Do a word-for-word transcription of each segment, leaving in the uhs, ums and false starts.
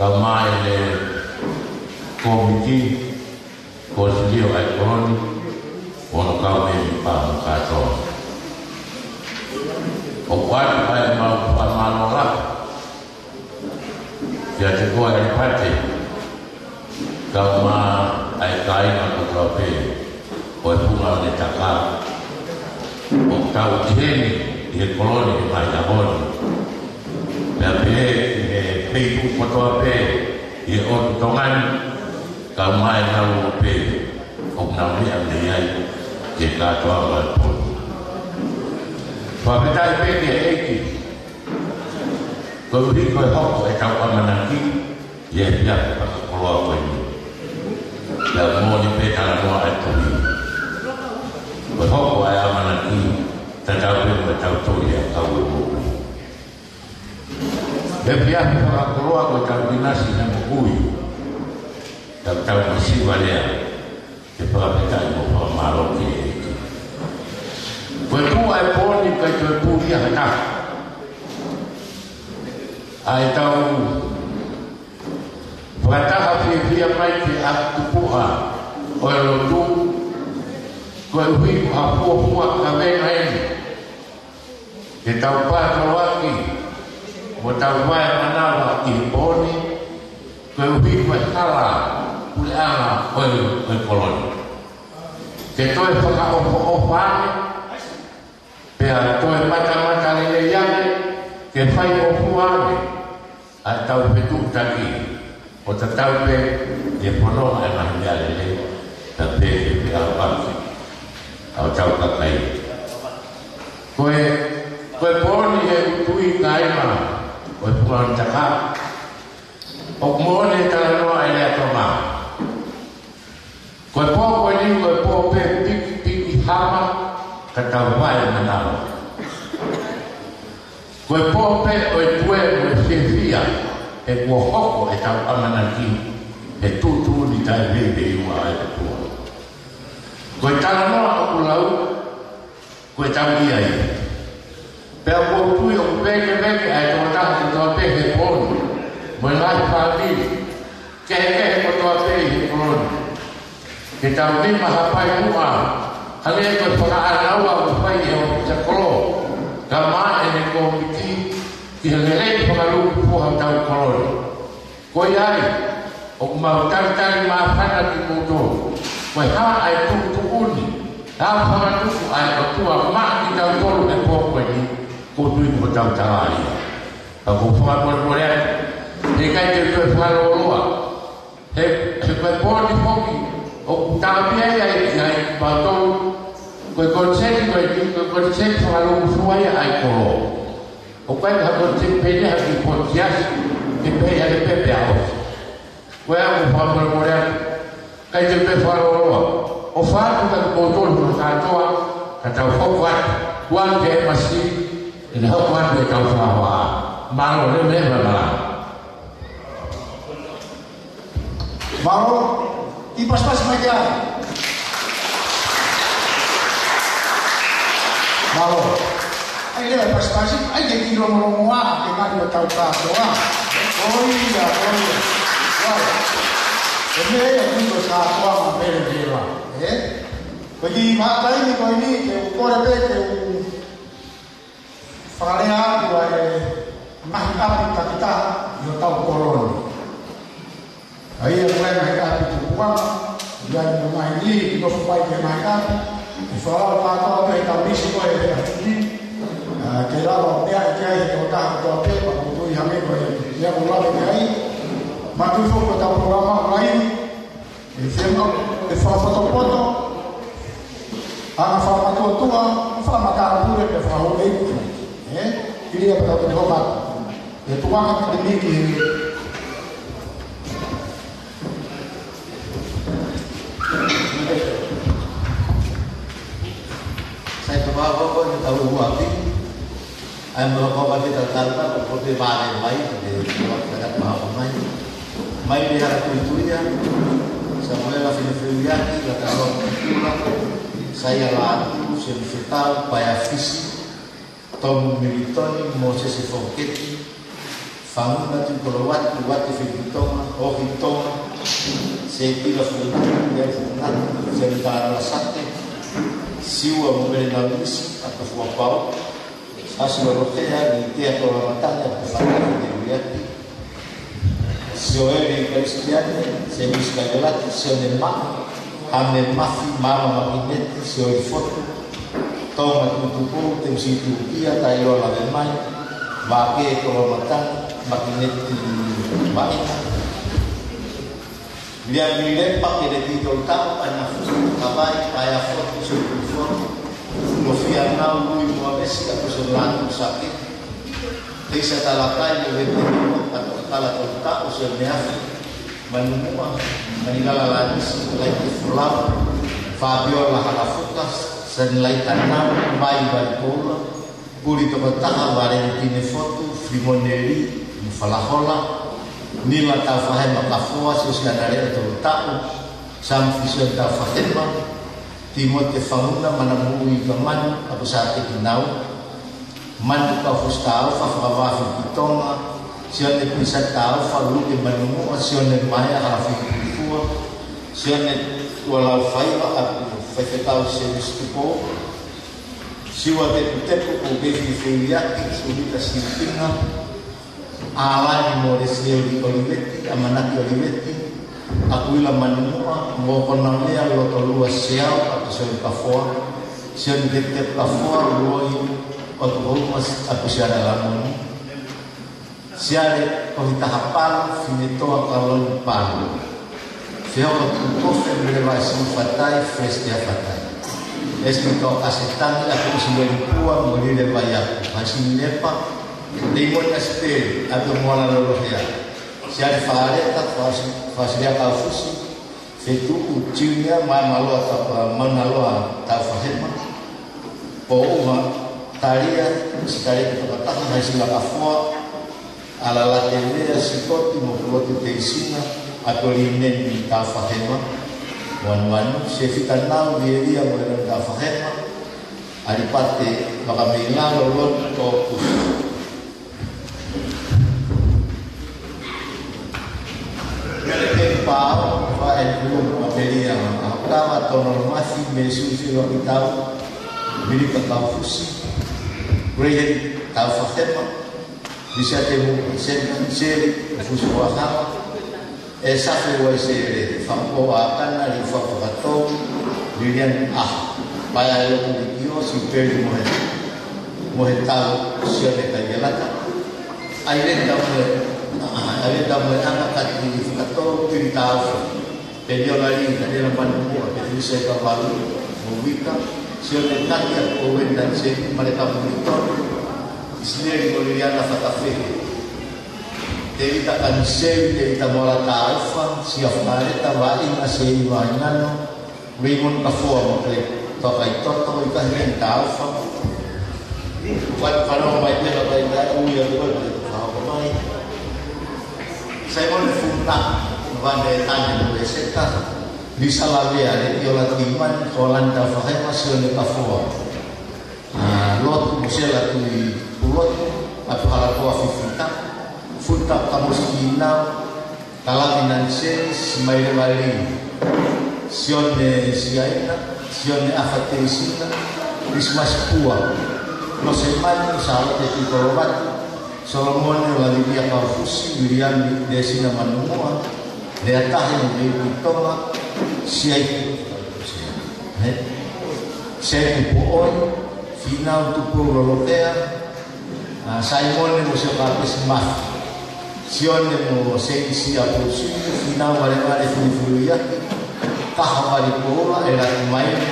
Kae ʻumaʻā ʻene kōmiti, kōsilio ʻa e Koloni, mo hono kau mēmipa mo kātoa. ʻOku ʻoatu ʻa e mau fakamālō lahi kiate koe ʻElepate, kae ʻumaʻā ʻa e kāinga kotoa pē ʻo e Funga Onetaka ʻoku tau ʻi heni ʻi he Koloni he ngaahi ʻaho ni. Pea pehē ki he feituʻu kotoa pē ʻi he ʻotu Tonga ni, kae ʻumaʻā ʻenau ō pē ʻoku nau meʻa mei ai ki he kātoanga ʻo e pō. Fakafetaʻi pē ki he ʻEiki koeʻuhi ko e hoko ʻetau ʻamanaki ʻi he efiafi fakakoloa ko eni. Pea moʻoni pē talanoa ʻa e tohi. Ko e hoko ʻa e ʻamanaki, tatau pē mo ʻetau toli ʻa e kau ʻo e moʻui. He efiafi fakakoloa ko ʻetau ʻinasi he moʻui. Tau tau masiva lea ke fakafetaʻi mo fakamālō ki he ʻEiki. Ko e tuʻu ʻa e pō ni ʻikai toe puli ʻe ha taha. ʻA ʻetau fakataha fiefia mai ki he ʻapi tupuʻa ʻo e lotu, koeʻuhi ko ha fuofua kavenga eni ke tau pātoloaki mo tau vaemanava ʻi he pō ni, koeʻuhi ko e hala puleʻanga ʻo e, ʻo e Koloni. Ke toe fakaʻofoʻofa ange, pea toe matamatalelei ange, ke fai ʻofua ange ʻa ʻetau fetuʻutaki ʻo tatau pē ʻi he fononga ʻa e ngaahi meʻalele, tatau pē ki he feʻaupaki ʻa hotau kakai. Ko e, ko e pō ni, ʻe ʻUtui, kāinga ʻo e Funga Onetaka, ʻoku moʻoni e talanoa ʻa e lea Tonga. Ko e pō ko eni ko e pō pē pikipiki hama ka tau vaemanava. Ko e pō pē ʻo e tuē mo e fiefia, he kuo hoko ʻetau ʻamanaki he tuʻutuʻuni taʻeveiveiua ʻa e ʻOtua. Ko e talanoa ʻoku lau, ko ʻetau ʻiate ia. Pea ʻoku ou tui ʻoku vēkeveke ʻa e tokotaha kotoa pē he pō ni, mo e ngaahi fāmili kehekehe kotoa pē ʻi he Koloni, ke tau nima hapai muʻa, hangē ko e fakaʻānaua ʻoku fai ʻe he ʻōfisa kolo, kae ʻumaʻā ʻene kōmiti, ki he lelei fakalūkufua hotau Koloni. Ko ia ai, ʻoku mau talitali māfana kimoutolu. Ko e hā ʻa e tuʻutuʻuni, hā e fakatupu ʻa e ʻOtua maʻa kitautolu he pō ko eni, ʻoku ou tui ko hotau tala ia. Ka ʻoku ou fakamolemole atu, he ʻikai te u toe fakalōloa. He, he ko e pō ni foki, ʻoku tāpia ia ʻi ai kimautolu, ko e koniseti ko eni, ko e koniseti fakalūkufua ia ʻa e kolo. ʻOku ʻikai ha koniseti pē ʻi ha kiʻi potu siasi, ke pehē ʻe he pepe ʻa ʻosi. Ko ia ʻoku ou fakamolemole atu, ʻikai te u toe fakalōloa. ʻOfa atu kiate kimoutolu kātoa, ka tau hoko atu, tuan ke masi, ʻi he hoko atu ʻetau fakahoa. Mālō, leveleva e malanga. Mālō, kiʻi pasipasi mai ki ai. Mālō. ʻAi leva e pasipasi, ʻai ke kiʻi longolongoaʻa ke ngali ʻo tau kātoa. ʻOiauē, ʻoiauē. Wow. Ko e meʻa ia ʻoku ʻi ai e kātoanga meʻa leva, ē? Ko e kiʻi vahaʻa taimi ko eni, te u kole pē, te u fakalea atu ʻa e ngaahi ʻapi takitaha ʻi hotau Koloni. ʻA ia ko e ngaahi ʻapi tupuʻanga, ʻi ai mo e ngaahi niʻihi ʻoku nofo mai ki he ngaahi ʻapi, ʻe fakalao kātoa pē ʻi he tamisi ko e ʻapi ni, ʻa, ke lava ʻo meʻa ki ai he tokotaha kotoa pē, pea ʻoku ou tui hangē ko e meʻa ʻoku lave ki ai, manatuʻi foki ko ʻetau polokalama ʻoku lahi, ʻe fiemaʻu ke fakapotopoto, anga fakamatuʻotuʻa, fakamatāpule, pea fakahouʻeiki. Ē? Hili ia pea tau toki hoko atu. ʻE tuku ange ʻa e taimi ki he Sai, ka vā vā ko e tau ua pi. ʻAi mo ko ka te tau tau ka ko te vale mai, ko te ko te tau mai. Mai le hara kui kui ia. Samuela Filifiu ia ki la tau kula. Sai ala atu, se fetau, pae a Fisi. Tomu Militoni, Mosese Foketi. Fanguna Tuʻi Kolovatu, Uate Filipi Tonga, Ohi Tonga, Sepila Fuʻu, Lea Fuʻu Ngatu, Semita Noa Sate, Siua mo Melenau Nisi, ʻAtofua Pau, Sasi Lolokea, Nitea Kolomatane, ʻAtofua Pau, Te Uiati, Sioeli Kalisitiane, Semisi Kaiolati, Sione Maʻa, Hame Mafi, Mama Makineti, Sioeli Fotu, Tonga Tutupu, Temisi Tukia, Tailua Lavemai, Vake Kolomatane, Makineti Maina, Liami Lepa, Keneti Tolutau, Ana Futu, Kavai, Paea Fotu, Sioeli Fotu, Lofia Nau, Lui Moavesi, Apuso Lanu Sake, Teisa Talakai, Levete Lua, Kato Kala Tolutau, Sioeli Neafi, Manumuʻa, Manilala Lanisi, Laiti Folau, Fabiola Halafuka, Sanilai Tanau, Mai Valipoula, Puli Tokotaha, Valentine Fotu, Filimone Lī, Falahola, Nila Taufahema Kafoa, Siosiana Leʻo Tolutau, Sam Fisione Taufahema, Timote Fanguna, Manamuʻi Kamanu, Akusate Kinau, Manu Kaufusi Taufa, Fakavafi Kitonga, Sione Pisa Taufa, Luke Manumuʻa, Sione Maea Halafitukua, Sione Tualaufaiva, Aku Faifekau Semisi Tupou, Siua Teputepu, Kukefi Filiaki, Sulita Siupinga, ʻAlani mo Lesieli Oliveti, ʻAmanaki Oliveti, Akuila Manumuʻa, Mokonamea Lotolua Seau, Akusate Kafoa, Sione Teputepu Kafoa, Luoi ʻOtuhouma, Akusiana Lamoni, Siale Kohitaha Palu, Finetoa Kaloni Palu, Fehoko Tukofe, Leva Siu Fatai, Festia Fatai, Esmito Kasetangi, Akusi Lelipua, Molile Vaiaku, Hasini Lepa, Leimoni Asipeli, Ato Moana Lolohea, Siale Faleta, Fasi-, Fasilia Kaufusi, Fetuʻu Junior, Maimaloa Tapa-, Maunaloa Taufahema, Pouma Talia, Sikaleki Tokataha, Haisila Kafoa, ʻAlalate Lea, Sikoti mo Pulotu Teisina, Ato Lineni Taufahema, Wanuanu, Sefita Nau, Lielia mo Leilani Taufahema, ʻAlipate Vakameilalo, Loni Kokusi. Mele Kei Pao, Fae Kulu, Mapelia, Akava, Tono Mafi, Mesu Siva Kitau, Milika Kaufusi, Graham Taufahema, Lisa Temu, Sen, Seli, Fusu Wahala, ʻEsafe Uaisele, Fako Akana, Lifa Fakatou, Lilian Ah, Paea Loku Likio, Sipeli Mohe, Mohetau, Sione Kaikelata, Ailenda Mohe, Ailenda Mohe Ana Kati Fakatou, Pili Taufa, Peliola Lī, Daniela Manumuʻa, Petilisa Kavalu, Movita, Sione Kati, Owen Danseni, Maleka Mulitoni, Isineli mo Liliana Fatafehe, Tevita Kaniseli, Tevita Moala Taufa, Sia Fakaleta, Vaʻinga Sei Vaʻingano, Raymond Kafoa mo Kle Tokai Toto, ʻIkahi Leni Taufa. Fai, fanongo mai pē ka ʻikai ui atu ʻa e fakahoko mai. Saimone Funa, Vane Tane mo Eseta, Lisa Lavea, Leʻiola Timani, Kolani Taufahema, Sione Kafoa. ʻA, Lotu mo Sela Tui Pulotu, ʻAtuhala Koa Fifita, Futa Kamosi Kinau, Kalami Naniseni, Simaile Vali, Sione Siaina, Sione ʻAfa Teisina, Christmas Pua, Losemani, Salote Tui Kolovatu, Solomone Lalivia Kaufusi, Viliami Lesina Manumuʻa, Leatahi Mei Tonga, Siai, Siai Tupoʻoi, Finau Tupou Lolokea, ʻa, Saimone mo Siokapesi Mafi, Sione mo Seisi Apusi, Finau Valevale Fulifuluiaki, Kaha Valipoula, ʻElati Maile,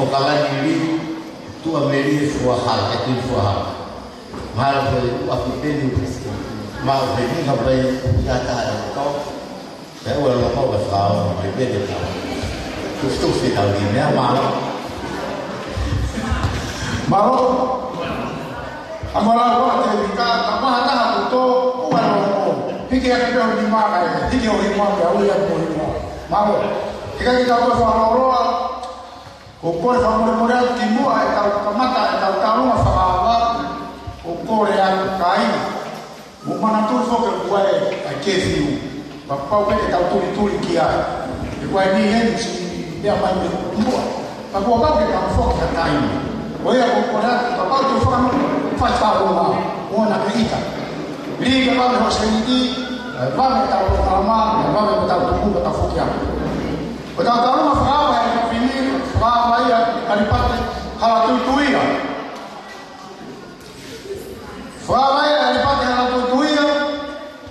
ʻOkalani Liu, Tuʻamelie Fuahala, ʻEtini Fuahala. Mahalo ko e ʻapi peni, mau peni ka pai ia taha e tau. Pea ua loko ka fao, mai peni ka. Tufi tufi tau ni mea mālō. Mālō. ʻA mālō ua te vika, ka maha taha kuo tō, ua loko. Hiki ake pē ʻo ni maka e, hiki ʻo himo ake ʻa ui atu ʻo himo. Mālō. Hiki ake tau ʻo fakaloloa. Ko e kole fakamolemole atu ki muʻa ʻetau kamata ʻetau talanoa fakaava, ko e kole atu kāinga. Mo manatuʻi foki ʻoku ʻi ai ʻa e kefiu. Pea pau pē ke tau tulituli ki ai. He ko e niʻihi eni siʻi meʻa mai mei muʻa. Pea kuo pau ke tau foki ha taimi. Ko ia ʻoku ou kole atu, kapau te u fakamau, fai fakalongo, ʻoua naʻa ke ʻita. Lī ke vave ho seniti, ʻe vave ʻetau polokalama, ʻe vave ʻetau tuku, ʻetau foki atu. Ko ʻetau taulunga fakaava he efiafi ni, fakaava ia ʻe ʻAlipate Halatuituia. Fakaava ia ʻe ʻAlipate Halatuituia,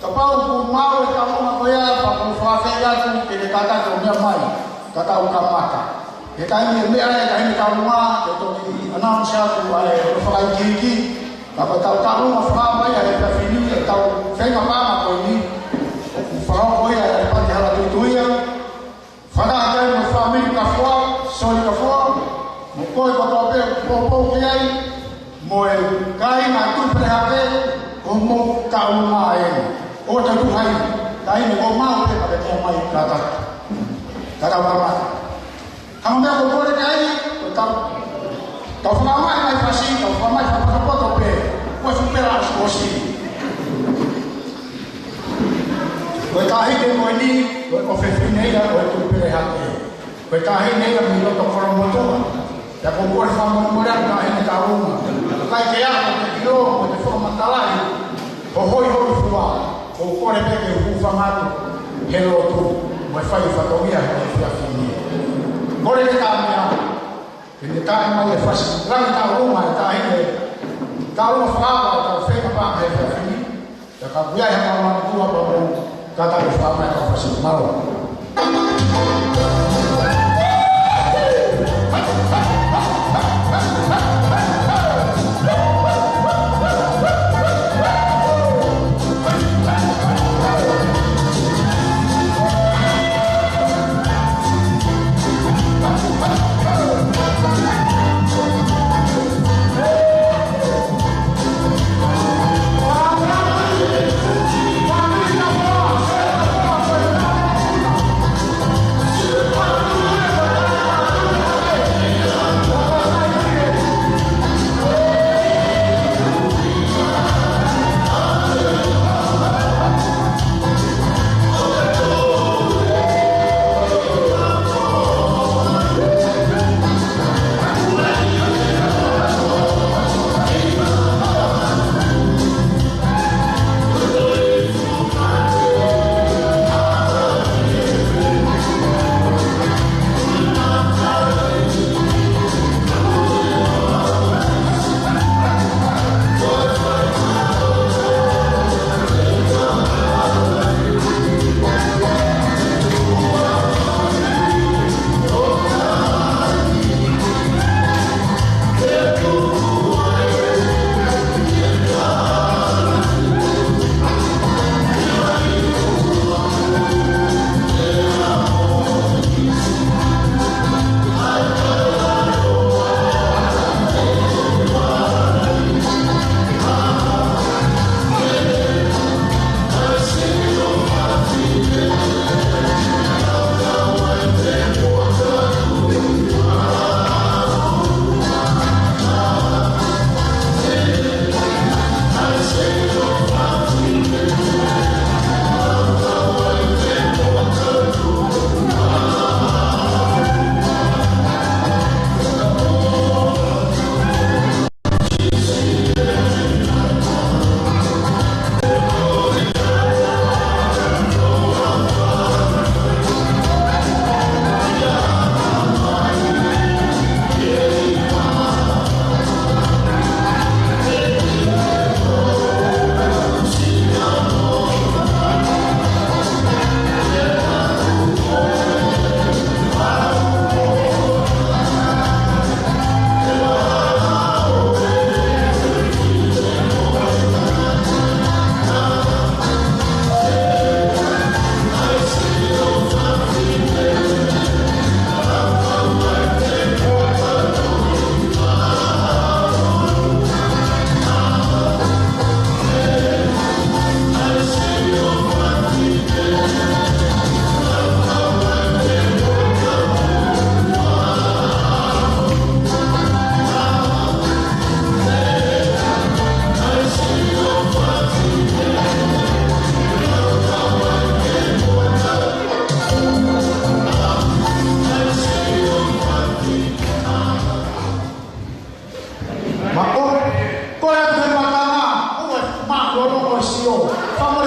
kapau ʻoku maʻu e taulunga ko ia, pea ʻoku ou fakaafeʻi atu ke ne kātaki ʻo meʻa mai, ka tau kamata. He taimi ʻe meʻa ai e taimi taulunga, ʻe toki ʻanausi atu ʻa e ʻo fakaikiiki, ka ko ʻetau taulunga fakaava ia he efiafi ni, ʻetau feinga paʻanga ko eni, ʻoku fakahoko ia ʻe ʻAlipate Halatuituia, fakataha ki ai mo e fāmili Kafua, Soli Kafua, mo koe kotoa pē ʻoku poupou ki ai, mo e kāinga Tuʻi Pelehake, ko hoʻomou taulunga eni. ʻOua te mou tuku ha taimi, ko maʻu pē ka ke meʻa mai kātaki. Ka tau kamata. Hanga meʻa ko kole ki ai, ko tau, tau fakamai mai fasi, tau fakamai fakapotopoto pē, ko e fuʻu pela ʻosi ʻosi. Ko e taʻahine ko eni, ko e ʻofefine ia ʻo e Tuʻi Pelehake. Ko e taʻahine ia mei loto Kolomotuʻa. Pea ʻoku ou kole fakamolemole atu taʻahine taulunga. ʻOku ʻikai ke ʻaonga ke ʻilo, ko e fakamatalaʻi ho hoihoifua. ʻOku ou kole pē ke u hūfanga atu he lotu mo e fai fatongia he efiafi ni. Kole ke tau meʻa, ke ne taʻe mai e fasi langi taulunga e taʻahine taulunga fakaava ʻetau feinga paʻanga he efiafi ni. Ka ka kuia he kau mamatua pea mou kātaki ʻo fakamai e kau fasi. Mālō.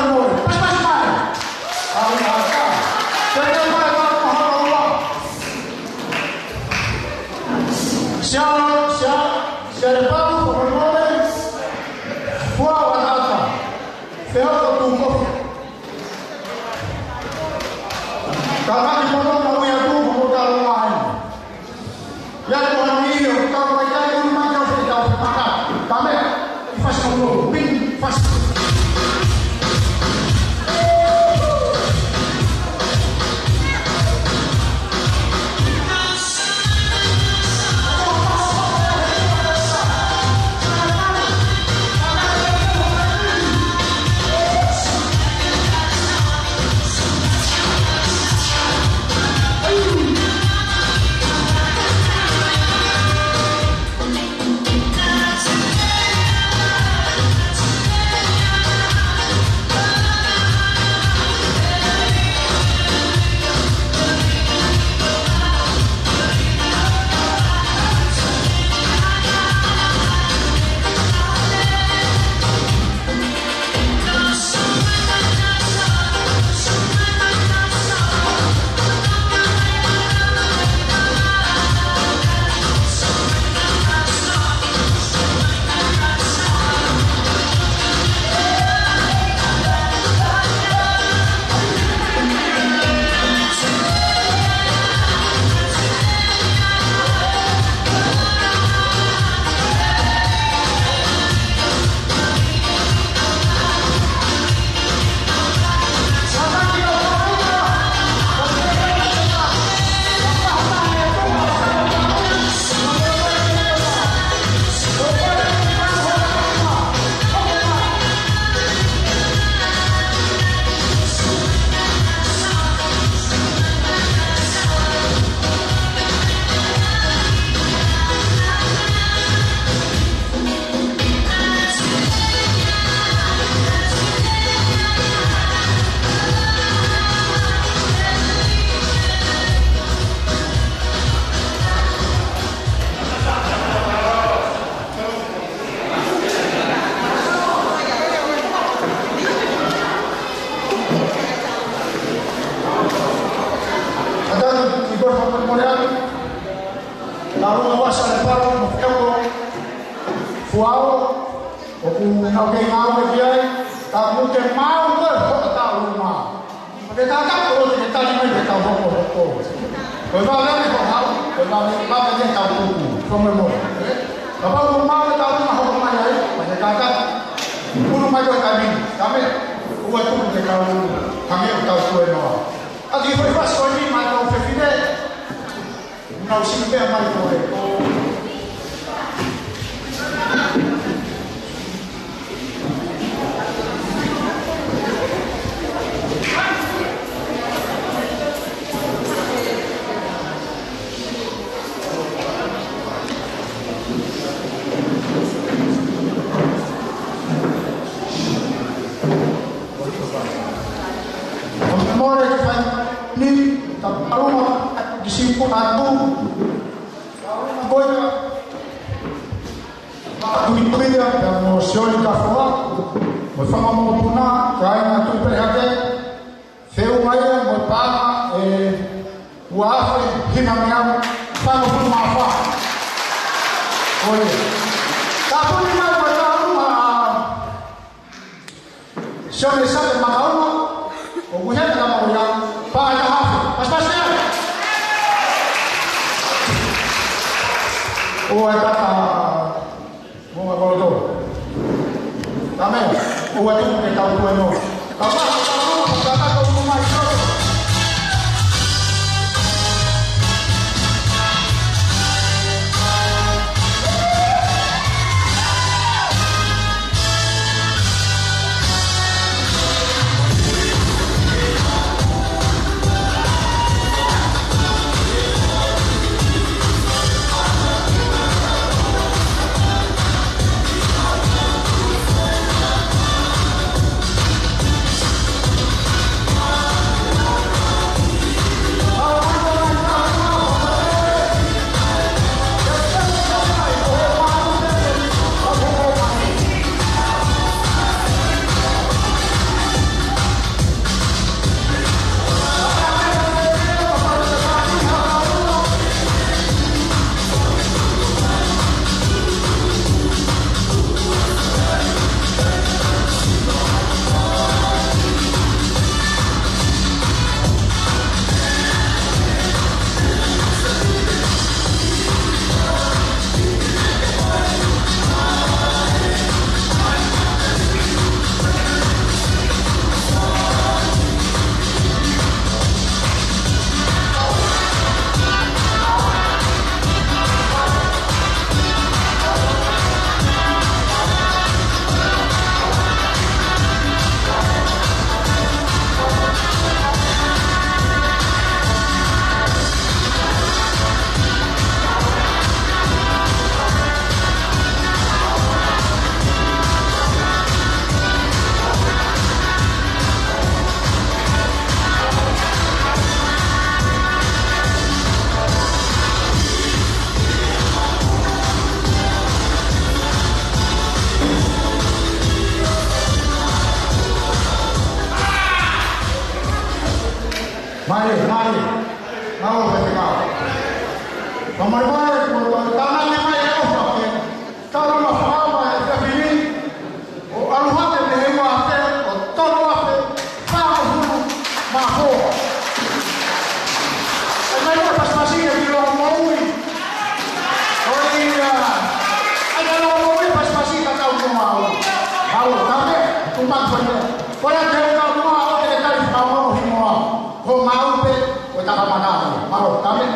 Pasipasi mai. Au, au, au. Tēnā mai, au, au, au, au. Sia, sia, sia le pau, ko le mole. Fua wa tata. Feo ko tu ko. Ka ka ki mono ka ui atu, ko ka lo mai. Ia ko hana mi o ka mai kai unu mai ka fai ka fai maka. Kame, i fasi ka lo, pin, fasi. Atani, i kore fakamolemole atu. Ka ua ua sa le pau, mo feo ko. Fuao, ʻoku nau kei ngāue ki ai, ka ʻoku ke maau ko e hoka taʻu uma. Ke kākā ko te ke tali mai ke tau hoko hoko. Ko e vale ne ko hau, ko e vale, vale ne tau tuku, ko me mo. Kapau ko mau ke tau uma hoko mai ai, ma ke kākā. Unu mai ko e tali, kame, ua tuku ke tau, kame o tau kue noa. A ki fai fasi ko ni mai tau fefine. Nau sini pea mai ko e. Mole ke fai ni, ta paluma, ki siku atu. Ko ia, ma tui tui ia, pea mo Sione Kafoa, mo Fanga Mokopuna, ka ina tu pe hake, feu mai ia, mo pama, e, ua afe, hina meau, fanga fu mafa. Ko ia. Ka puni mai, mo ta uma, Sione Sale Makaua, ʻoku heka ka mau ia, paʻanga hafe, pasipasi ia. ʻOua ʻe tata, mo ma koloto. Kame, ʻoua tuku ke tau kue noa. Ka ma, ka ma, ka ma, ka ma, ka ma, ka ma. Mālie, mālie. Mālō e faifekau. Fakamālō mai, kuo tau tānaki mai e ʻofa ke tau lava fakaava e efiafi ni, ʻo ʻalu hake mei he ua afe, ʻo tolu afe, fāngofulu mā fā. ʻAi mai ʻa e pasipasi ki Longomoʻui. ʻOi, ʻai ʻa Longomoʻui pasipasi ka tau ko mau. Mālō, tape, tuʻu maʻu fai. Ko e te u ka mua, ʻo te ke tali fakaongo himoa. Ko mau pē, ko e takamana. Mālō, tape.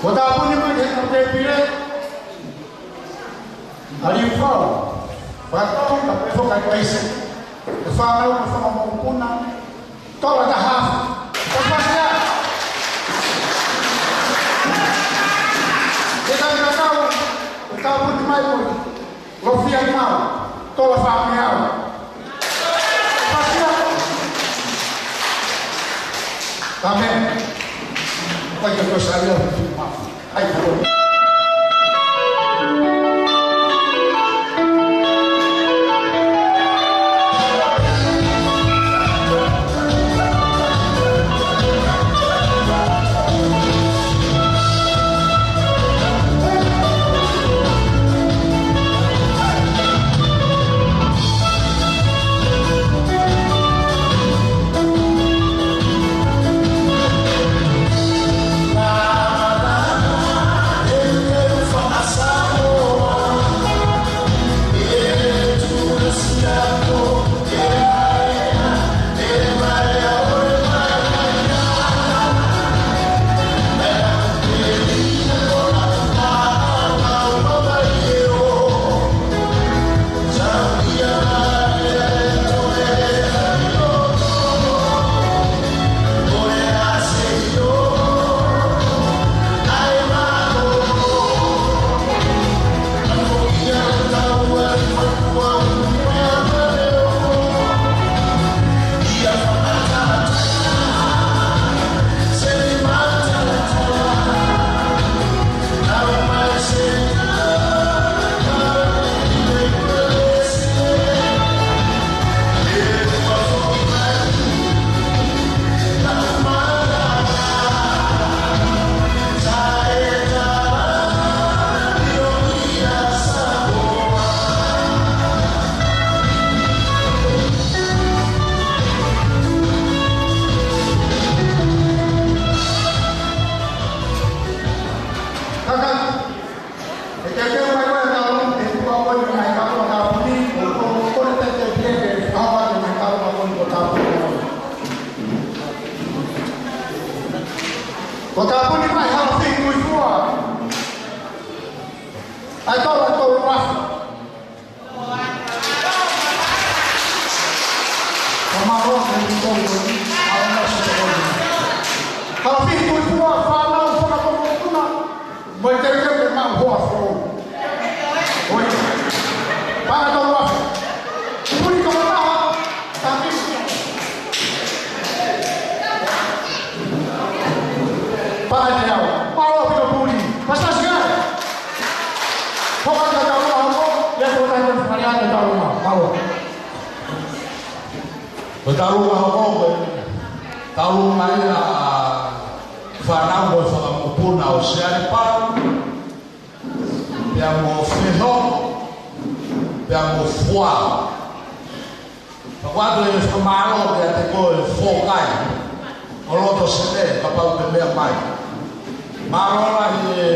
Ko e tāpuni mai he ko te pire. ʻAliʻi Fau. Fakatau ka pe foka i paise. E fānau, e fanga mokopuna. Tola taha. Ko e pasia. Ke tau ka tau. Ko e tāpuni mai mo. Lofia mau, tola fāmeau. Pasia. Amen. Pai ka ko salia. Ai, ʻO tāpuni mai Halafihi Tuʻifua ʻa e tolu, ʻa e tolu afe. Ka mālō e tolu afe. Halafihi Tuʻifua, fānau, fanga mokopuna, mo e kelekele maʻu hoa foʻou. ʻOi. Paʻanga tolu afe. Puli toko taha. Tāpuni. Paʻanga teau. Mālō ʻaupito puli. Pasipasi ai. Hoko atu e taulunga hoko. Ia ko tahi atu fale atu e taulunga. Mālō. Ko e taulunga hoko, ko e taulunga ia ʻa e fānau mo e fanga mokopuna ʻo Siale Palu, pea mo Feho, pea mo Fua. Pea ʻoatu e fakamālō kiate koe Fokai ʻo Loto Sene, kapau te ke meʻa mai. Mālō lahi e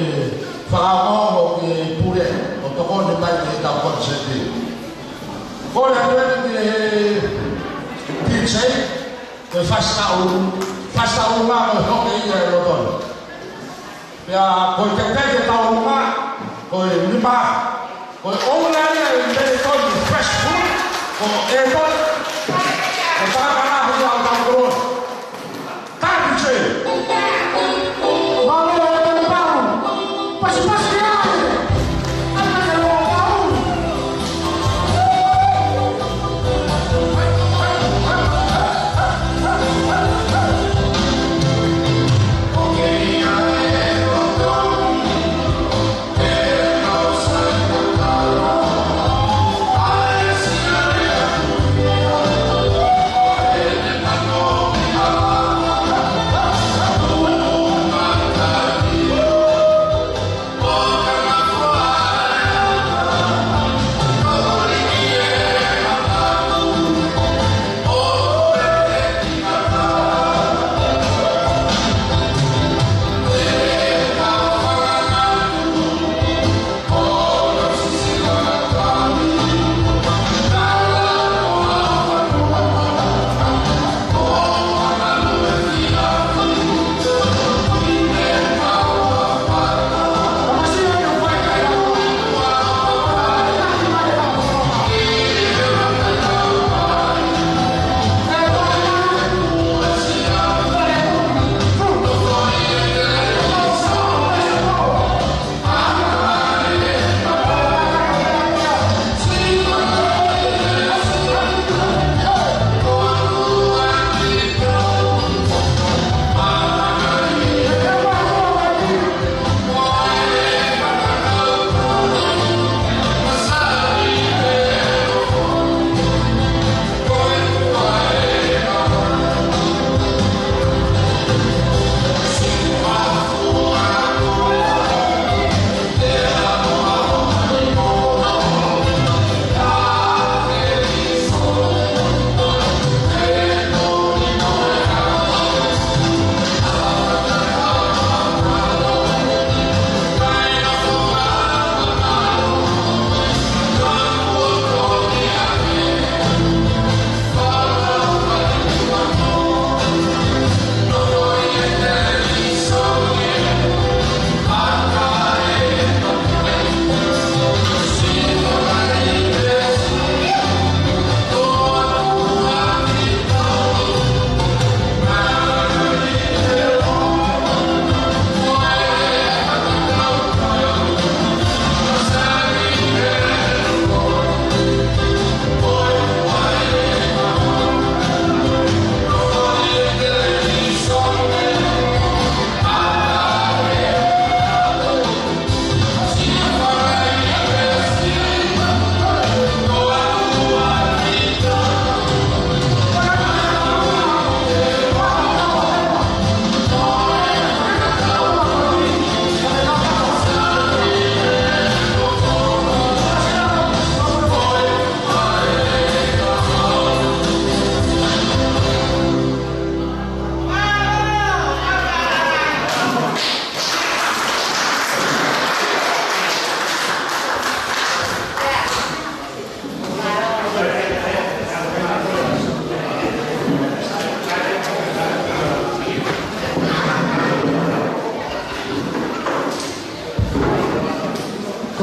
fakaongoongo ki he pule ʻo tokoni mai ki heʻetau konisēti. Kole atu eni ki he DJ, ko e fasi taʻu, fasi taʻu ʻuluaki mo e hoke ia ʻe Loto ni. Pea ko e teuteu e taʻu ʻuluaki, ko e nima, ko e ʻouna ia e Melitoni Fresh Food, ko ʻEtoni, ko e tangata lahi ia ʻo Taukoloni. Kāpiteni. Mālō e tau pau. Pasipasi ai. Ana e lōpau.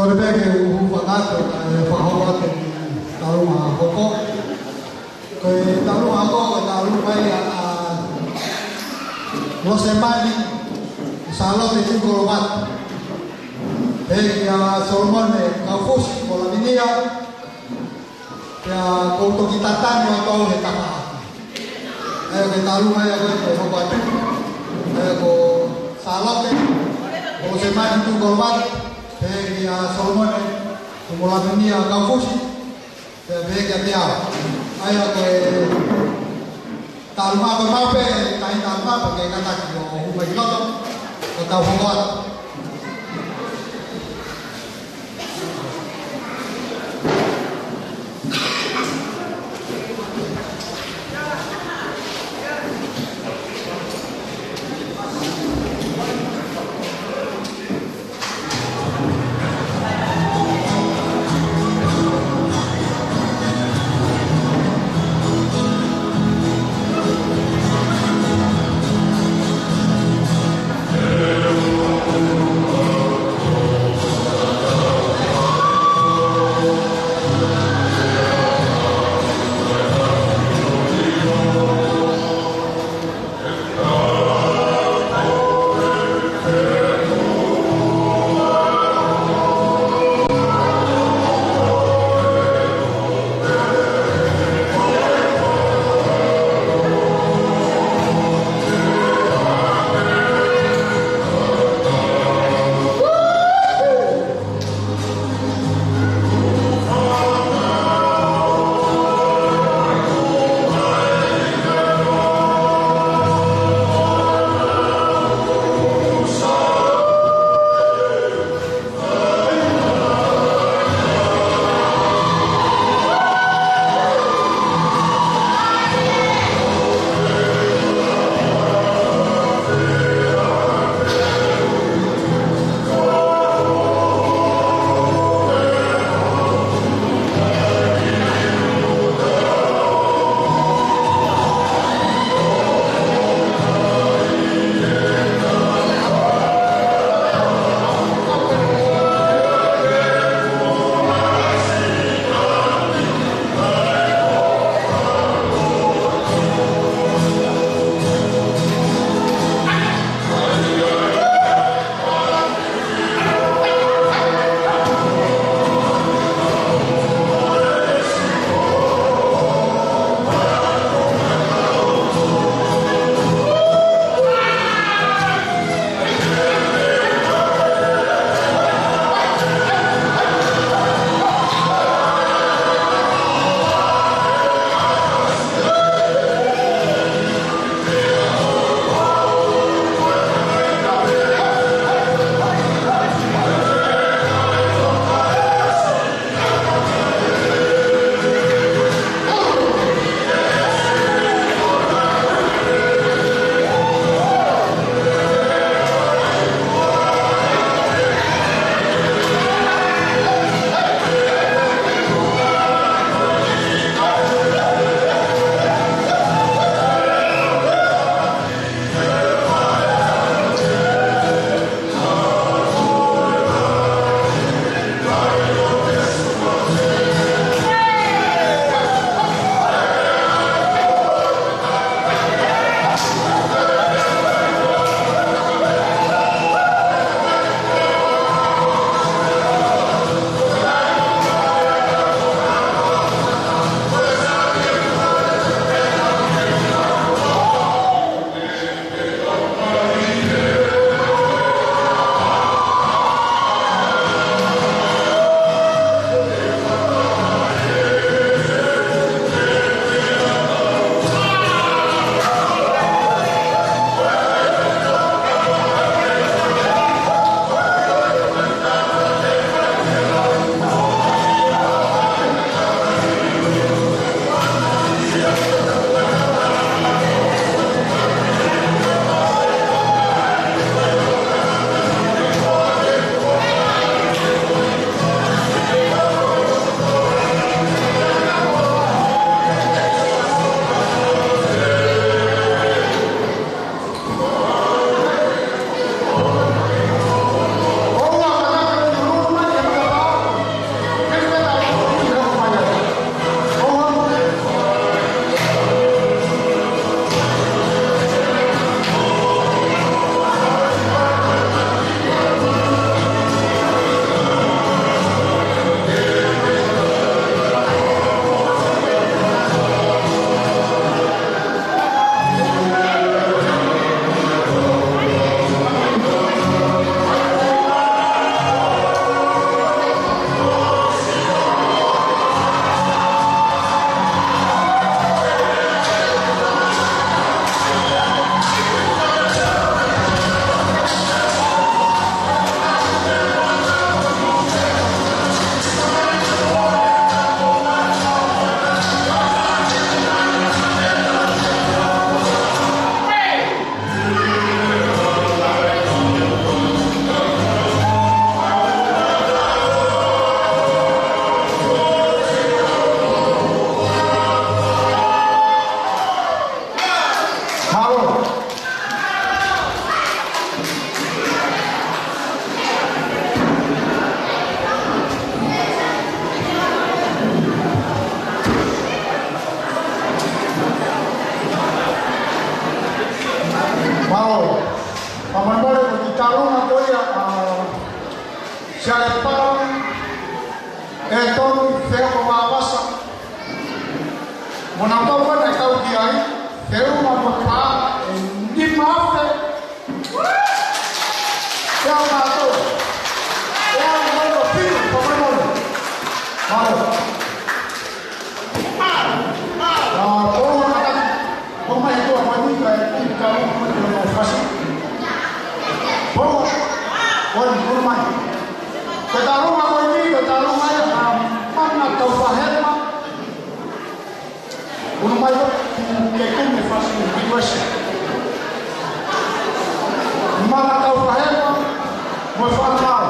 Ko e pehē ke u hūfanga atu, ʻe fakahoko atu e tālunga hoko. Ko e tālunga hoko, ko e tālunga ia ʻa Losemani Sālote Tuʻukolovatu. Pehē kia Solomone Kaufusi mo Lavinia. Pea ʻoku ou toki tatani atu au he tafaʻaki. ʻA ia ko e tālunga ia ko ē ke hoko atu. ʻA ia ko Sālote, ko Losemani Tuʻukolovatu, pehē kia Solomone mo Lavinia Kaufusi, pea pehē kiate au. ʻA ia ko e tālunga ko ē maʻu pē, tahi tālunga pē ke kātaki ʻo hū mai ki loto, ʻo tau hoko atu. Siale Pau, ʻEtoni Feoko Vavasa, mo nautolu naʻe kau ki ai, Feuma mo Pā, ʻe nima afe. Pea mātou. Pea mātou, pili, pea mātou. Mātou. Ā, pō, ʻo mai he toa, mai ni, kae, kae, kae, kae, fasi. Pō, ʻo ni, ʻo mai. Ko e tālunga ko eni, ko e tālunga ia ʻa Mana Taufahema. Unu mai ʻo, ke kumi fasi, ki Wesi. Mana Taufahema, mo e fānau.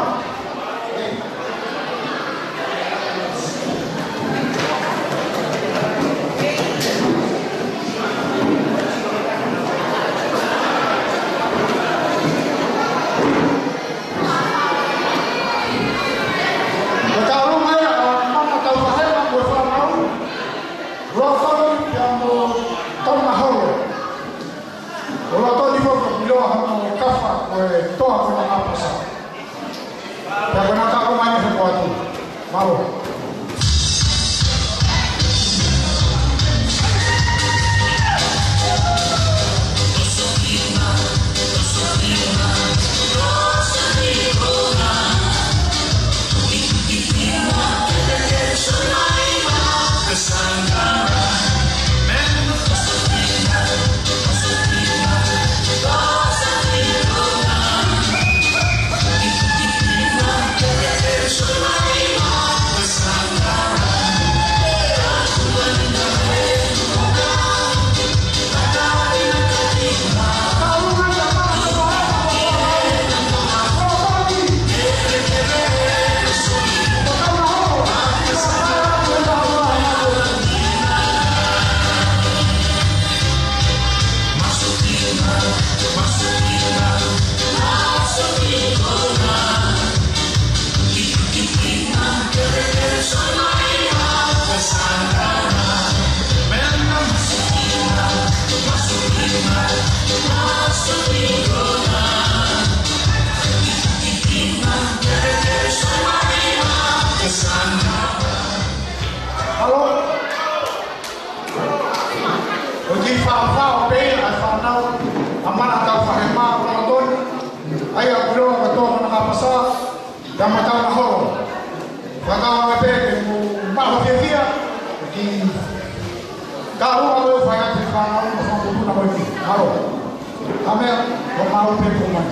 Ko e tālunga ia ʻa Mana Taufahema mo e fānau, Lotoni pea mo Tonga Holo. ʻO Lotoni foki ʻoku ʻiloa hono kafa ko e Toa Konangapasa. Pea ko ʻena tālunga ia he kuatu. Mālō. Halo. ʻOku faʻa faʻa pē ʻa e fānau ʻa Mana Taufahema, Lotoni, ʻa ia ʻoku ʻiloa ko e Toa Konangapasa, pea mo Tonga Holo. Fakakaukau pē ke mou maʻu ha fiefia, ki he tālunga ko ē ʻoku fai atu ʻe he fānau, ʻo fakapuna ko eni. Mālō. Ka meʻa, ʻo mālō pē ko mai.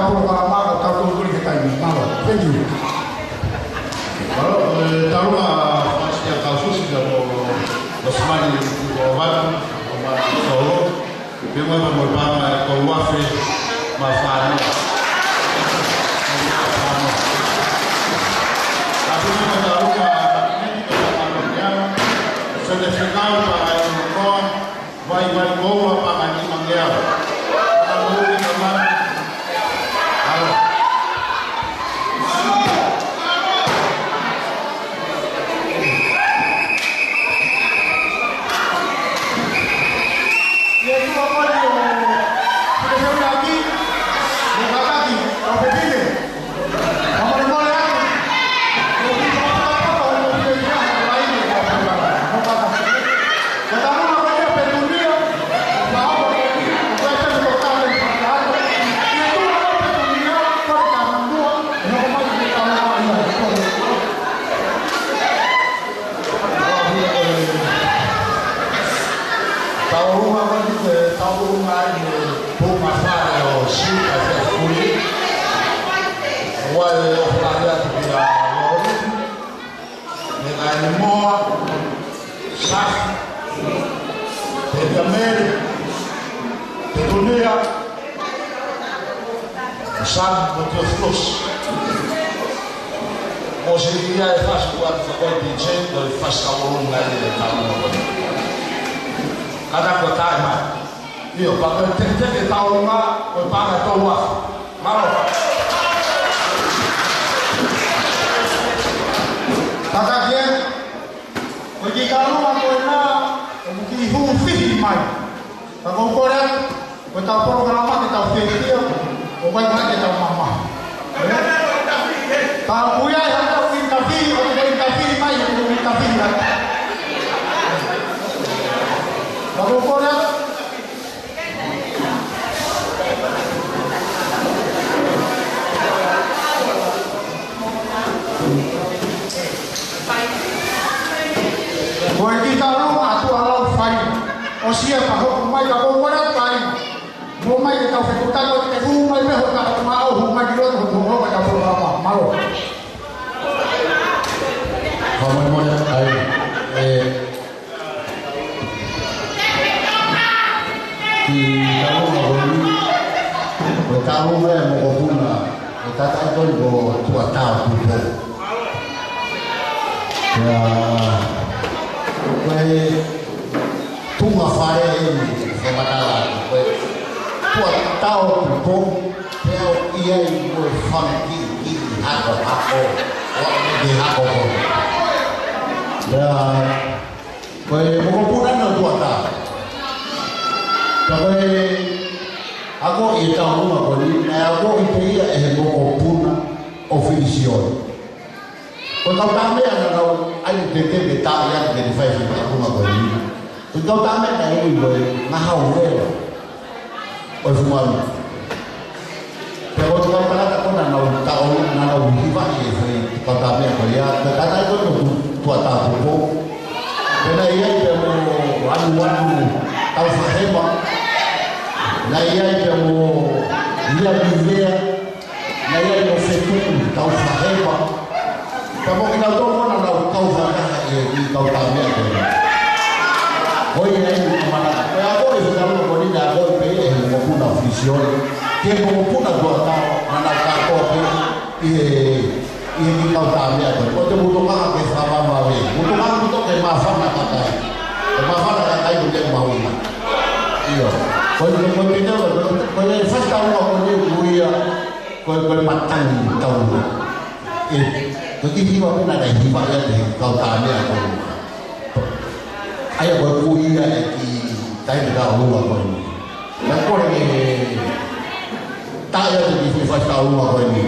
Tau ʻo ka maka, tau tau tuli ke taimi. Mālō. Thank you. Mālō, ē, tau ʻa Fasitia Kaususi ka mo, mo Simani Kuavatu, mo Mani Solo. Pea mo e, mo e paʻanga ʻe tolu afe mā fā noa. Ka pea mo tau ʻa, Sene Fekau paʻanga ʻe ono noa, Vai Vai Koula paʻanga ʻe nima ngeau. Ka mo uli ka mani. Alo. Tau ʻuhinga ko eni, ē, tau ʻuhinga ai e tuʻunga fale ʻo Siuka Fefuli. Ua e o fale atu ki a Lori. Meʻa ʻe moa, Safi, Petameli, Petunia, Sam mo Teofilosi. ʻOsi ia e fasi kuo ʻatu fakoi P J, ko e fasi tau ʻuhinga ai e tau ʻuhinga ko eni. Kātaki ʻo taʻe mai. ʻIo, pea ko e teketeke tau ʻuhinga, ko e paʻanga ʻe tolu afe. Mālō. Kātaki ē, ko e kiʻi tau ʻuhinga ko ena, ʻoku kiʻi hū fihi mai. Ka ʻoku ou kole atu, ko ʻetau polokalama ke tau fiefia, ʻo ʻikai ke tau mamahi. Ka ʻoku ʻi ai haʻatau ʻinitafihi, ʻoku ʻi ai ʻinitafihi mai, ʻoku ʻi ai ʻinitafihi mai. Ka ʻoku ou kole atu. Ko e kiʻi tau ʻuhinga ʻa Tuʻa Laufai. ʻOsi ia pea hoko mai ka ʻoku ou kole atu ai. Mou ō mai ke tau fetutaki ʻo te hū mai pē ho ka ʻo mā ʻo hū mai ki loto ho tuʻo ka tau fō papa. Mālō. Fakamolemole ai, ē, kiʻi tau ʻuhinga ko eni, ko e tau ʻuhinga e mokopuna, ʻo tataʻi ko eni ko Tuʻa Tao Tupou. Pea, ko e tuʻunga fale ʻeni, fakamatala, ko e Tuʻa Tao Tupou, pea ʻoku ʻi ai mo e fanga kiʻi, kiʻi hako, hako, ʻo e kiʻi hako ko. Pea, ko e mokopuna ʻo Tuʻa Tao. Pea ko e, akoʻi e tau ʻuhinga ko eni, naʻe akoʻi pē ia ʻe he mokopuna ʻo Fisione. Ko e kau tāmeʻa naʻa nau ʻai ʻo teke ke taʻe atu ke ne fai e fai tau ʻuhinga ko eni. Ko e kau tāmeʻa naʻe ui ko e ngahau vela ʻo e Fualu. Pea ko e kau tangata ko ē naʻa nau taʻo, naʻa nau hivaʻi e fai kau tāmeʻa ko ia, ko e tangata ko ē ko Tuʻa Tao Tupou. Pea naʻe ʻi ai pē mo Anuanu Taufahema. Naʻe ʻi ai pē mo Lia Mivea. Naʻe ʻi ai mo Fetuku Taufahema. Ka mo kinautolu ko ē naʻa nau kau fakataha ʻi he kau tāmeʻa ko ē. Ko ia ʻeni ka mana. Ko e akoʻi e fai tau ʻuhinga ko eni naʻe akoʻi pē ʻe he mokopuna ʻo Fisione ki he mokopuna Tuʻa Tao, naʻa nau kātoa pē ʻi he, ʻi he kiʻi kau tāmeʻa ko ē. Ko e te mou tokanga ke fakamāvae. Mou tokanga mou toki māfana kakai. Ke māfana kakai ko e te mahuʻinga. ʻIo. Ko e, ko e, ko e, ko e, ko e fasi tau ʻuhinga ko eni ʻoku ui ia ko e, ko e matangi tau ʻuhinga. ʻE, ko e kiʻi hiva pē naʻe hivaʻi ʻe he kau tāmeʻa ko ē. ʻA ia ko e kui ia e kiʻi taimi tau ʻuhinga ko eni. Naʻe kole ke taʻe atu e kiʻi fasi tau ʻuhinga ko eni.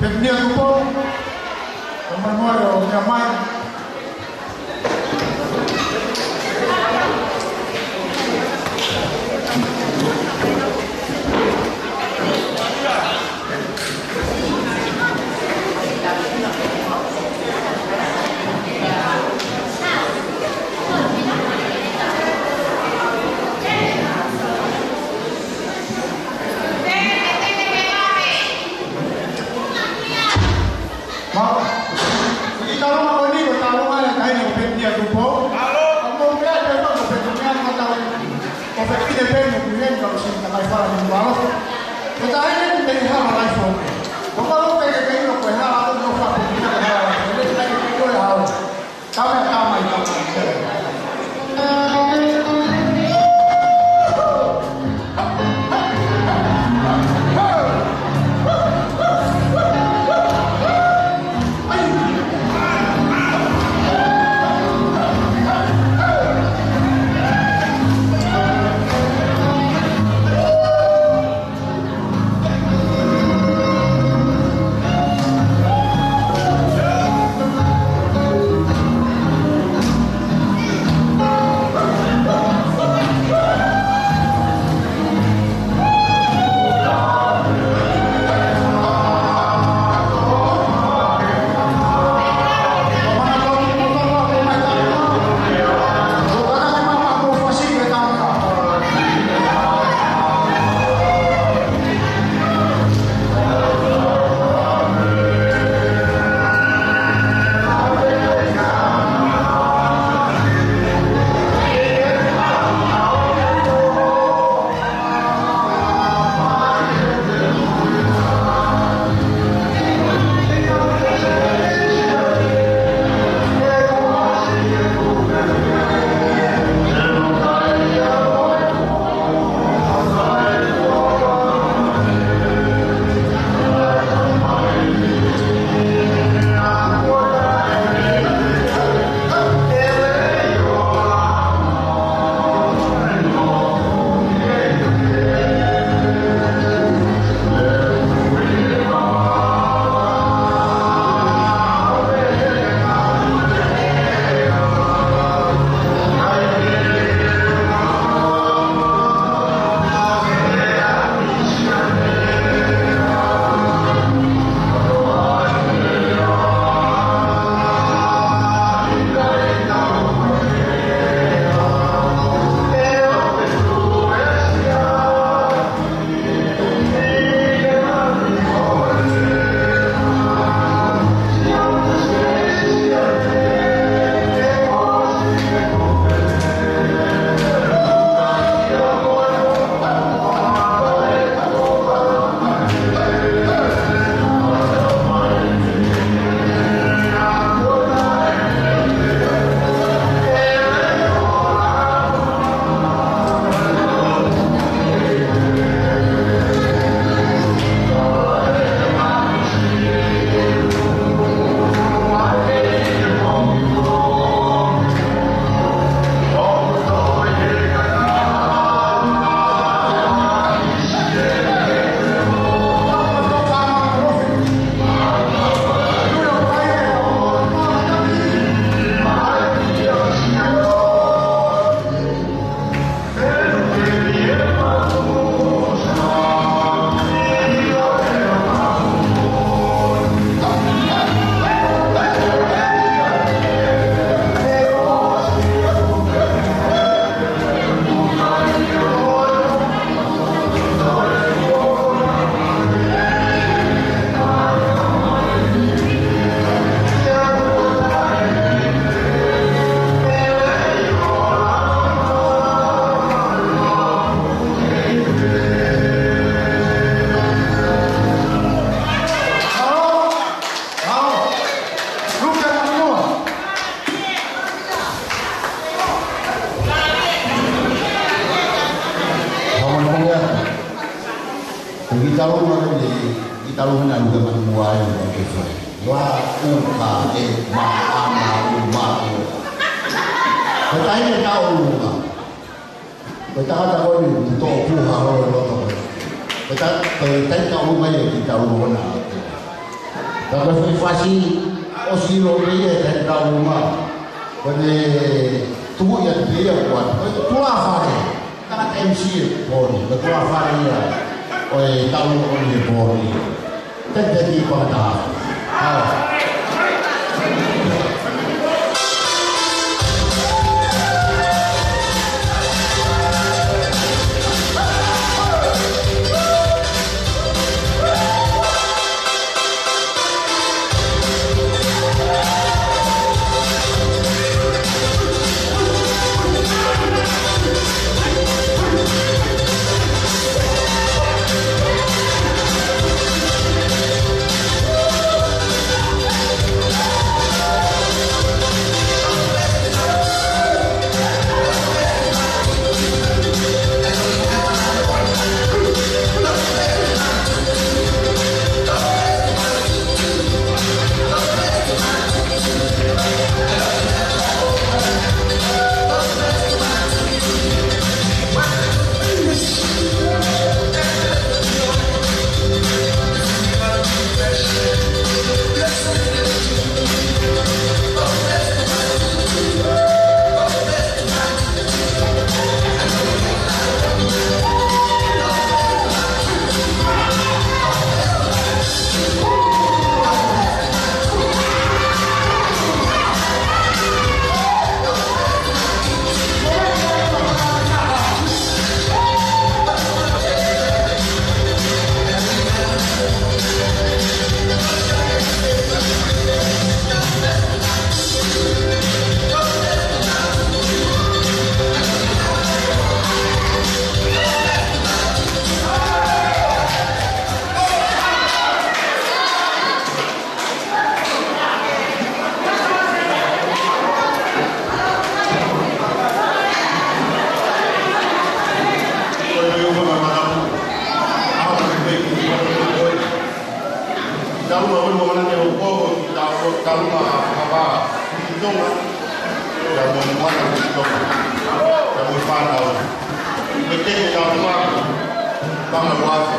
Pekinia Tupou, ʻo mai mai ʻo mea mai. Ma, ko e kiʻi talunga ko eni, ko e talunga ʻa e taʻahine ko Pekinia Tupou. ʻOku mou meʻa pē ko Pekinia, ma tau, ko Pekinia pē mo Kuini Heni ka ko Sini ka mai fala ni malo. Ko e taʻahine ni pē hala laifo. Ko e kalo pē ke pē ino ko e hala, ko e faka Pekinia ko e hala laifo. Ko e taʻahine pē ko e hala. Tau meʻa tau mai, tau mai. Ko e kiʻi talunga ko eni, kiʻi talunga naʻe ʻuluaki manu muʻa ai ʻo ke fai. Wa uka e ma ama u ma u. Ko e taʻahine taʻu ʻolunga. Ko e tangata ko eni ʻoku toʻo puha holo e loto ko ē. Ko e ta-, ko e taʻahine taʻu ʻolunga ia kiʻi talunga ko ena. Ka ko e foʻi fasi, ʻosi ʻilo pē ia ʻe he taʻu uma. Ko ʻene tuku ia pē ia ʻo ʻoatu. Ko e tuʻa fale. Tangata M C e Pōni. Ko e tuʻa fale ia ʻo e taʻu ʻo e Pōni. Tētē ki pangataha. Ā. Tau lau ʻo mana te o ko ki tau lau ʻo tau lau ʻa Havā ki Tonga. Ia mo e moana ki Tonga. Ia mo e fānau. Mei he tau lau ʻa Panga Wafe.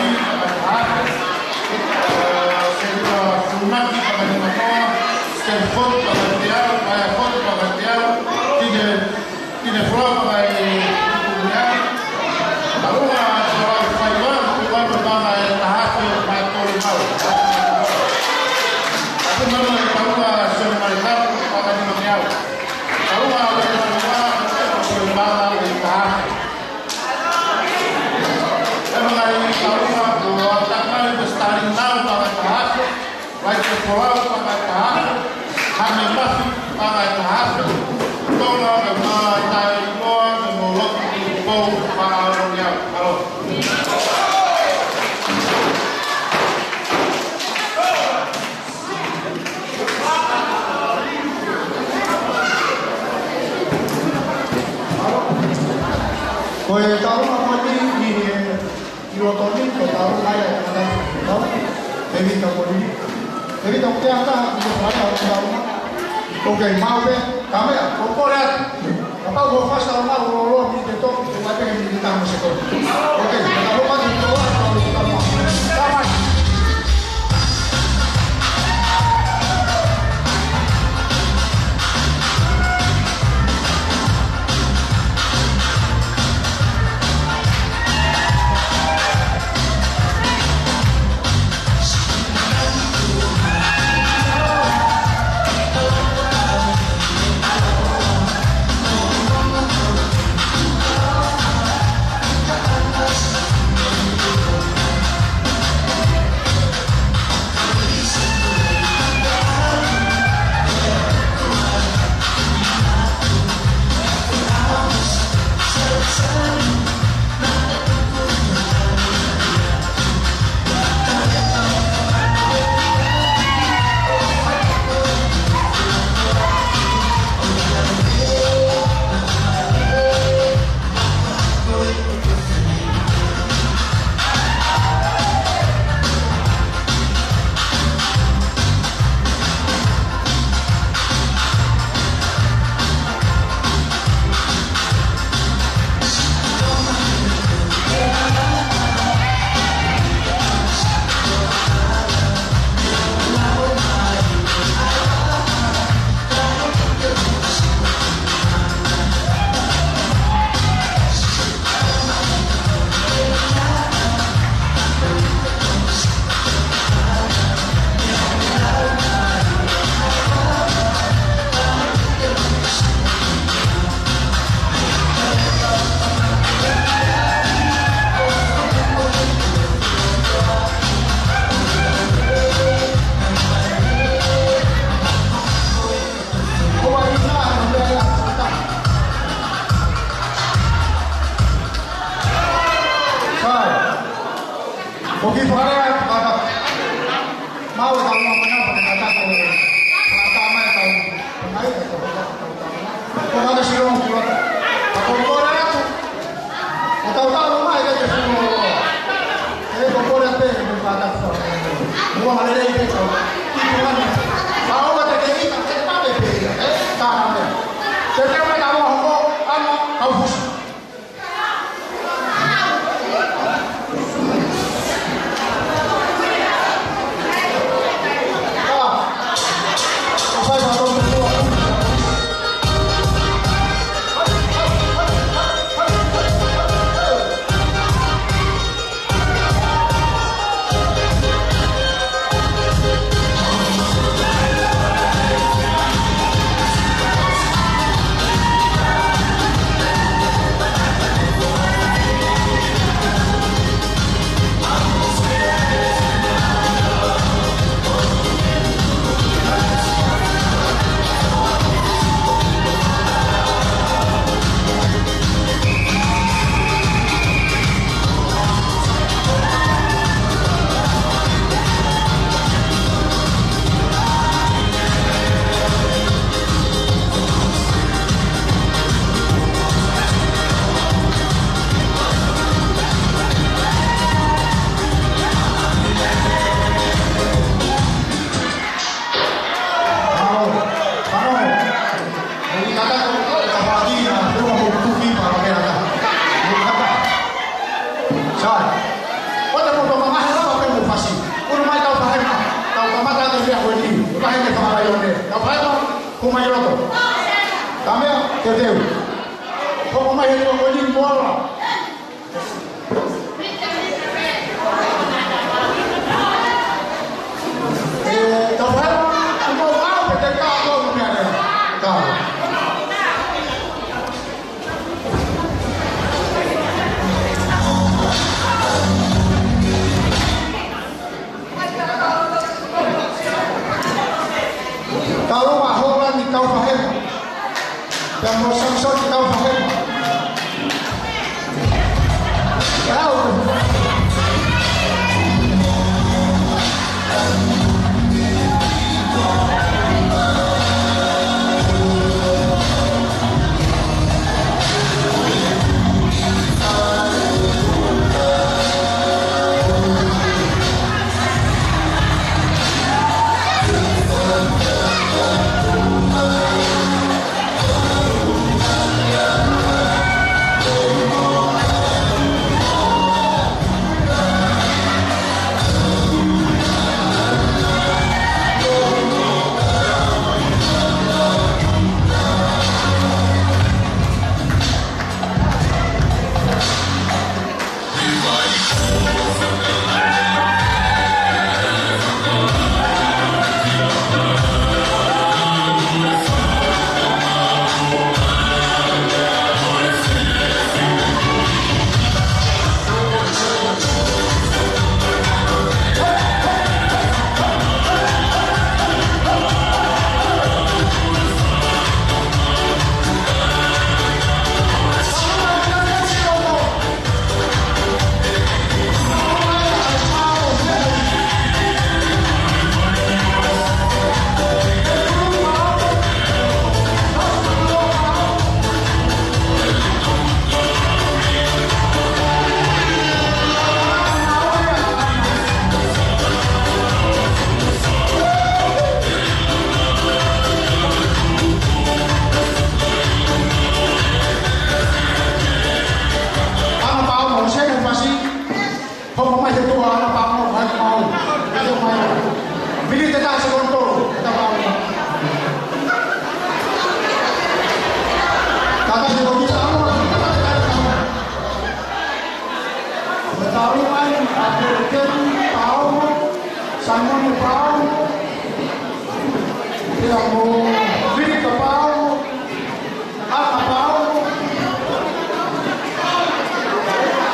Tali, pea Tahafe. Ē, Sēnitā Funaki, pea Nimanoa. Stanford, pea Teau, pea Ford, pea Teau. Tine, Tine Fua, pea Tukunia. Taunga, pea Faiva, Faiva, pea Tahafe, pea Tolu Mau. Aku mana, Taunga, Sēnitā Malikau, pea Nimameau. Taunga, pea Taunga, pea Tolu Mau, pea Tahafe. Ē, pea Taunga, pea Taunga, pea Stalin Nau, pea Tahafe. Vai ke polau pea Tahafe, Hane Mafi pea Tahafe, Tonga pea Taimoa, pea Moloki, Pou pea Aoniau. Alo. Ko e taunga ko eni, ʻi he ʻi loto ni, ko e taunga ia ʻa e tangata. Tau, Tevita Kolili. Tevita, ʻoku ke ʻatā, ʻoku ke fai ʻa e taunga. ʻOku ke maʻu pē, ka meʻa, ko e kole atu. Kapau ko e fasi taunga, ʻo lolo, ni te toki, te wate, ni te tamu se ko. ʻOku ke, ka loma ni, ko e taunga, taunga. Taunga. Sai. Ko ki fare atu kata. Mau e taunga mana, mana kata ko. Kata mai tau. Mai e tau. Ko mana siro mo ki wata. Ko kore atu. Ko tau tau mai ke te funo. E ko kore atu ke te kata ko. Mo hale le ke tau. Ki tu mana. Mau te ke ika ke mate pe. E, kata mai. Te te mai tau hoko, ano, kau fusi. Ka meʻa, teuteu. Hoko mai he tuʻa ko eni mo ala. E, tau fai, ʻoku mau au pe te ka ko meʻa ne. Ka. Tau ʻa Hola ni kau fahema. Pea mo Samson ni kau fahema. Tau. Ana pau mo se ne fasi. Hoko mai he tuʻa ana pau mo hai mau. Hoko mai. Miniti ʻe taha sekondi tolu. Ana pau. Tata sekondi tolu. Tau mai, ʻa Peleteni Paomo, Saimone Paomo, pea mo Vilika Paomo, ʻAna Paomo,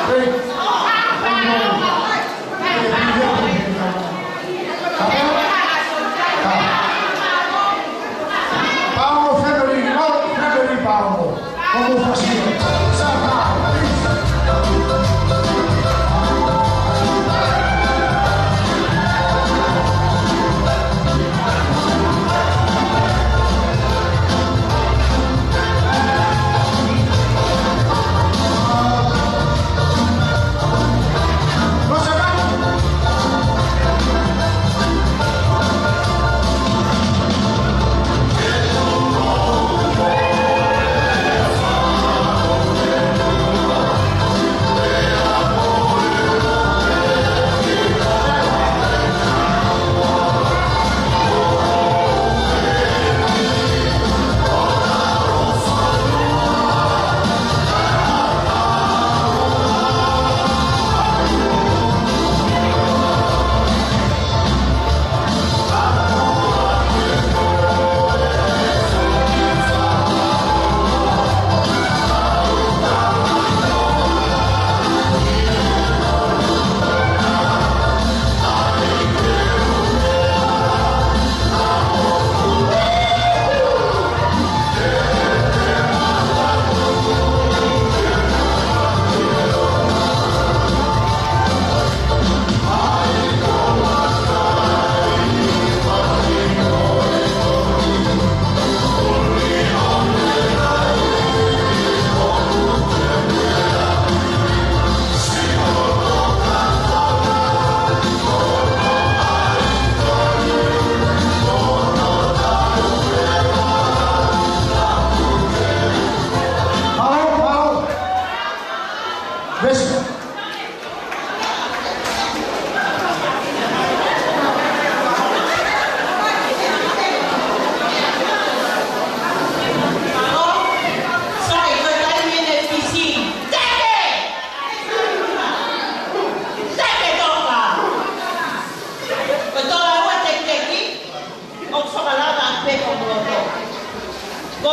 pea mo, pea mo, Paomo family, Paomo family, Paomo. Vamos fazer.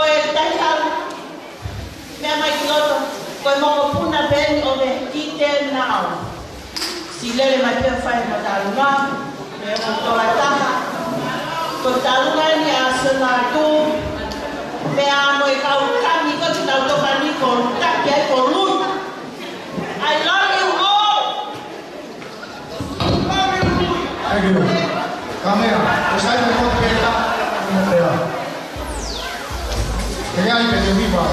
Ko e tahi ʻalu, meʻa mai ki loto, ko e mokopuna pē eni ʻo e Kitenao. Siʻi lele mai pē fai mo talu ma, meʻa mo tola taha. Ko talu mai ni a sona tu, meʻa mo e kau kami ko te kau tokani ko taki ai ko lui. I love you all. Thank you. Kamea, o sai mo ko peta, mo pea. Kei ai pe te viva.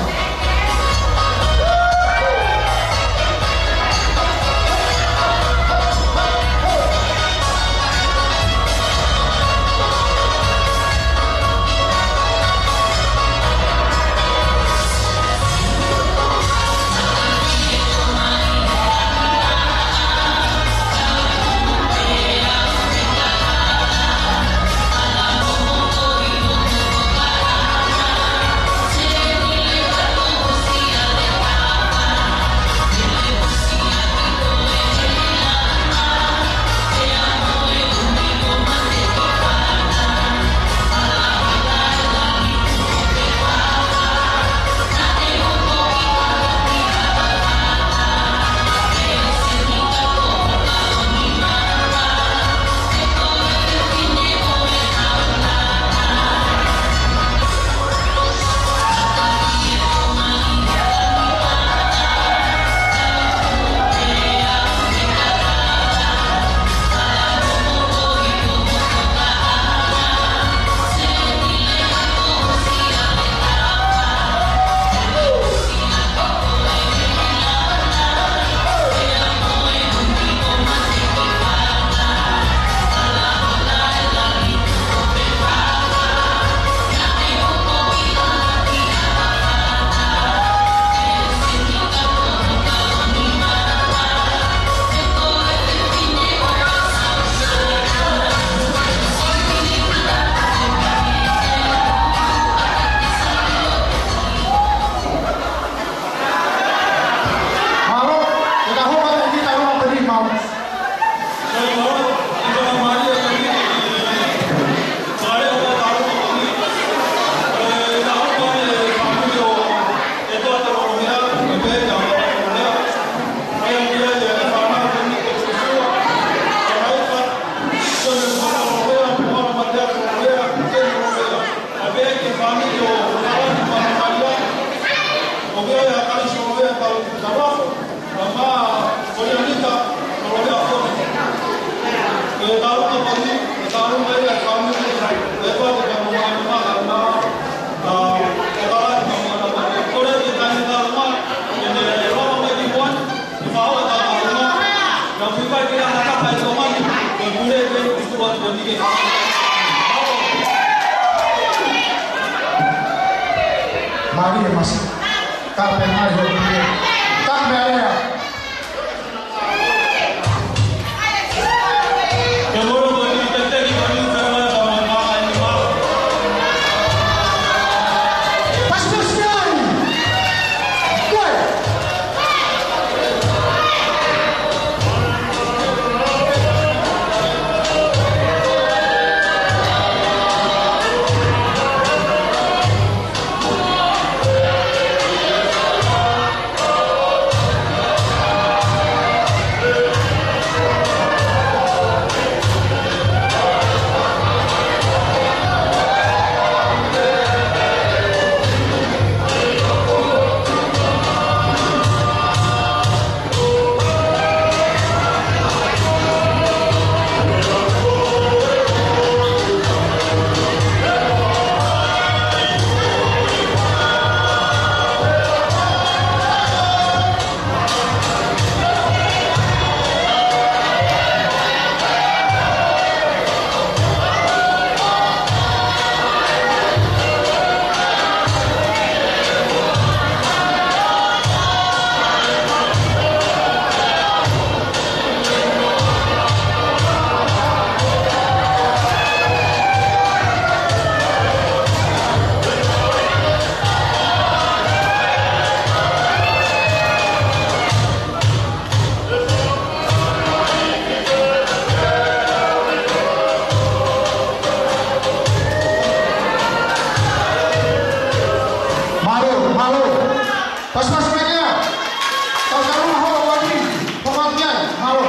Mālō, e ka hopa te kita hopa te ni mau. Mālie masi. Ka pe mai ho pule. Ka me alea. Mālō, mālō. Pasipasi mai ia. Tau kalu ho wati. Ho wati ai. Mālō.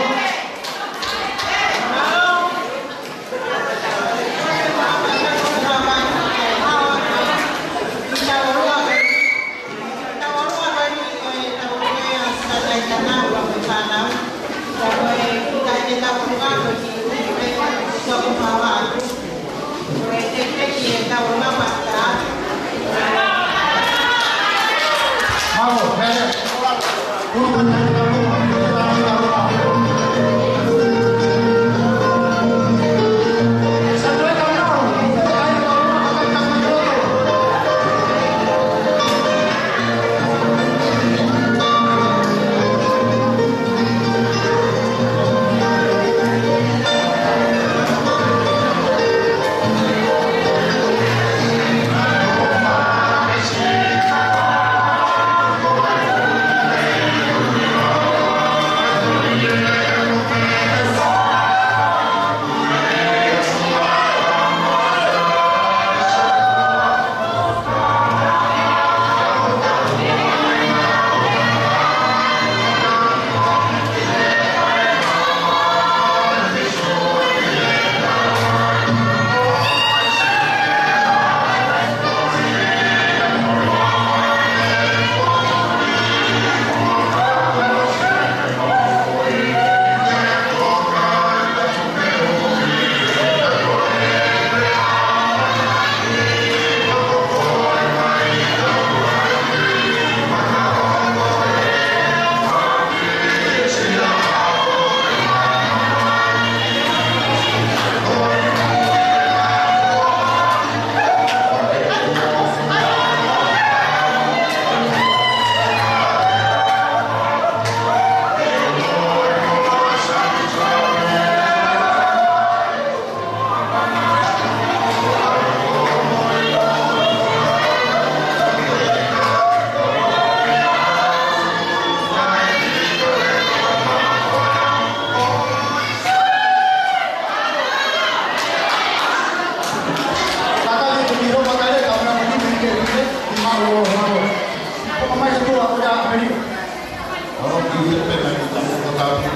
Alo, ki he pena ki tamu ko tapu.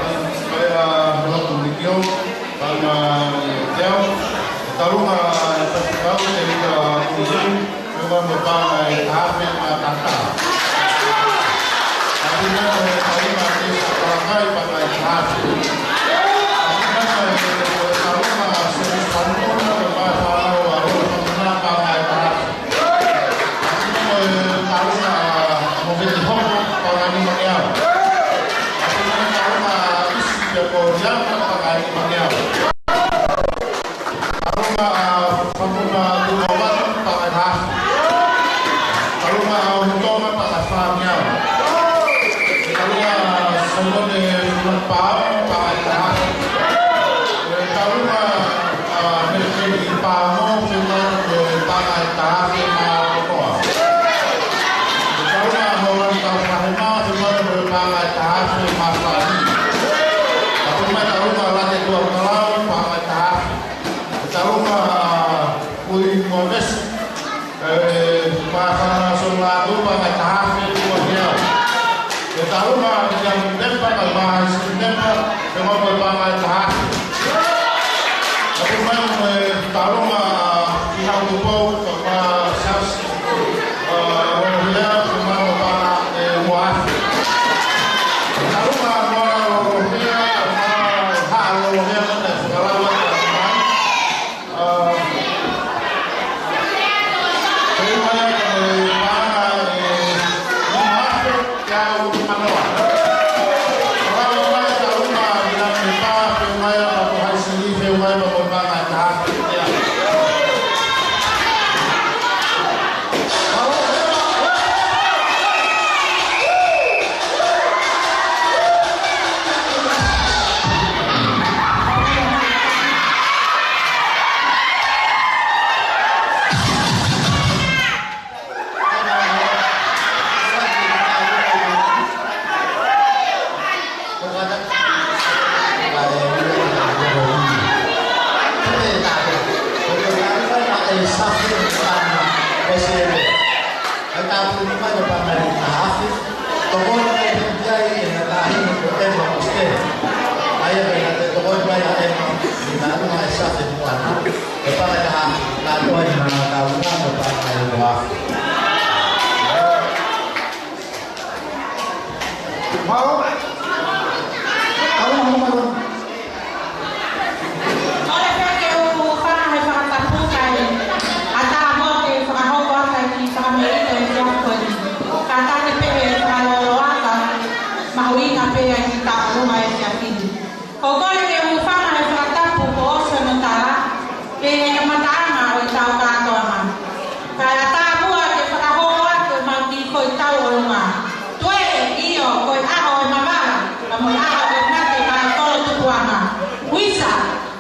Kai a hala tu ni kio, kai ma teo. Talu ma e tapu kau te ika kuzi. Mewa mo panga e tafe ma tata. Tapi na ko e kai ma te sa panga kai panga e tafe. Tapi na ko e talu ma se santo na ma sa na wa ro na panga e tafe. Talu ma, ʻa, mei he kiʻi pāmo, pea mo e panga e tafe ma koa. Talu ma, Holani Taufahe ma, pea mo e panga e tafe ma fani. Talu ma, talu ma, Late Tuʻakalau, panga e tafe. Talu ma, ʻa, Kui Moavesi. E, panga sola tu panga tafe ua hea. E talu ma ia mi pepa ka ma isi pepa, e ma ko e panga tafe. Talu ma, e, talu ma, ʻi hau tu pau, ka ma sas, ʻa, ua hea, ka ma ko e panga, e, ua afe. Talu ma, ma ua hea, ma ha ua hea, ma te whakalawa, ka ma Tāpuni mai ko e paʻanga ʻe taha afe. Tokoni mai pē ki ai ʻe he taʻahine ko Emma Mosteli. ʻA ia pea te tokoni mai ʻa Emma ʻi he ʻalu mai e safe moana. Ko e paʻanga ʻe taha afe. Tāpuni mai ʻa e taʻahine ko e paʻanga ʻe taha afe. Mālō. Kau mau mālō. Kole pē ke u hūfanga he fakatapu kae ʻatā muʻa ke fakahoko atu e kiʻi fakameʻapango ʻo e efiafi ko eni. Kātaki pē he fakalōloa ka mahuʻinga pē ʻa e kiʻi tauʻolunga ʻo e efiafi ni. Ko e kole ke u hūfanga he fakatapu kuo ʻosi hono tala, pea he kamataʻanga ʻo ʻetau kātoanga. Kae ʻatā muʻa ke fakahoko atu ʻemau kiʻi foʻi tauʻolunga. Tuē, ʻio, ko e ʻaho ʻo e mavala, pea mo e ʻaho ʻo e mate, kae kolo tupuʻanga. Uisa,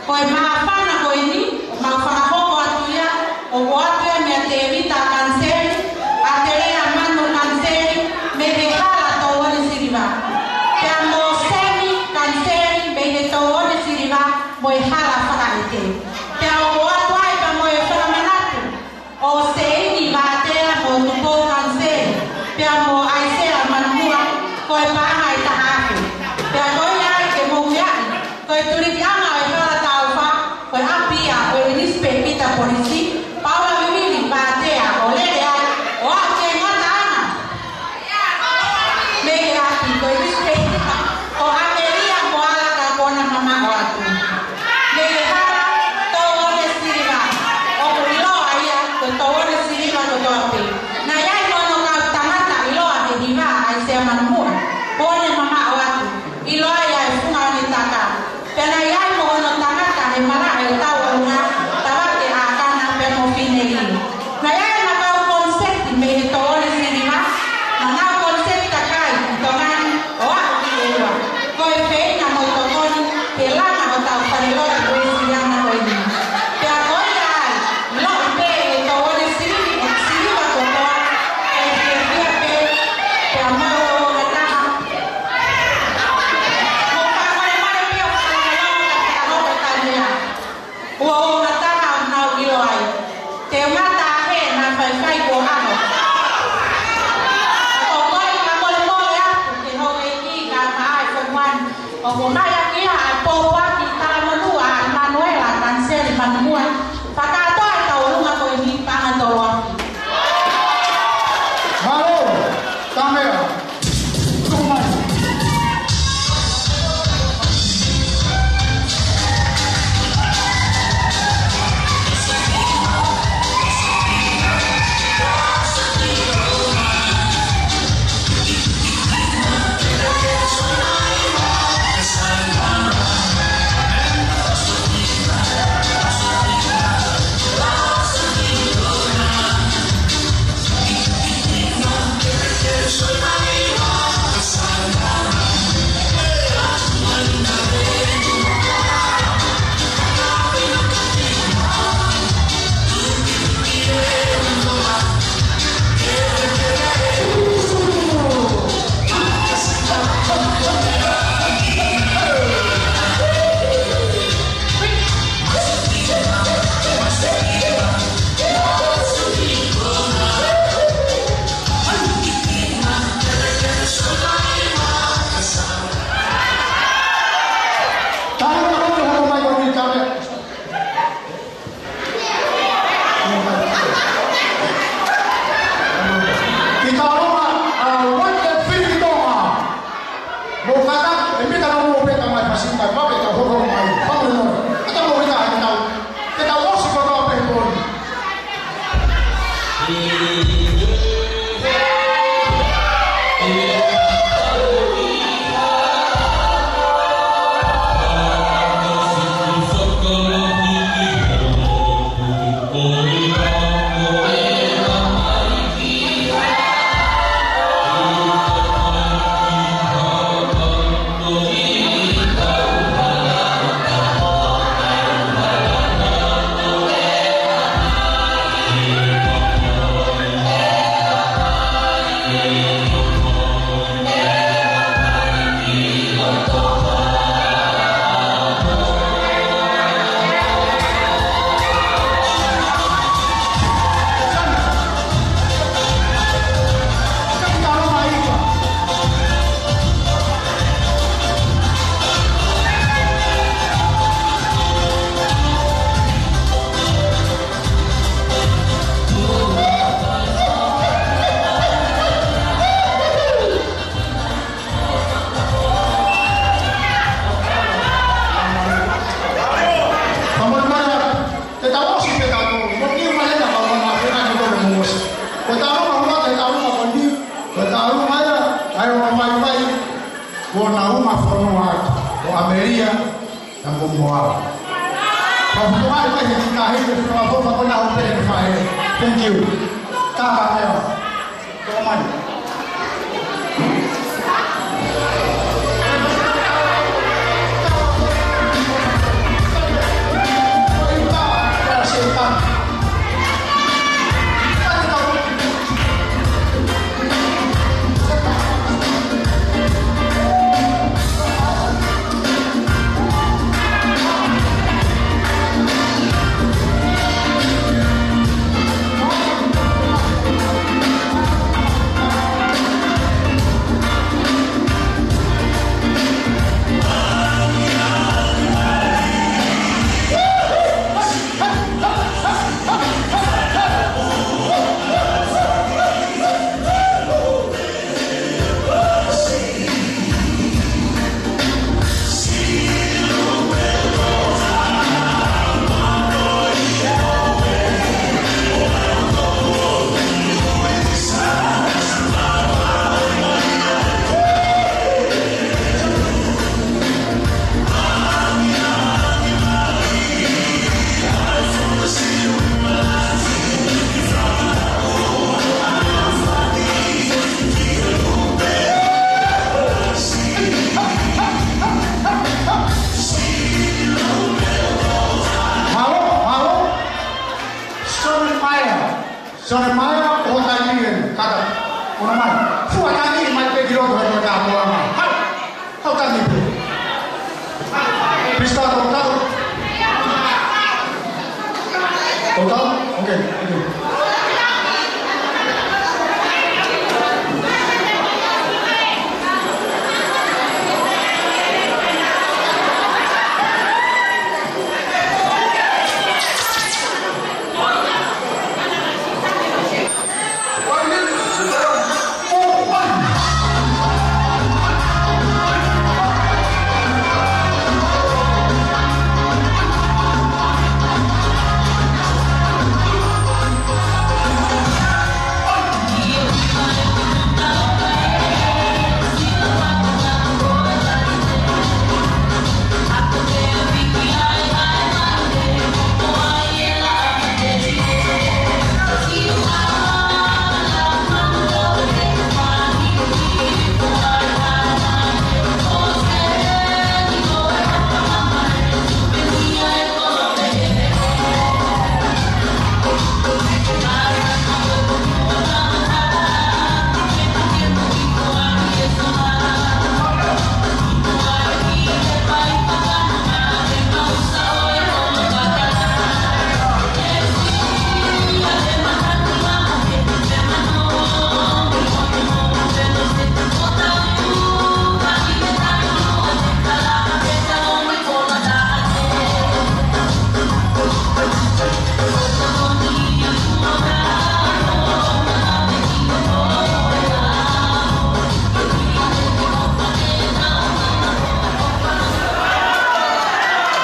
ko e māfana ko eni, ʻoku mau fakahoko atu ia, ʻoku ʻoatu ia meia Tēvita Kaniseli, ʻAtelea Manu Kaniseli, mei he hala Touone Siliva. Pea mo Semi Kaniseli, mei he Touone Siliva, mo e hala Fakaʻete. Pea ʻoku ʻoatu ai pea mo e fakamanatu ʻo Seini Vātea mo Tupou Kaniseli, pea mo ʻAisea Manumuʻa, ko e paʻanga ʻe taha afe. Pea ko ia ai ke mou meaʻi, ko e tulikiʻanga ʻo e hala Taufa, ko e ʻapi ia ʻo e ʻInisipēkita Polisi, Paula Vivili Vātea, ʻo lele ai, ʻo aʻu ki he ngataʻanga. Mei he ʻapi, ko e ʻInisipēkita, ko ʻAmelia Moala ka kuo na mamaʻo atu. Mei he hala Touone Siliva, ʻoku ʻiloa ia ko Touone Siliva kotoa pē. Naʻe ʻi ai mo hono kau tangata ʻiloa he hiva, ʻAisea Manumuʻa, kuo ne mamaʻo atu. ʻIloa ia ʻi he funga ʻo ʻene taka. Pea naʻe ʻi ai mo hono tangata he malaʻe ʻo e tauʻolunga, Tavake ʻAkana pea mo Finelī. Naʻe ʻi ai ʻema kau koniseti mei he Touone Siliva, ʻenau koniseti kakai ʻi Tonga ni ʻo aʻu ki ʻEua. Ko e feinga mo e tokoni ke langa hotau falelotu Uēsiliana ko eni. Pea ko ia ai, ʻiloʻi pē ʻe he Touone Siliva, ʻe Siliva kotoa, ʻe fiefia pē, pea mo e ongataha. Mou fakamolemole pē ʻo fakamolemole ka fakahoko e taimi ia. Ua ongataha ʻoku nau ʻilo ai. Te u mata he na faifai ko ano. Ko e fakamolemole atu ki he houʻeiki kae ʻumaʻā e fonua ni. ʻOku ʻomai ʻaki ia ʻa e pōpoaki talamonū ʻa ʻImanuela Kaniseli Manumuʻa. Fakakātoa e tauʻolunga ko eni paʻanga ʻe tolu afe. Mālō, Tamea. Tuku mai. Kuo nau uma fonua atu, ko ʻAmelika, na mo Moala. Ka puto mai mai he tika hei ke fika fo fa ko na o pele ke fai. Thank you. Tata leo. Tō mai. Mālō, mālō. Jeremiah. Jeremiah, ʻo taimi eni, kata. ʻOna mai. Fua taimi mai pē ki loto he ko e tā moa mai. Hau. Hau taimi pē. Pista, tau tau. Tau tau? Okay, thank you.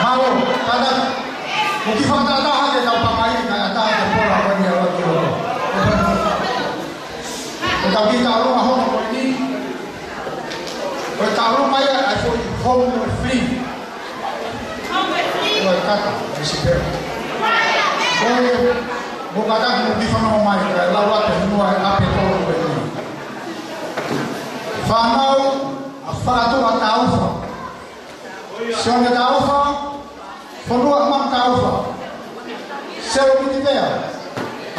Mālō, tata. Mo ki fakatātā hake tau pangai, ka ata te pola ko ni a waki o. Ko tau ki tau longa hono ko ni. Ko tau longa ia ai foʻi home free. Ko e kata, e sipera. Ko e, mo kata mo ki fano mai, ka e lau atu hingoa e ʻapi tolo ko ni. Fānau, ʻa Fakatuʻa Taufa. Sione Taufa, Fonua Manu Taufa. Selu Mitivea,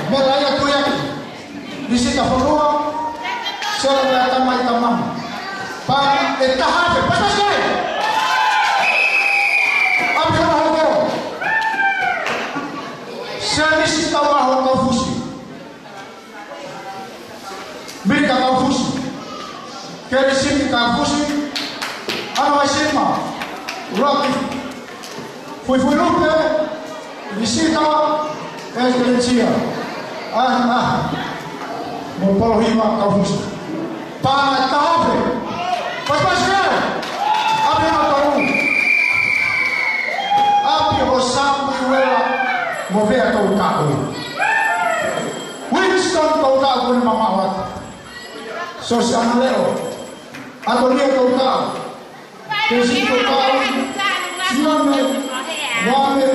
Melaia Tuiaki, Lisita Fonua, Selu Lea Tamai Tamam. Paʻanga ʻe taha afe, pasipasi. ʻApihono Hokelo. Selu Lisita Maho Kaufusi. Milika Kaufusi, Kelisini Kaufusi, ʻAna Vaisima, Rocky, Fuifuilupe, Lisita, Eskelensia, ʻAna, mo Polohiva Kaufusi. Paʻanga ʻe taha afe, pasipasi, ʻapihono Tolu, ʻapihono Samuela, mo Vea Toutaʻu. Winston Toutaʻu ko ʻene mamaʻo atu. Sosiana Leo. ʻAtonia Toutaʻu. Sione, Moame,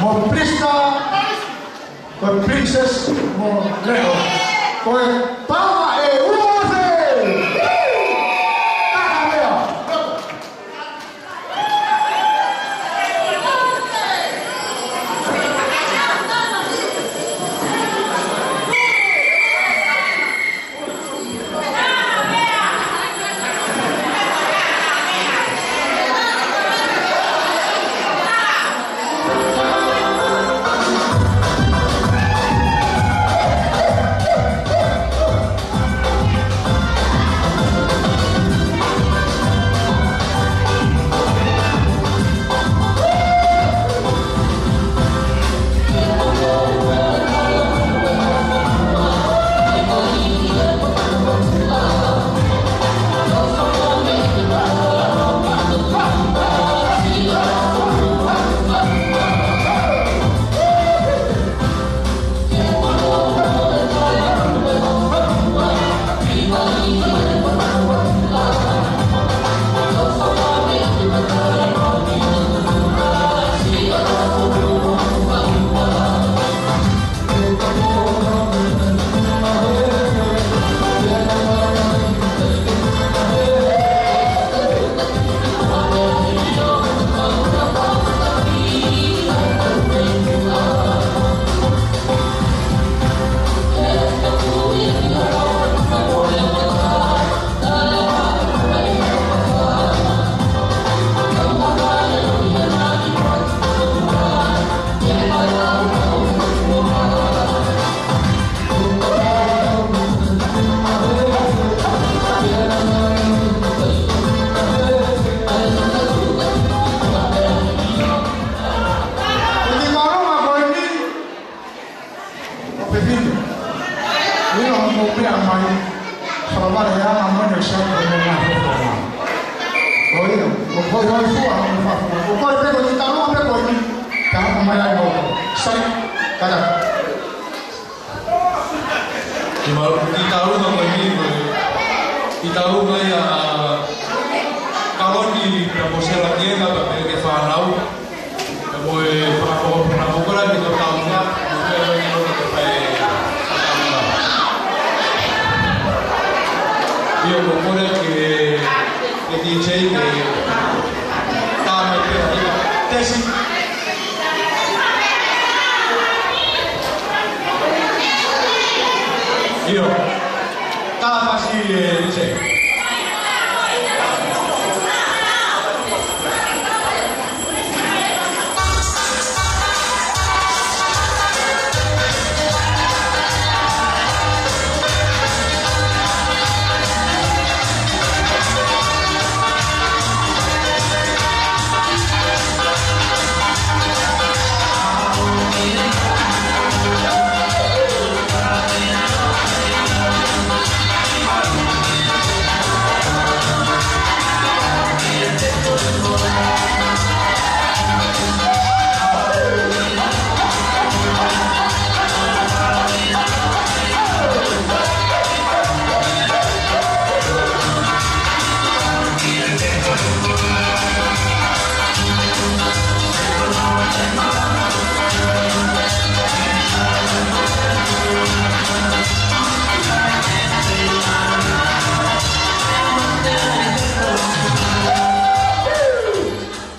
mo Prisca, ko e Princess mo Leo. Ko e pā ʻe ua afe. Takamea. ʻO pehē ni, ʻilo mo pea mai, fakamare ʻa e anga mo ne sa ko ne na ko ko na. ʻO ʻilo, ʻo ko ʻilo fua mo fafua. ʻO ko e pē ko e talu pē ko eni, ka hoko mai ai mo ko. Sai, kata. Ki ma, ki talu ma ko eni, ko e, ki talu mai ʻa Kaloni, pea mo Sela Kienga, pea pehē ki he fānau. Mo e fakamoʻoni, fakamoʻoni ko eni ko e taumuʻa, mo e meʻa ko eni ko e fai. ʻIo, ko e kole ki he, ki he D J ke tā mai pē, ʻio. Tesi. ʻIo. Tā mai siʻi, ē, D J.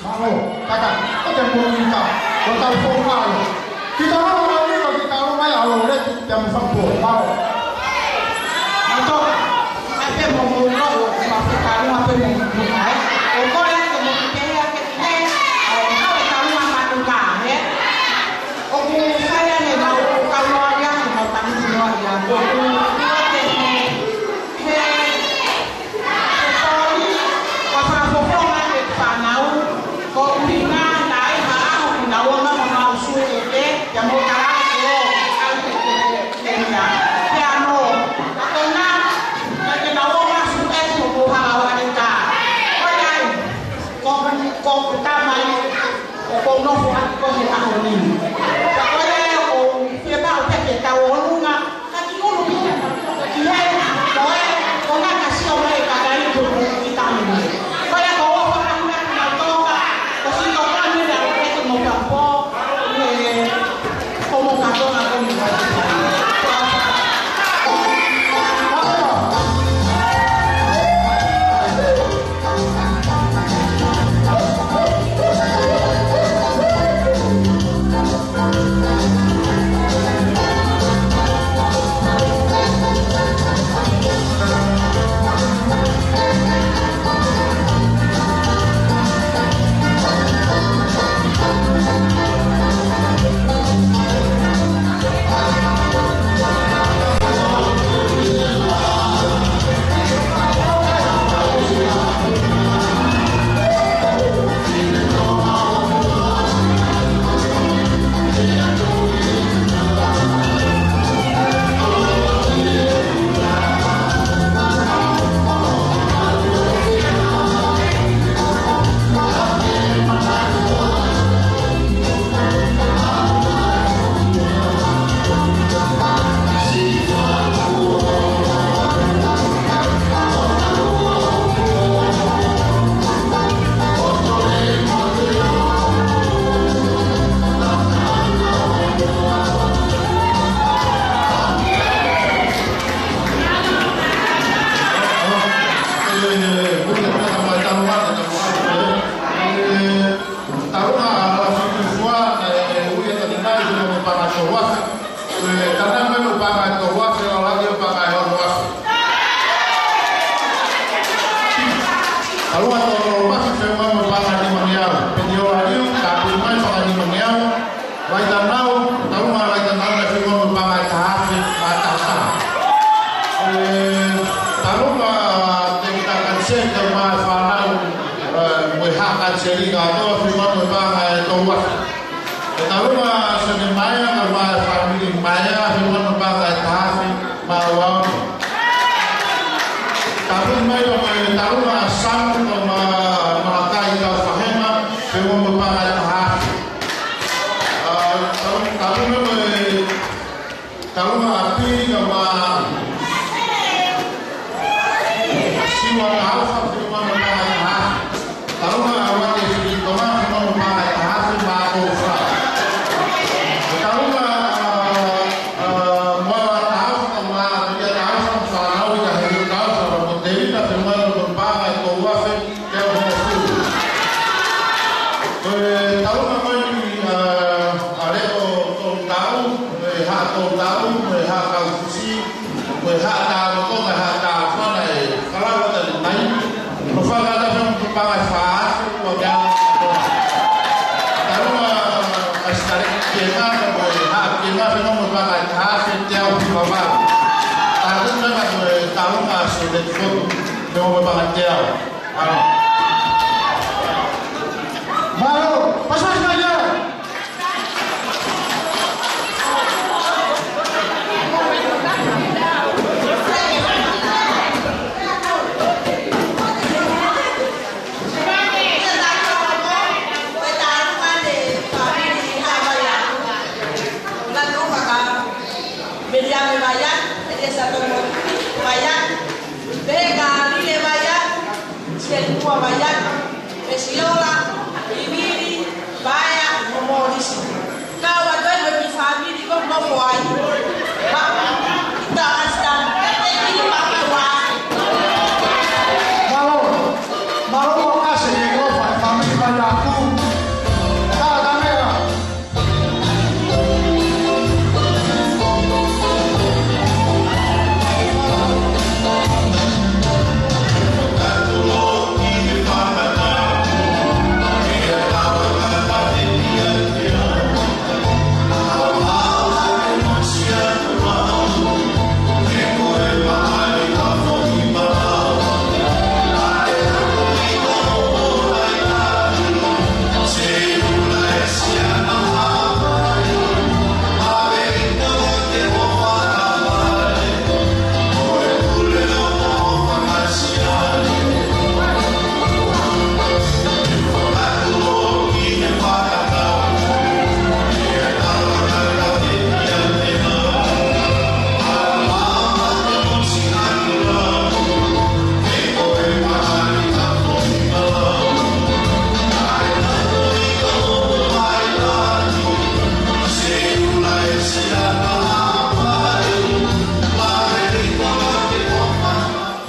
Mālō, kaka, ko te mōnita, ko tau fōkalo. Ki tau lava mai, ki tau lava mai, alo, le, te amo fapo, mālō. Mālō, a pe mo mo lo, ma fōkalo, a pe mo mo ai. ʻO ko e ke mo te a ke te, a o ka e tau ma ma tu ka, ē? ʻOku sai ange mau ʻo kau noa ia, ke mau tangi noa ia. ʻOku ʻikai te he, he, he pōni, ʻo fakafofonga e fānau, ko e ʻuhinga naʻe ʻi ai ha ʻaho ke nau ō mai mo nau sū e te, ia mo ka ai ke ō, ke kau ke te, te mea. Pea nō, ka ko na, ka ke nau ō mai sū Seli kātoa, feinga mo e paʻanga ʻe tolu afe. Ke talu mo Sene Maea, kae ʻumaʻā e fāmili Maea, feinga mo e paʻanga ʻe taha afe mā ua ono. Tapu mai mo e talu mo Samu, kae ʻumaʻā Malakai Taufahema, feinga mo e paʻanga ʻe taha afe. ʻA, talu, talu mo e Talu mo ʻApili kae ʻumaʻā Siua Taufa, feinga mo e paʻanga ʻe taha afe. Talu mo ʻAuate Filitonga, feinga mo e paʻanga ʻe taha afe mā ua fā. Talu mo, ʻa, ʻa, Moala Taufa kae ʻumaʻā Malia Taufa, fānau ia ʻa Heli Taufa, mo Tevita, feinga mo e paʻanga ʻe tolu afe teau hongofulu. Ko e talu mo e, ʻa, ʻa Leʻo Toutau, mo e Haʻa Toutau, mo e Haʻa Kaufusi, mo e Haʻa Tāmoto, mo e Haʻa Tāfana ʻe kalaua tali mai. Ko e fānau ʻa e fānau paʻanga ʻe fā afe, ua mā. Talu mo ʻAsitaleki Kienga, mo e Haʻa Kienga, feinga mo e paʻanga ʻe taha afe teau hongofulu mā valu. Talu mo e, mo e talu mo Sōleti Fotu, feinga mo e paʻanga ʻe teau. Mālō, pasipasi mai ia. Miriam Vaiatu, Elisa Tomo Vaiatu, Peka Lile Vaiatu, Sialikua Vaiatu, Pesiola, Ivili, Vaea, mo Morisi. Kau atu ai mo e kiʻi fāmili ko Mofoai. Ma, ita asita, e kiʻi fāmili wa. Mālō, mālō ʻaupito e ʻofa e fāmili Vaiatu. Tātāmea.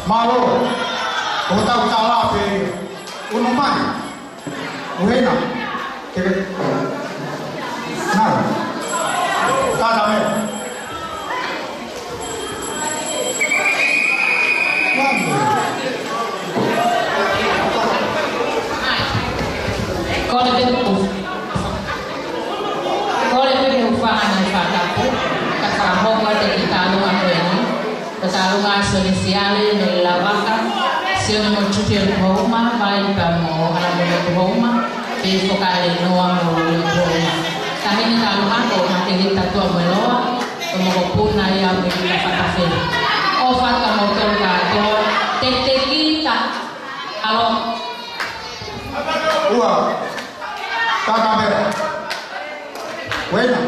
Mālō, ʻo tau tala pē, ʻunu mai. Uhena. Keke. Nā. Tātāmea. Kole pē ʻofa. Kole pē ʻofa ʻa e fatapu. Ka fakahoko atu e kiʻi tālunga ko eni. Ko e tālunga ʻa Sione Siale Noʻelavaka, Sione mo Juti ʻOtuhouma, Vai pea mo ʻAlamoni ʻOtuhouma, pea Fokaʻalenoa mo Loli ʻOtuhouma. Taʻahine tālunga ko Makehe Tatua mo e Loa, ko e mokopuna ia ʻo Melika Fakafeʻao. ʻOfa atu kimoutolu kātoa, teteteki ta alo. Ua. Tātāmea. Uena.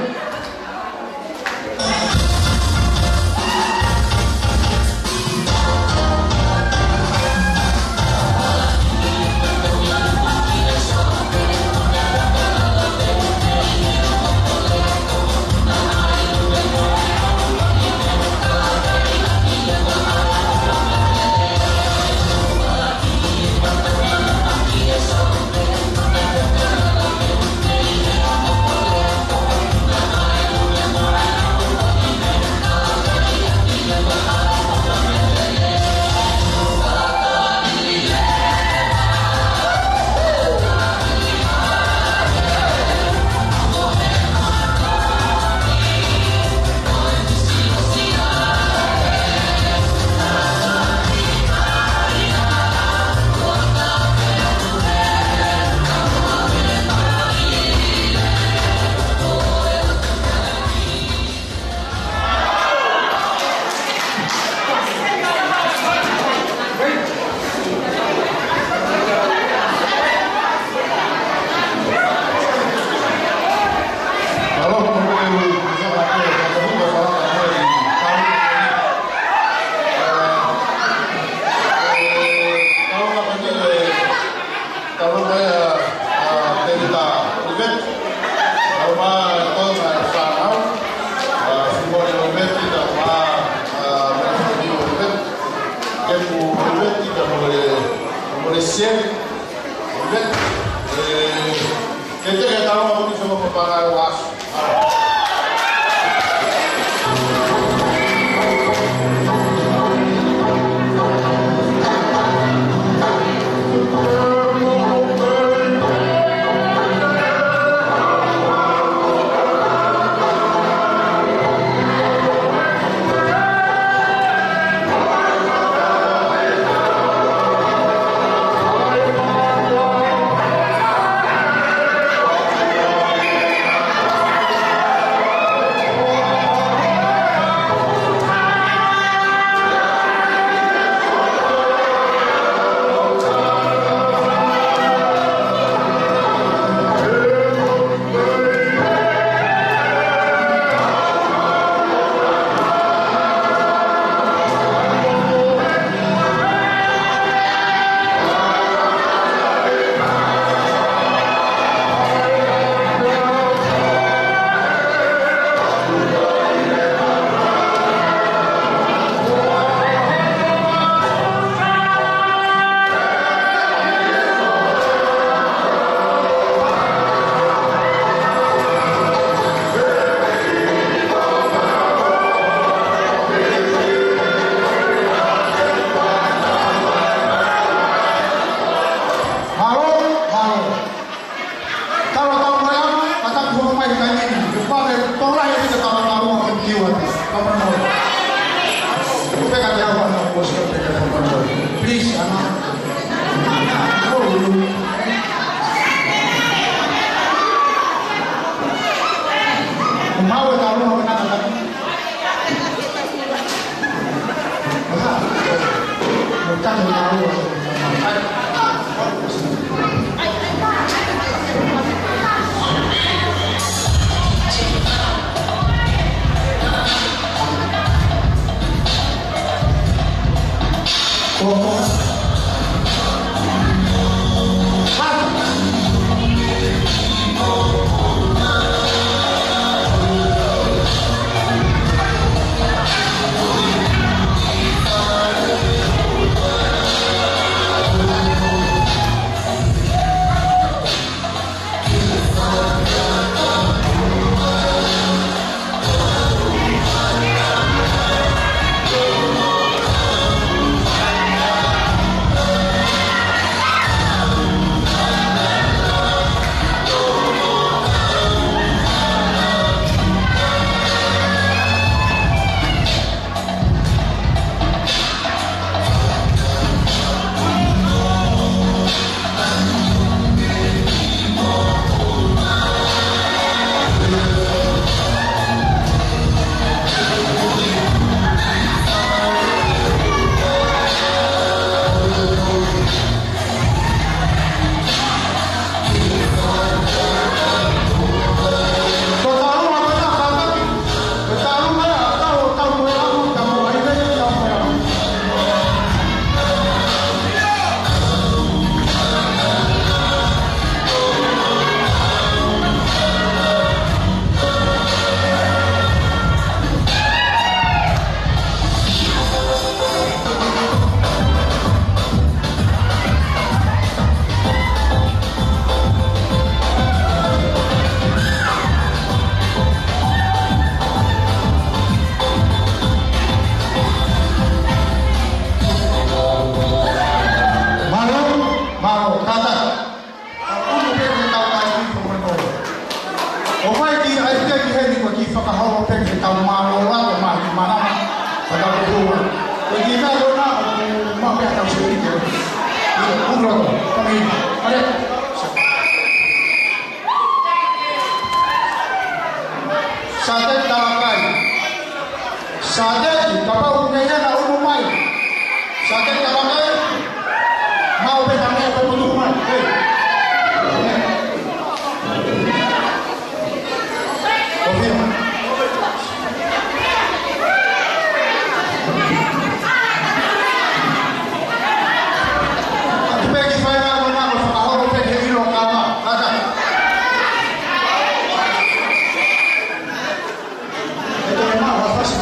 Sē, ē, ke te ke tau ʻo ni se mo papanga ʻo asu. Mālō, mālō. Tau tau mai atu, ʻa taku hoko mai he taimi ni. Kuo pau ke tau lahi ʻi he tau tau ua ke kiu atu. Tau mai atu. Peka te awa na kuo sio peka te awa. Please, ana. Oh, you. Mau e tau ua ke nana. Mālō, mālō, kātaki. ʻOku pē ke tau kai ki ko mano. ʻO mai ki ai ke ki heni ko ki fakaholo pē ke tau mālō la ko mai ki manama. Ka tau kua. Ko ki mea ko na ʻoku ma pē tau se ki ke. Kura ko. Kami. Ale. Sāteki Talakai. Sāteki, kapau ʻoku ne hanga ʻo ʻunu mai. Sāteki Talakai. Mau pē ka mea pē putu mai. Hei. ʻOfia. Atu pē ki fai na ko na ko fakaholo pē he ʻilo kama. Kata. E te ma wa fasi.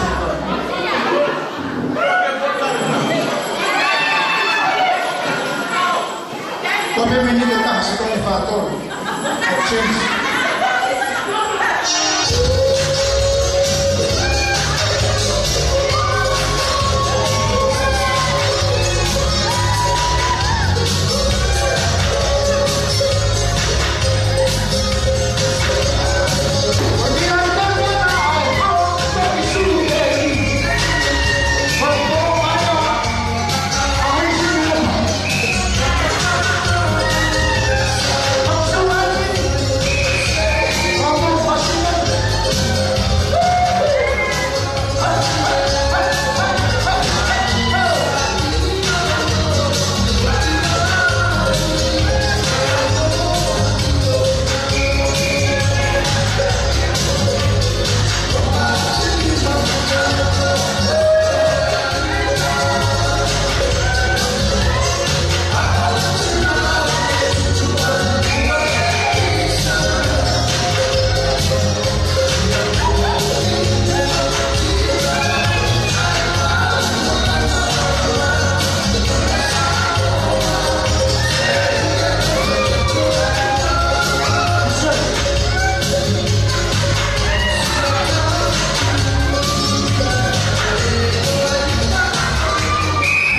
Change.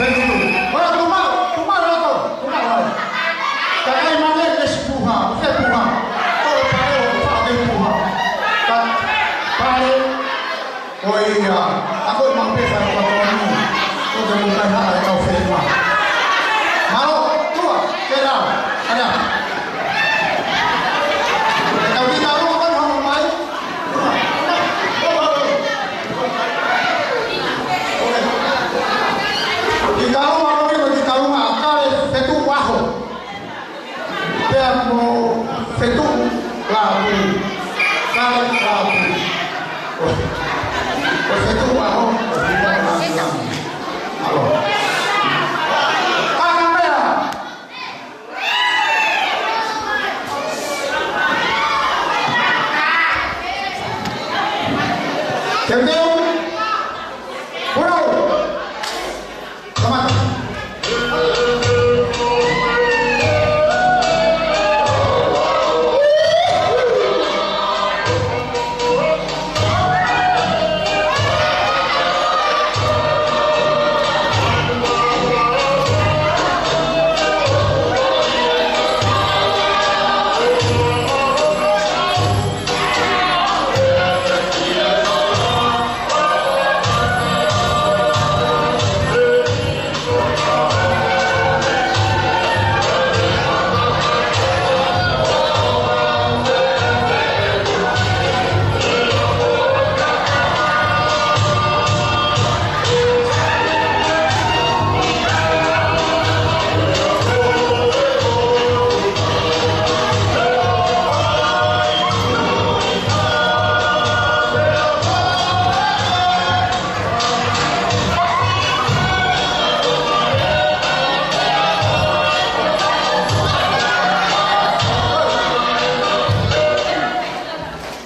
Thank you. Ora, tuma, tuma, loto, tuma, ora. Kakai mane ke si puha, ke puha. Tolo pale, o fa ke puha. Ka, pale, ko ia, ako i mau pe fai kua tonu. Ko te mo kai ha, e kau fenua. Mālō, tua, ke rau, ana. E kau ki tau, ko hamo mai. Ki tau, ako ki tau, ma kale, fetu waho. Pea mo fetu lapu. Kale lapu. Ko fetu waho, ko fetu lapu. Alo. Ka ka pea. Teuteu. Puro. Kamata.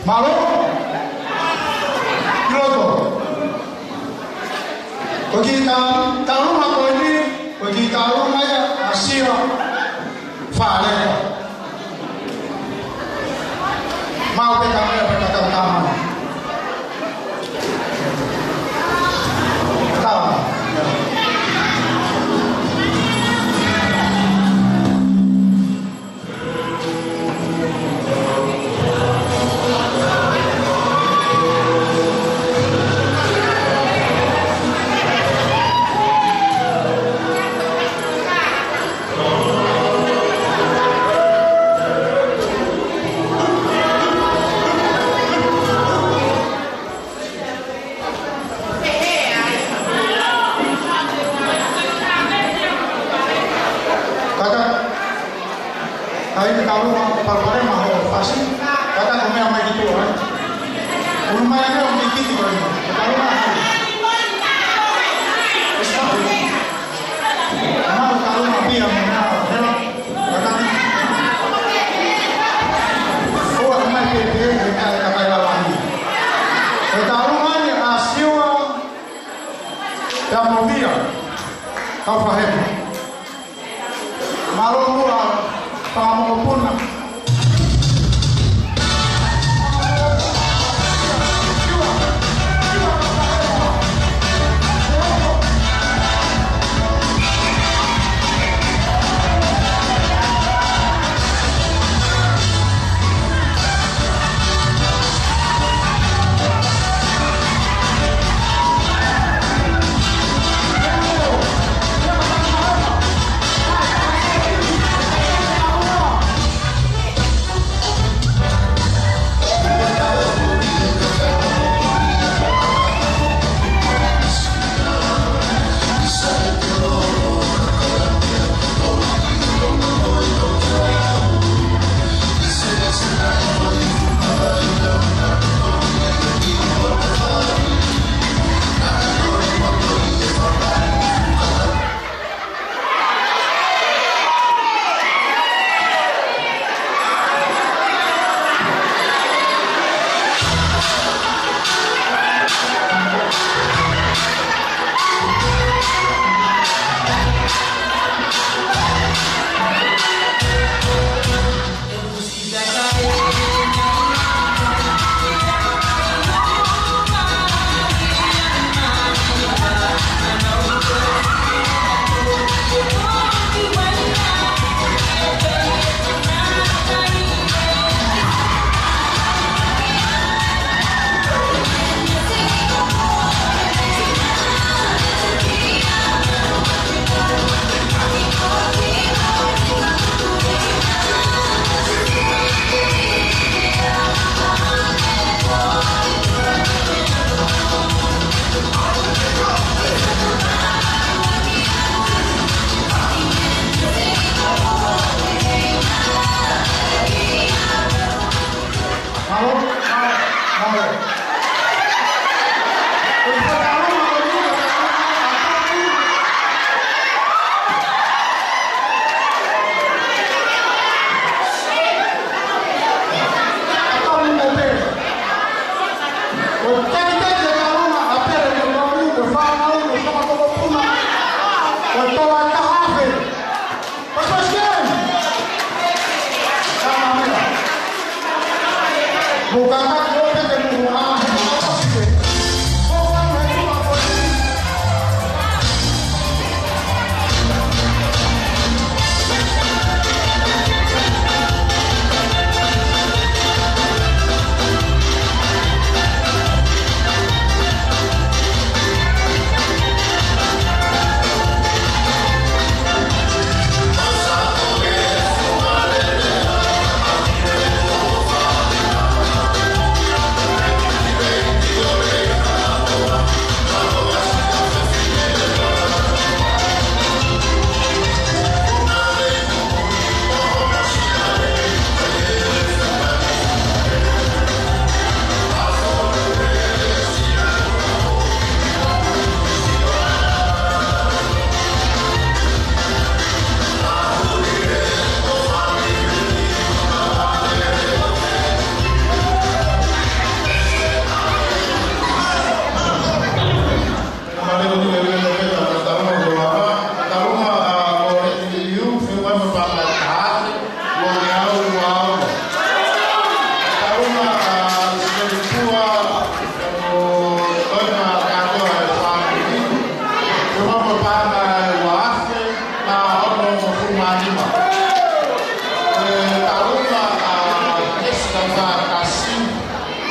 Mālō. Ki loto. Ko e kiʻi ta-, taʻaluma ko eni, ko e kiʻi taʻaluma ia ʻa Sia Fale. Mau pē ka meʻa pē ka tau tama. Tama. Kata, ai ke kalu ma, palopalema hoʻo fasi. Kata ko e meʻa mai ki tuʻa, ē. Ulu mai ange ʻo kikiti ko ē. Ke kalu ma, hai. Esta. Ana ke kalu ma pia mo na, hela. Kata. Ua mai pē pē, ke kae kakai lalahi. Ko e taʻaluma eni ʻa Siua Tamovia Kaufahema. Mālō muʻa, fakamoʻopuna.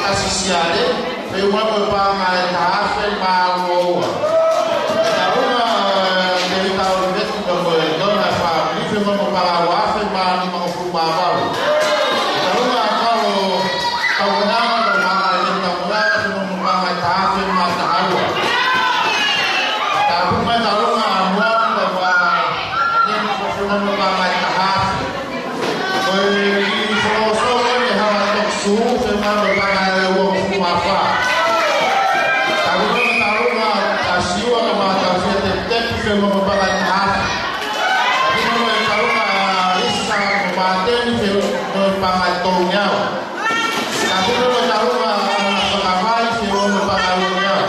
Kasi Siale, feʻunga mo e paʻanga ʻe taha afe mā ua ua. Taʻu ua, ē, Tēvita Olivetti mo e Dona Fāmili, feʻunga mo e paʻanga ua afe mā nima ua ua. Taʻu ua, Kalo Taunanga mo e paʻanga ʻe Taunanga, feʻunga mo e paʻanga ʻe taha afe mā taha ua. Taʻu ua, Taunanga mo e paʻanga ʻe Neni, feʻunga mo e paʻanga ʻe taha afe. Ko e kiʻi folofola ko eni ʻa e Hala Tokisū, feʻunga mo e paʻanga ʻe uofulu mā fā. Taʻu ua, Taunanga ʻa Siua kae ʻumaʻā ʻa Tausia Tepitepi, feʻunga mo e paʻanga ʻe taha afe. Taʻu ua, Taunanga ʻa Lisa mo Māteni, feʻunga mo e paʻanga ʻe tolungeau. Taʻu ua, Taunanga ʻa Fakavai, feʻunga mo e paʻanga ʻe uangeau.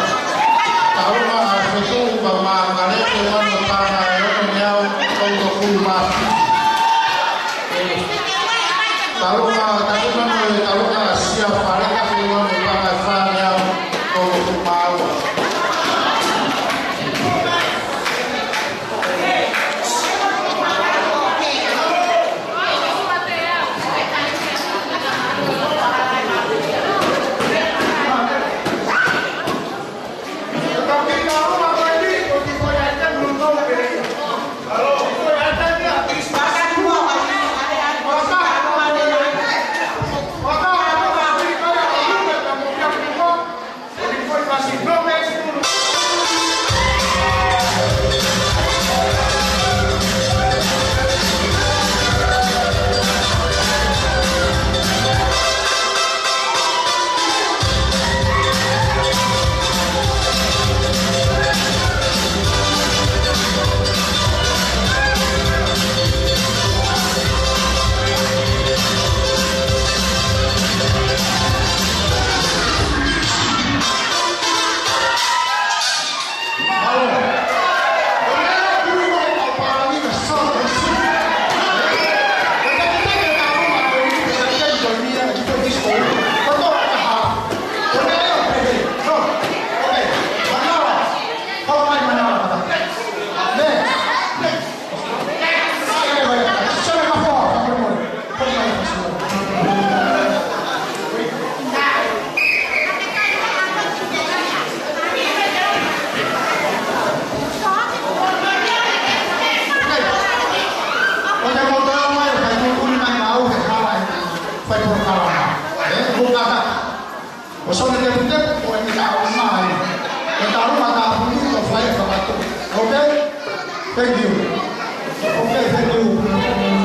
Taʻu ua, Fetuʻu mo Mākale, feʻunga mo e paʻanga ʻe onongeau, tolungofulu mā fitu. Taʻu ua, Taʻu ua, Taʻu ua, Sia Faleka, feʻunga mo e paʻanga ʻe fāngeau, tolungofulu mā ua. ʻO Sone Tepitepi, ko e taʻu mai. Ko e taʻu ua tāpuni ko fai fakatu. Okay? Thank you. Okay, thank you.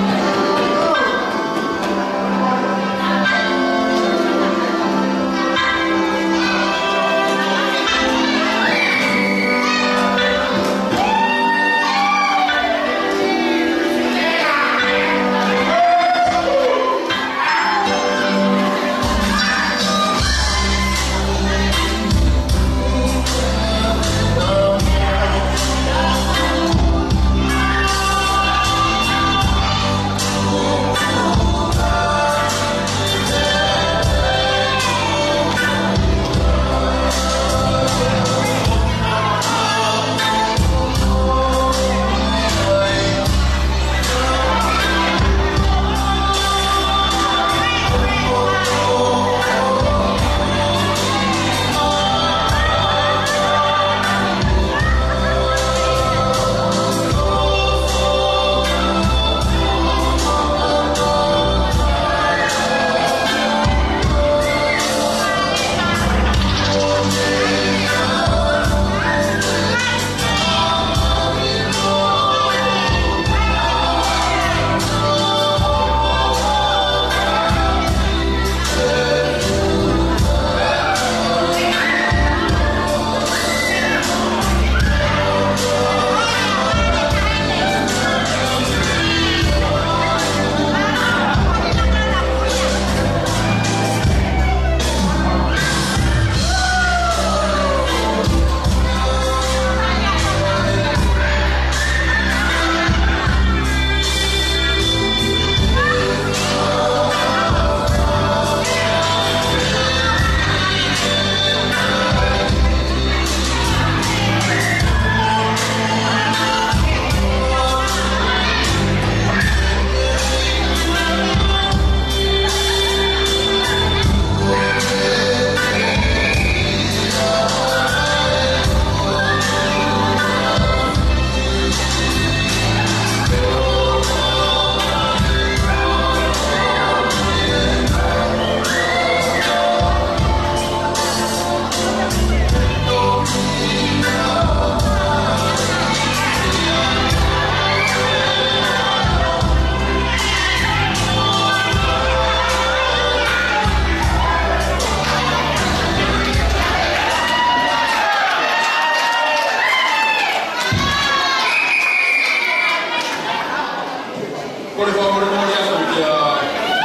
Kole fakamolemole atu kia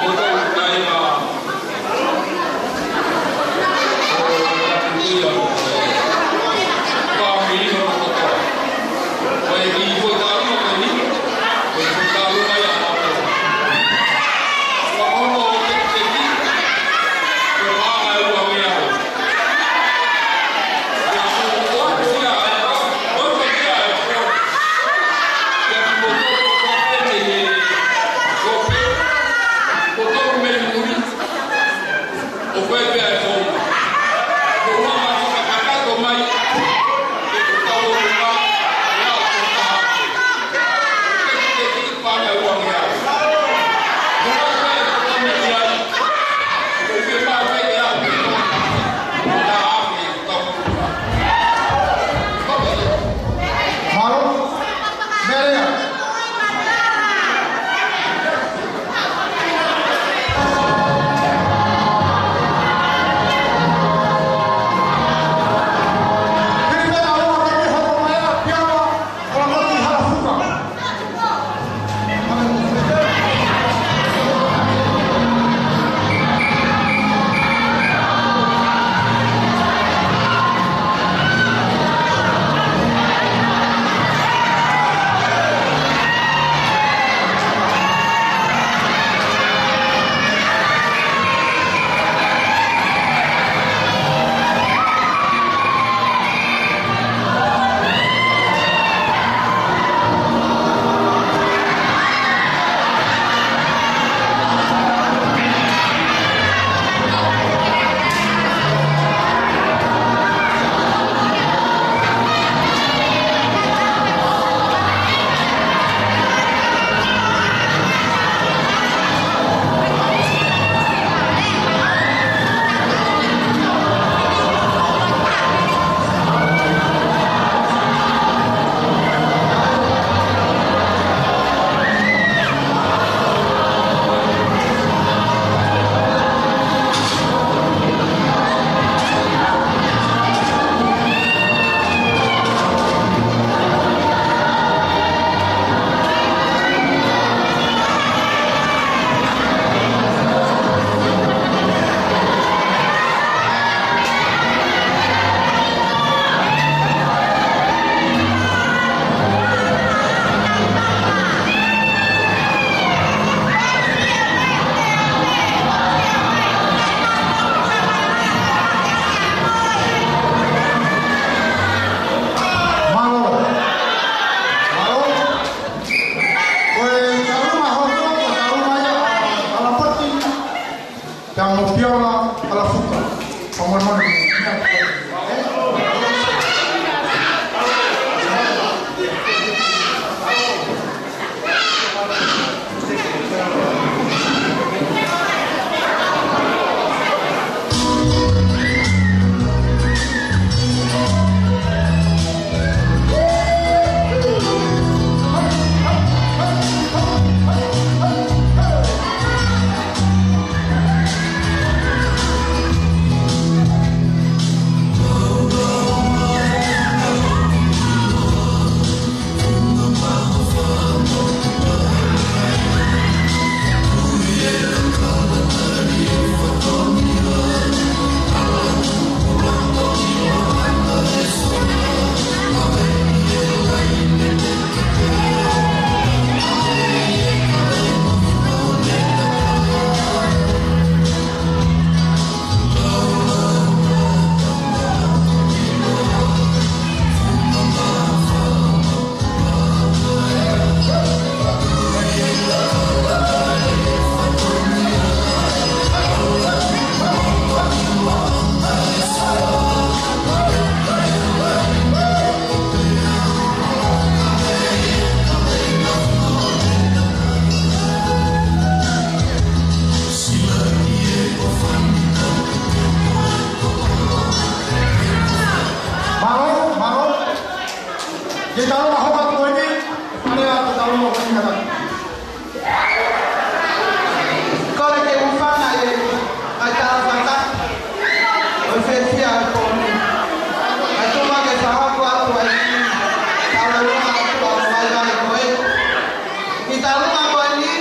koutou kāinga ʻo e Laputia, fāmili hono kotoa. Ko e kiʻi foʻi tālunga ko eni, ko e foʻi tālunga ia ʻa Papa. Fakamolemole ʻo tekiteki, ko e paʻanga ʻe ua ngeau. Mālō. Melia. Mālō. Mālō. Ko e tālunga hono, ko e tālunga ia ʻa Alapoti, Tangopiola Alafuka. Fakamolemole. Mālō, mālō. Ke tālunga hono ʻaho ko eni, ʻa e tālunga ko eni ka. Kole ke u hūfanga he ngaahi tala fakatapu ʻo e fiefia ʻo e pō ni. Kae tuku ke fakahoko atu ai e tālunga ʻa e vaivai ko ē. Kiʻi tālunga ko eni,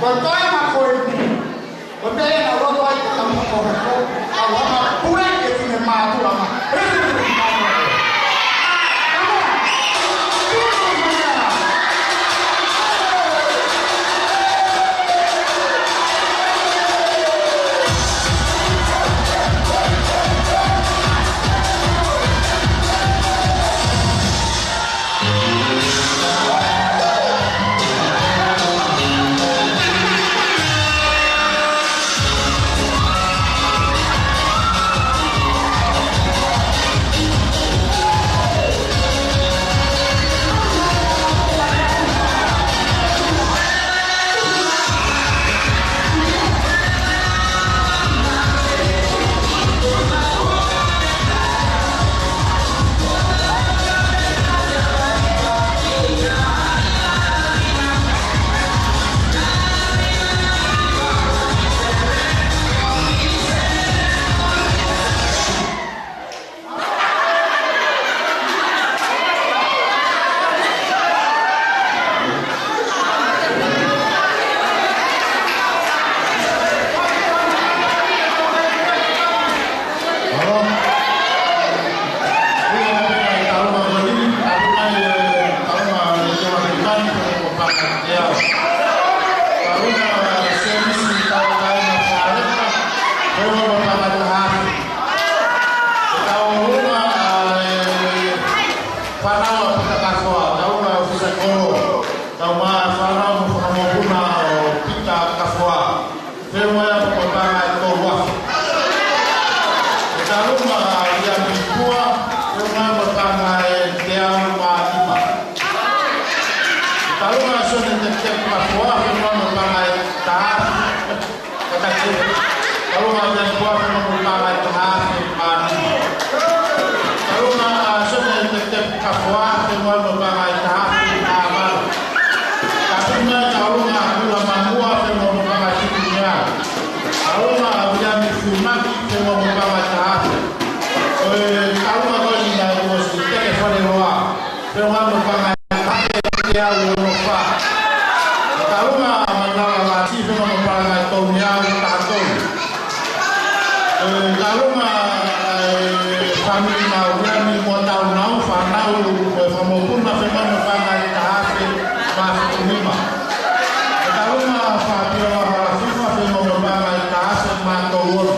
Ko e toenga ko eni, ko e meʻa ʻe naʻe loto ai ke tau hoko hoko, ʻa e hanga ʻo pule ke tine mātuʻa ma. Tau uma, ʻa e, fānau ʻa Pita Kafoa, tau uma ʻa Pita Kolo, tau uma ʻa e fānau mo e fanga mokopuna ʻo Pita Kafoa, feʻunga ia mo e paʻanga ʻe tolu afe. Tau uma ʻa Ia Mipua, feʻunga mo e paʻanga ʻe teau mā nima. Tau uma ʻa Sione Teputepu Kafoa, feʻunga mo e paʻanga ʻe taha afe. Kātaki. Tau uma ʻa Ia Mipua, feʻunga mo e paʻanga ʻe taha afe mā nima. Tau uma ʻa Sione Teputepu Kafoa, feʻunga mo e paʻanga ʻe taha afe mā valu. Kapinga, tau uma ʻa Kula Mamua, feʻunga mo e paʻanga ʻe fitu ngeau. Tau uma ʻa Viliami Funaki, feʻunga mo e paʻanga ʻe taha afe. Ko e tau uma ko eni naʻe ʻosi teke fale loa. Feʻunga mo e paʻanga ʻe taha afe teau ono fā. Tau uma ʻa Manala Lati, feʻunga mo e paʻanga ʻe tolu ngeau taha tolu. Ē, tau uma ʻa e fāmili Nauvea ni mo Taunau, fānau mo e fanga mokopuna, feʻunga mo e paʻanga ʻe taha afe mā fitu nima. Tau uma ʻa Fapio Halafifa, feʻunga mo e paʻanga ʻe taha afe mā tolu ono.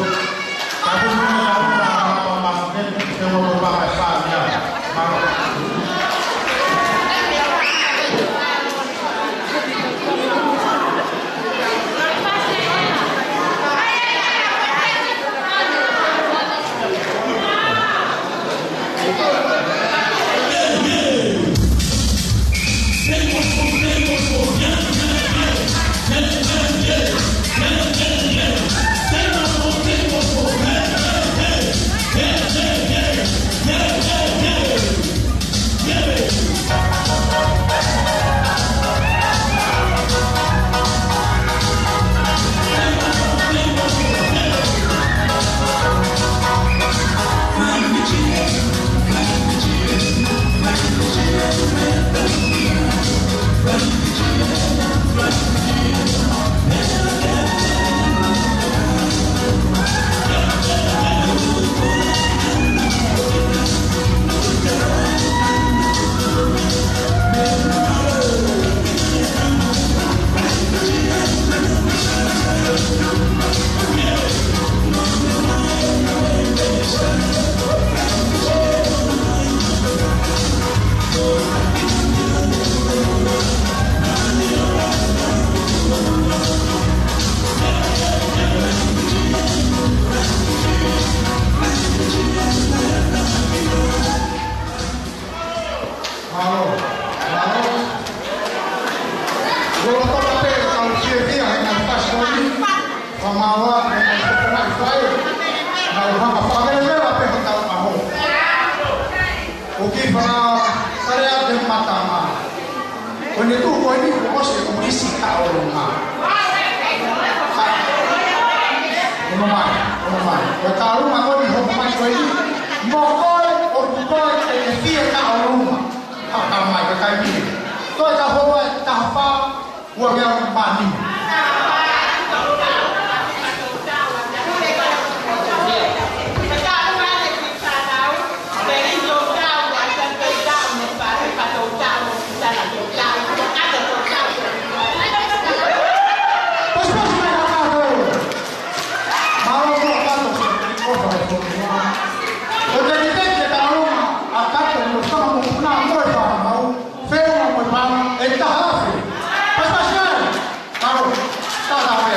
Mālō, mālō. Lolotonga pē ʻetau fiefia he ngaahi fasi ko eni, fakamālō atu he ngaahi tokolahi fai, ngaahi hanga fakavelavela pē hotau ʻaho. ʻOku kiʻi fakalea atu e matanga. Ko ʻene tuʻu ko eni kuo ʻosi e Komisi Tauʻolunga. Ono mai, ono mai. Ko e tauʻolunga ko eni hoko mai ko eni. Mo koe, ʻoku koe ke ke fie tauʻolunga. Haka mai ka kai mine. Toe ka hoa e taha fā, ua ngeau mā nima. Nā, mo e fānau, feʻunga mo e fānau, ʻe taha afe. Pasipasi ai. Mālō, tātā pē.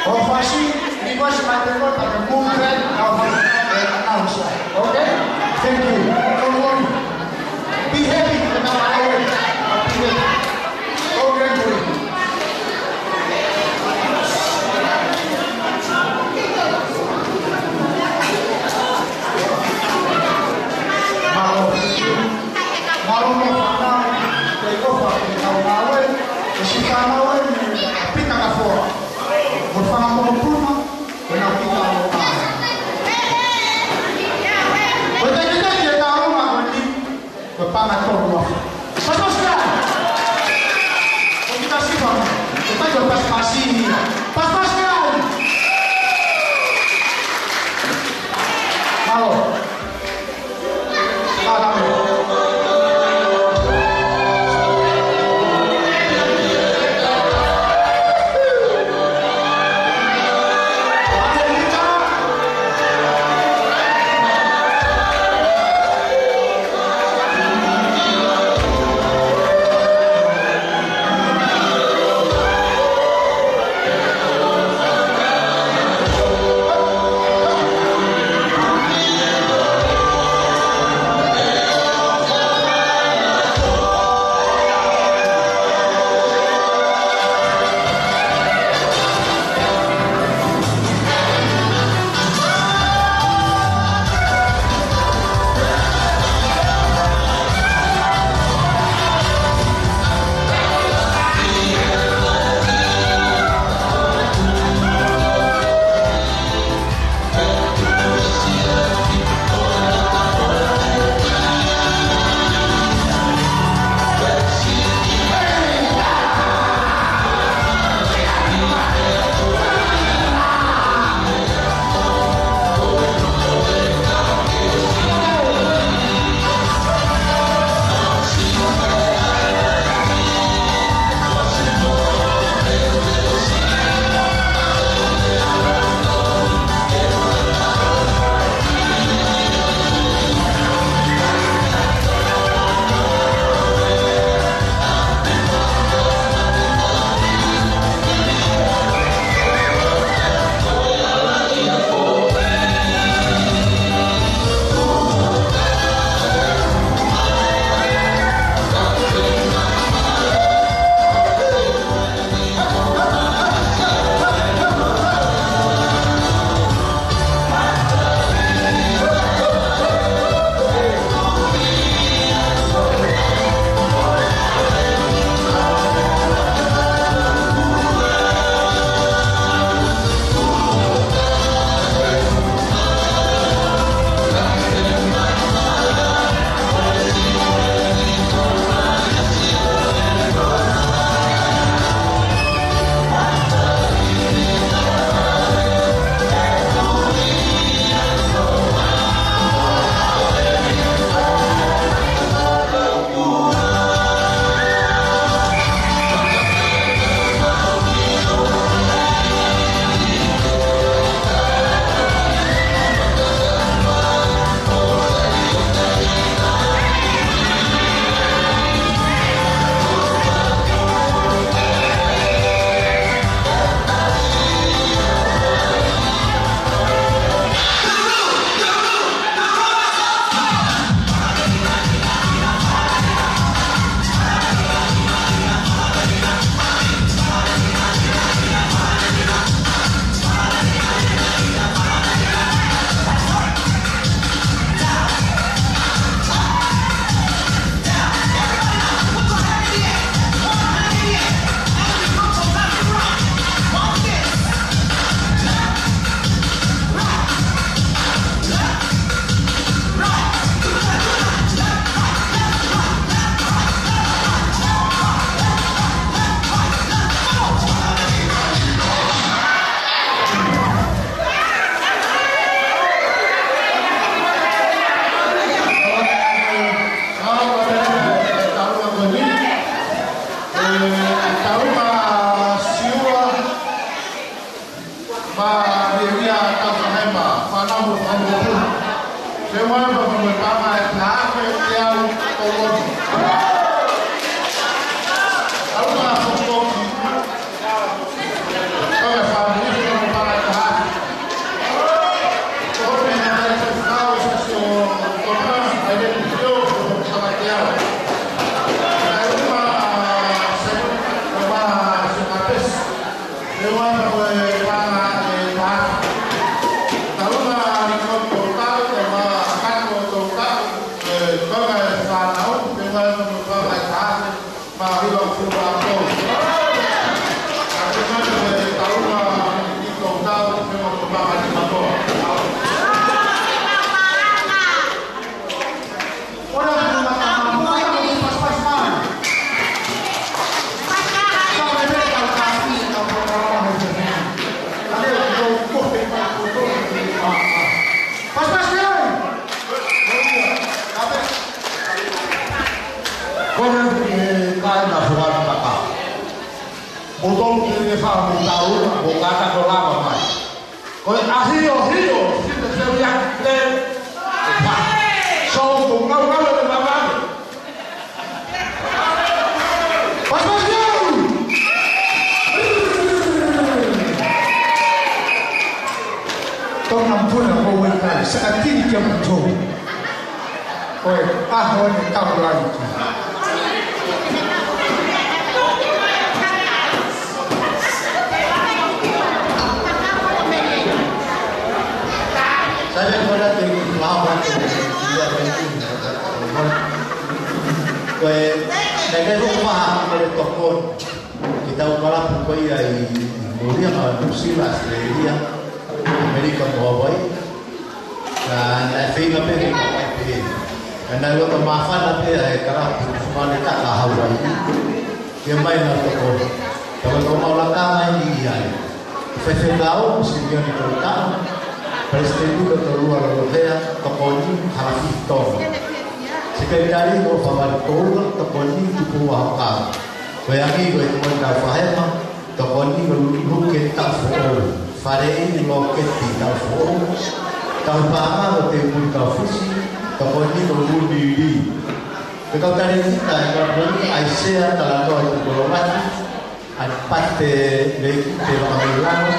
Hōfasi, request my member, but the movement of the announcer. Okay? Thank you. Don't worry. Be happy. Be happy. Okay, good. Mālō. Mālō mo fānau, te ʻofa ke kau ngāue, e si fānau e mi pita ka foa. Mo fānau mo puna, ko e nau kita o ngāue. Ko e tekiteki e taonga ko eni, ko e panga tolu afe. Pasipasi ai! Ko kita sipa, ko e tai o pasipasi ni. Pasipasi ai! Mālō. Ko e kāinga Fualu Maka. Mo tolu ke ne fa mo taula, mo kata ko lava mai. Ko e ahio hio, si te se ria le. Fa. So ko ngau ngau le mama. Pasipasi au! Tōna puna ko weka, sakatini kia matou. Ko e ʻaho ni tau lai ki. Sai, ko la te lau atu ia mai ki. Ko e, naʻe ʻikai ko e maha ko e tokoni. Ke tau kalapu ko ia ʻi, ʻi Molia ma Nuʻusila, ʻAositelēlia, ʻAmelika mo Hawaiʻi. Ka naʻe feinga pē ke kau ai pē. Ka naʻe loto māfana pē ʻa e kalapu fumane taka Hawaiʻi. Ke mai na toko. Tau tau mau laka mai ni ia. Faifekau, Simione Tolutama. Palesiteni Lotolua Lolohea, tokoni Halafihi Tonga. Sekelitali ko Fafali Koula, tokoni Tupu Uahoka. Ko e angi ko e Tokoni Taufaʻahema, tokoni ko Luke Taufoʻou, Faleʻi Loketi Taufoʻou, Taupaʻanga ko Teumui Kaufusi, tokoni ko Luli Lī. Ko e kau talēkita ʻi he kau tokoni, ʻAisea Talanoa Tukolomati, ʻAnipate Leikite Vakameilano,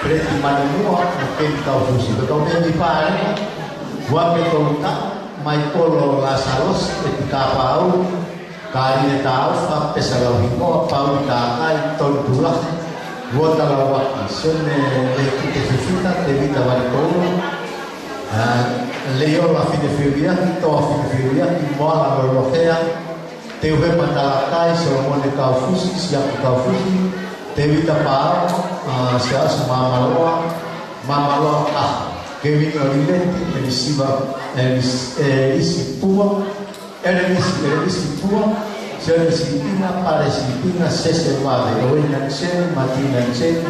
Peleti Manumua, mo Keni Kaufusi. Ko e kau mēmipa ʻa e Uake Tolutaʻa, Maikolo Lasalosi, ʻEtika Pau, Kaline Taufa, Pesa Lauhingoa, Pauli Takai, Tonu Tulahi, Uota Lauaki, Sione Leikite Fifita, Tevita Valikoula, ʻa, Leiola Finefeuiaki, Toa Finefeuiaki, Moala Lolohea, Teuhema Talakai, Solomone Kaufusi, Siaku Kaufusi, Tevita Pao, ʻa, Siaosi Mamaloa, Mamaloa, ʻa, Kevin Oliveti, Elisiva, Elis-, Elisi Pua, Elenisi, Elenisi Pua, Sione Sipina, Pale Sipina, Sese Vave, Oeni Naniseni, Mati Naniseni,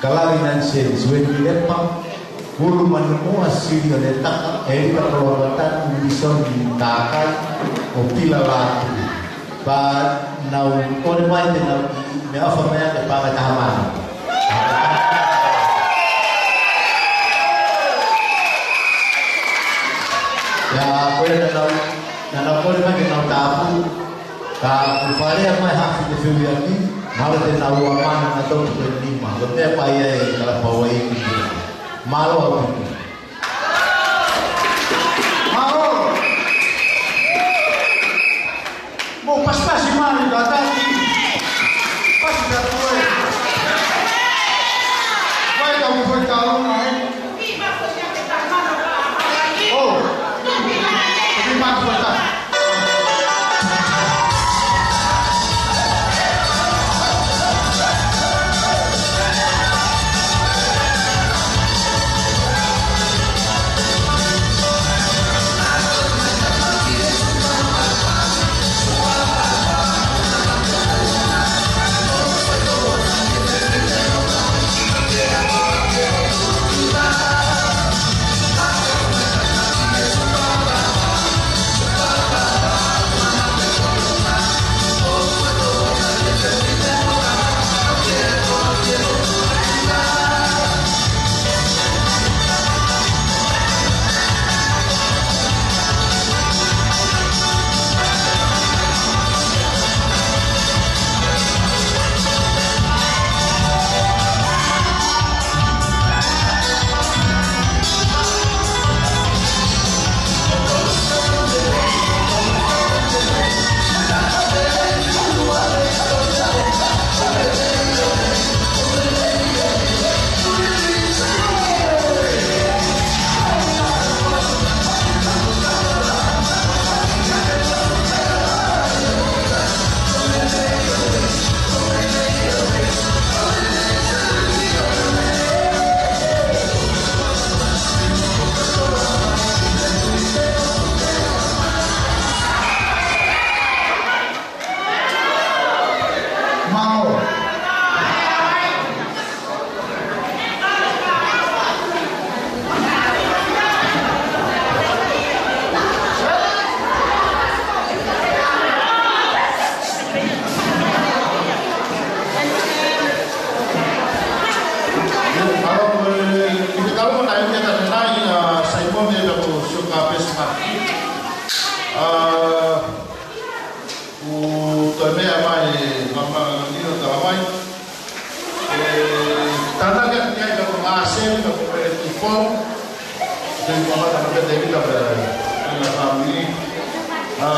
Kalali Naniseni, Sueni Lepa, Ulu Manumua, Silione Taka, Elika Kolomatani, Ulisoni Takai, ʻo Pila Lātū. Pea nau kole mai te nau ʻi, meʻaʻofa mai ʻa e paʻanga ʻe taha mano. ʻIa, ko ia naʻa nau, naʻa nau kole mai ke nau tāpuni, ka kuo faleʻi mai ha Finefeuiaki, mahalo te nau ua mano na toki ko e nima, ko e meʻa pē ia ʻe kalapu ai ki. Mālō ʻaupito. Mālō. Mou pasipasi mai kātaki. Pasi kātoa. Vai ka mo fai ka lona, ē? ʻO. Ui, mā fai ka. ʻA, ʻoku toe meʻa mai, mama, nino tala mai. ʻE, tānaki atu ki ai ka ko Ngāseli, ka ko Pele Tupou. Te u mamata mo Pele Tupou, pea, pea na fāmili. ʻA,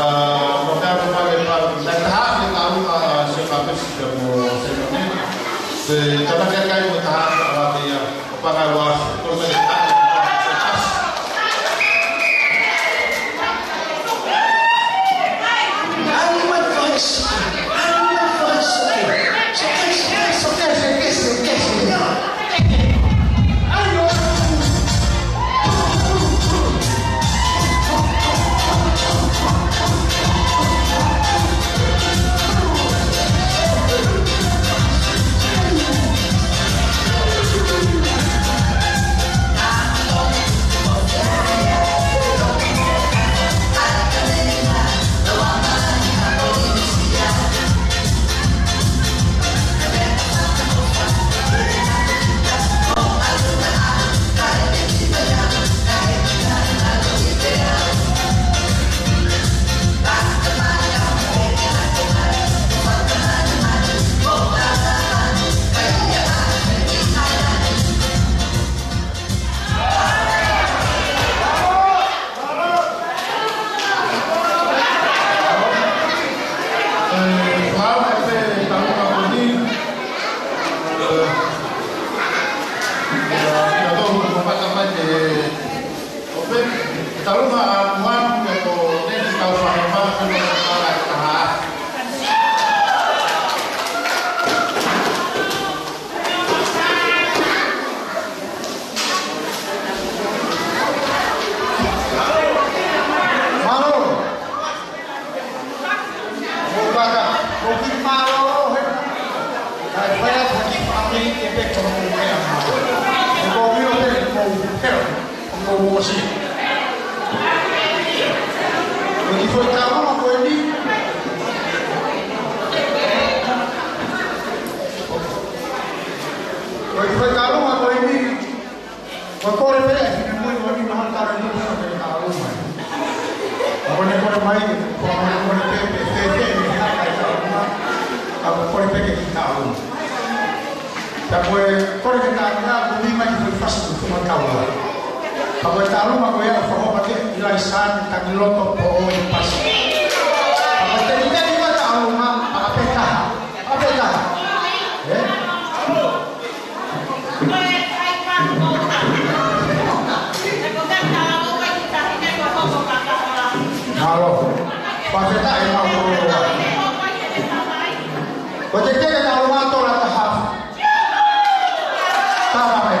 mo te atu mai e pā, na taha ke tau ma se pāpesi ka mo se mone. Te tānaki atu ki ai mo taha ka la te ia. Pakai wa, ko le mele. Mālō. Mo baka, mo ki mālō he. Kae fai atu ki fāmili ke pē ko mo ke ama. Ko mio pē ko pē. Ko mo si. Ko ki fai ka mo ko ni. Ko ki fai ka mo ko ni. Ko e kole pē, ʻi he mui o ni mahalo tara ni mahalo ke tāluma. Ko ne kole mai, ko ne kole pē, pē, pē, pē, ni hea kai tāluma. Ka ko kole pē ke ki tāluma. Ka ko e kole ke tāluma, ko ni mai ko e fasi ko tuma kaua. Ka ko e tāluma ko ia fakahopa ke ʻi lai sani, ka ni loto po o i pasi. Ka ko e teni teni ma tāluma, a pē taha, a pē taha. Eh? Mālō. Fakafetaʻi maʻu koloa. Ko te teke na o mātou la taha. Tama mai.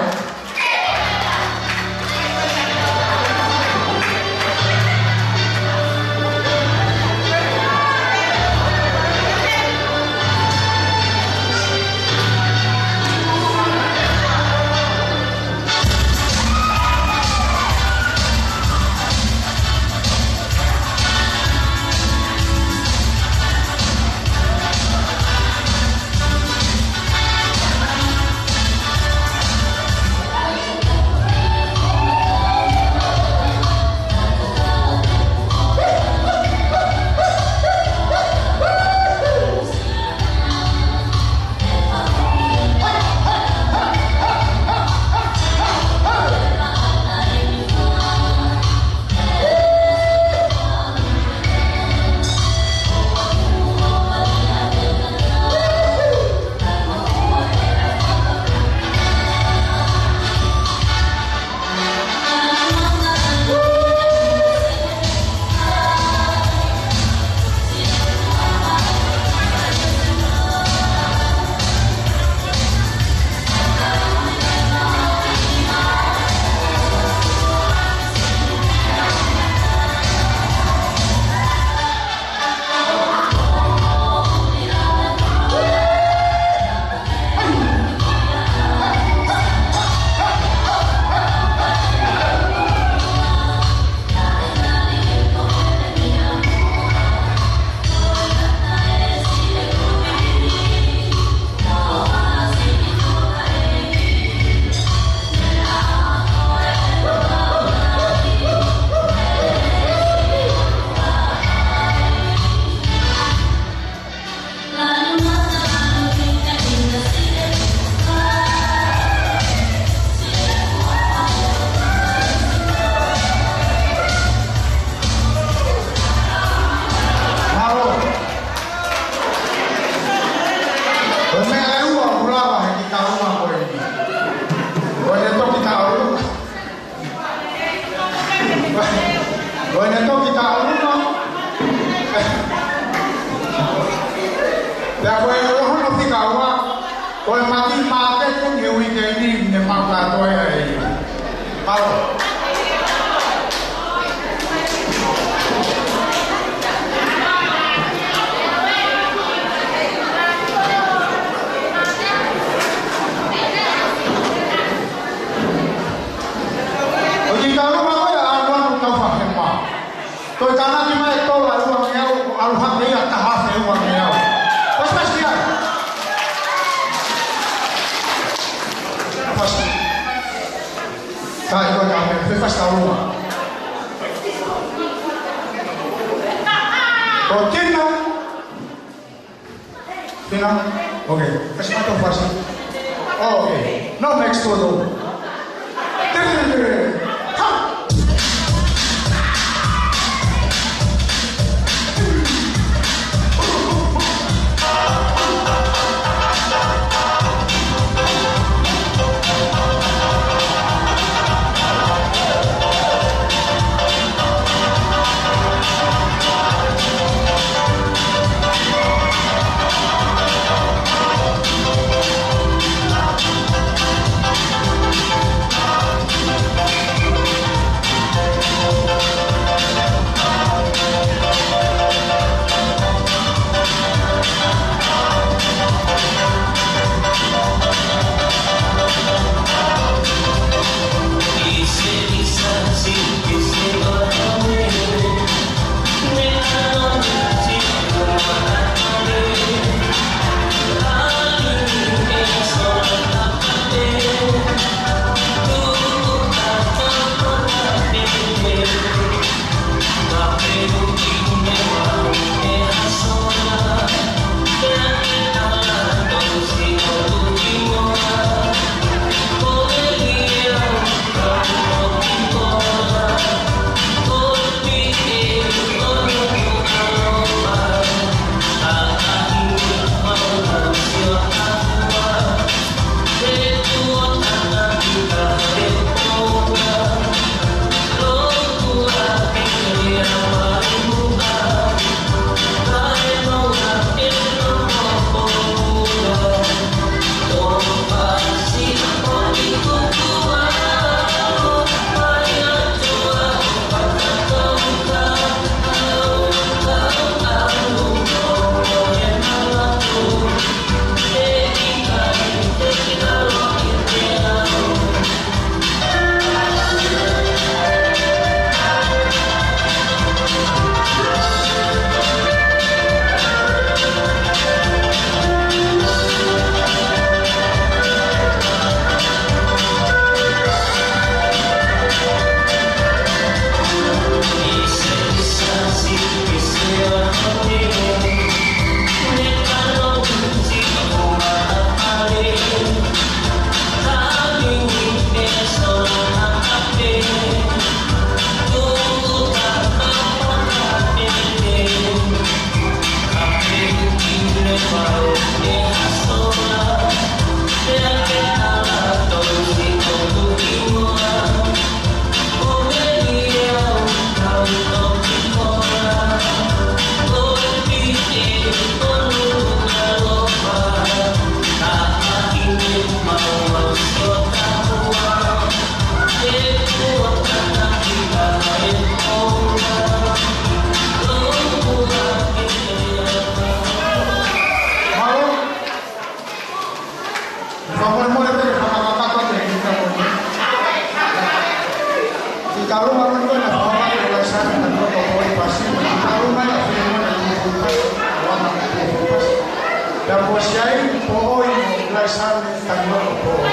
Ko ʻene toki taʻu uma. Pea ko e hono fika ua, ko e mati māketi he uike ni ne mau kātoa ai. Mālō. ʻOku talu mai ko ia ʻa e ʻalu atu kau fahema. Toe tānaki mai e tola ʻe ua ngeau, ʻalu hake ia taha afe ua ngeau. Pasipasi ia. Pasi. Kai ko ka me, fefasi taua. Ko Tina. Tina. Okay. Kasi mato fasi. Okay. No next to do. Ha! Fakamolemole pē, fakamolemole pē, fakamolemole. Ki he kau loma ko ena, fakamolemole, ʻo Laisane Taniloto Poipasi, ki he kau loma ena, Filimone Tuʻufuipasi, ʻo Ana Tuʻufuipasi. Pea mo Siai Poʻoi mo Laisane Taniloto Poʻoi.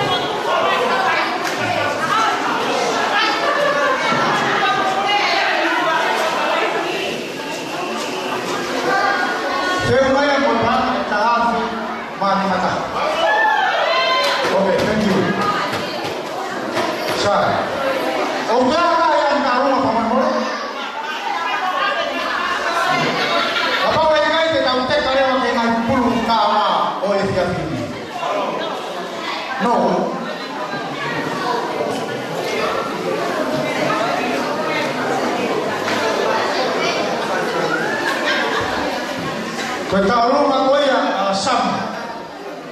Feu mai ʻa e moa, taha afe mā nima taha. Okay, thank you. Sai. ʻOku ʻikai ke ʻi ai ha kau loma, fakamolemole. Kapau ʻe ʻikai, te tau teka leva ki he ngaahi pulu kāinga ʻo e efiafi ni. No. Ko e tauʻolunga ko ia ʻa Samu,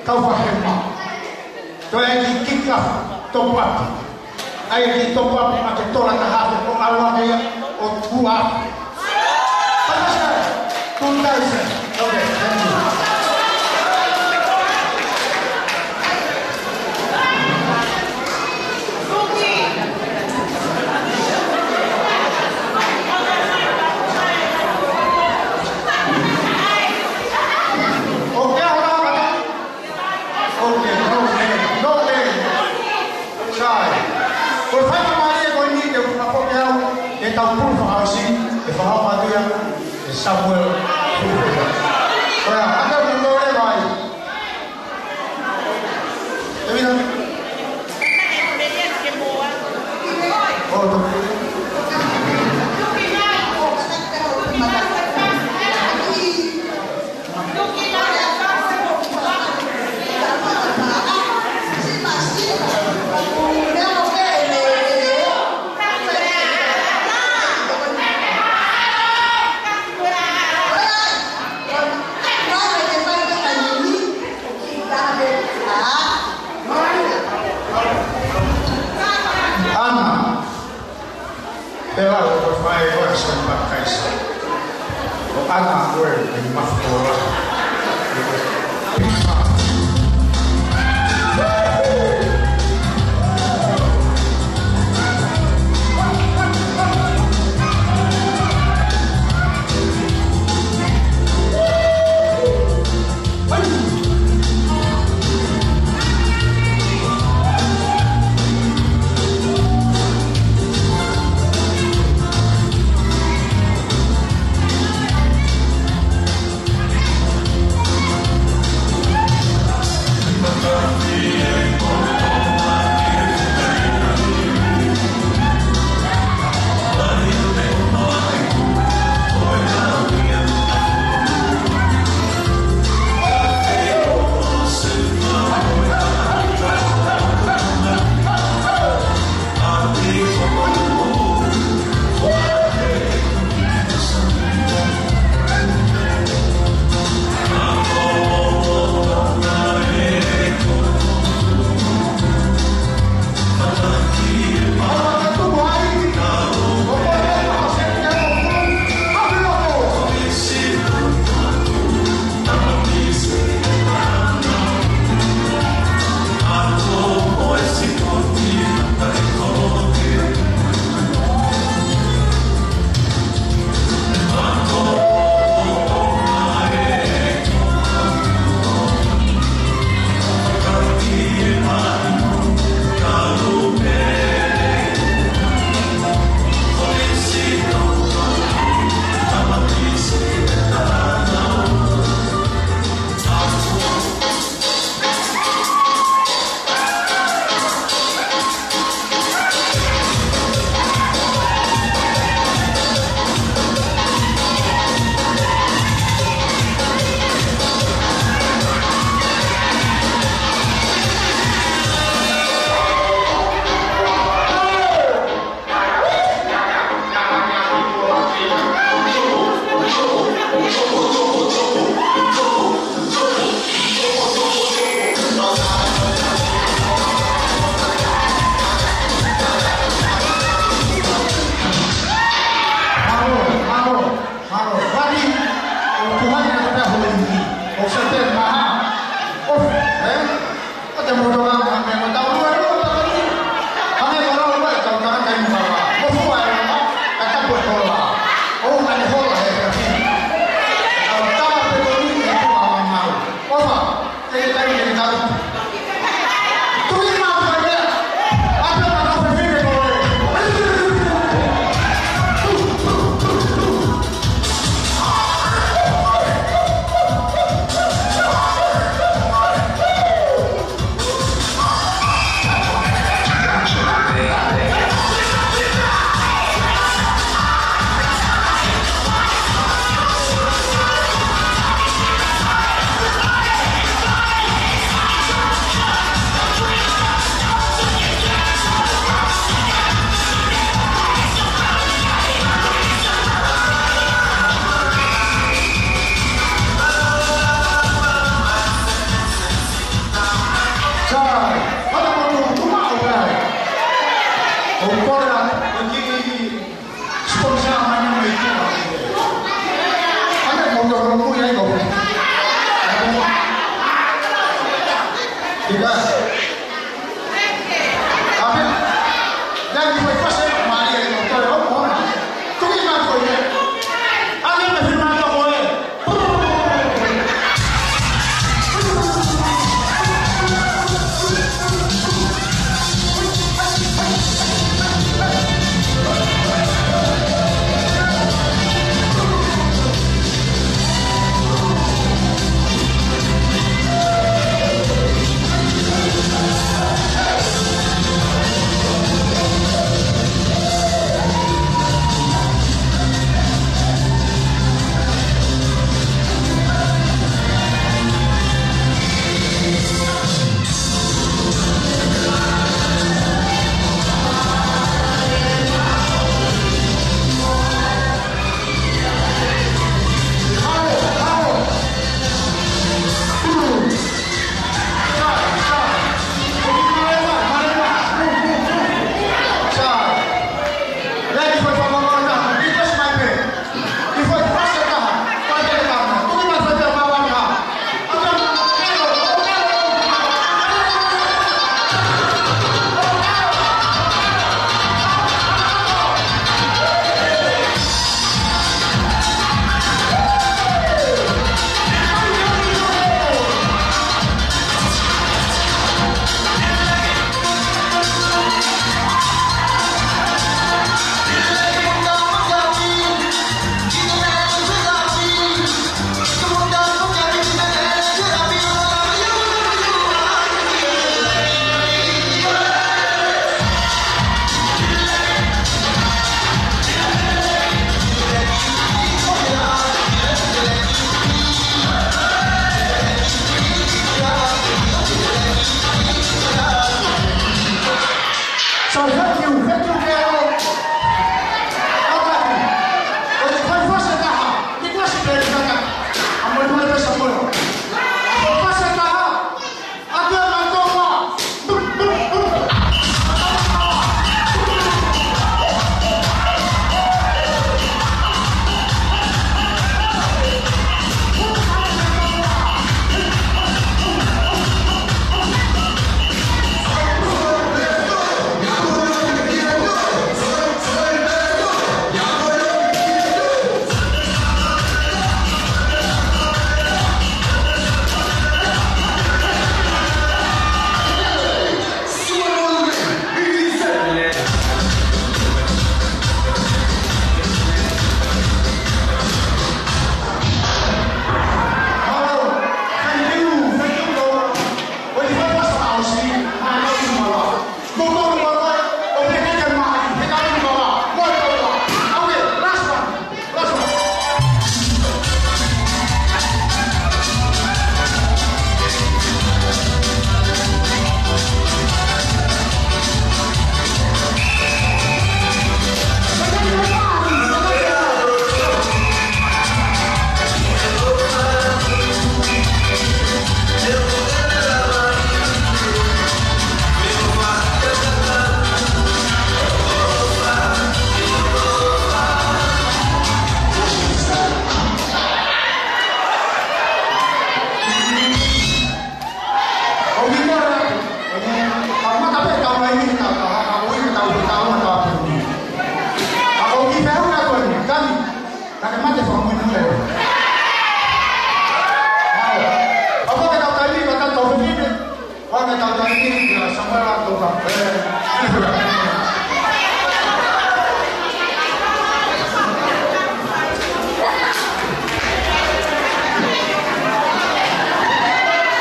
kau fahema. Toe ʻai ke kick off, top up. ʻAi ke top up ʻa e tola taha afe ʻo ʻalu ange ia ʻo ua afe. Two thousand. Okay, thank you. Okay, no name, no name. Sai. Ko e faingamālie ko eni te u fakafoki au, ke tau pulu fakaʻosi, ʻe fakahoko atu ia ʻe Samuel Fufuka. Ko ia, ʻa ia ko e lele mai. Evina. Oh, to. Ana. Pela o fai o son pa kaisa. O ana o e mafola. Mālō, mālō, mālō. Vani, ʻo Tuhan ia te holi ni. ʻO se te maha. ʻO, ē? ʻO te moto la ma me mo tau lua lua ta ni. Hangē ko lau lua e tau tangata i mukava. Mo fua e lama, e tapu e kola. ʻO na ni hola he pia ki. Tau tala pe ko ni e tu a ma mau. ʻOfa.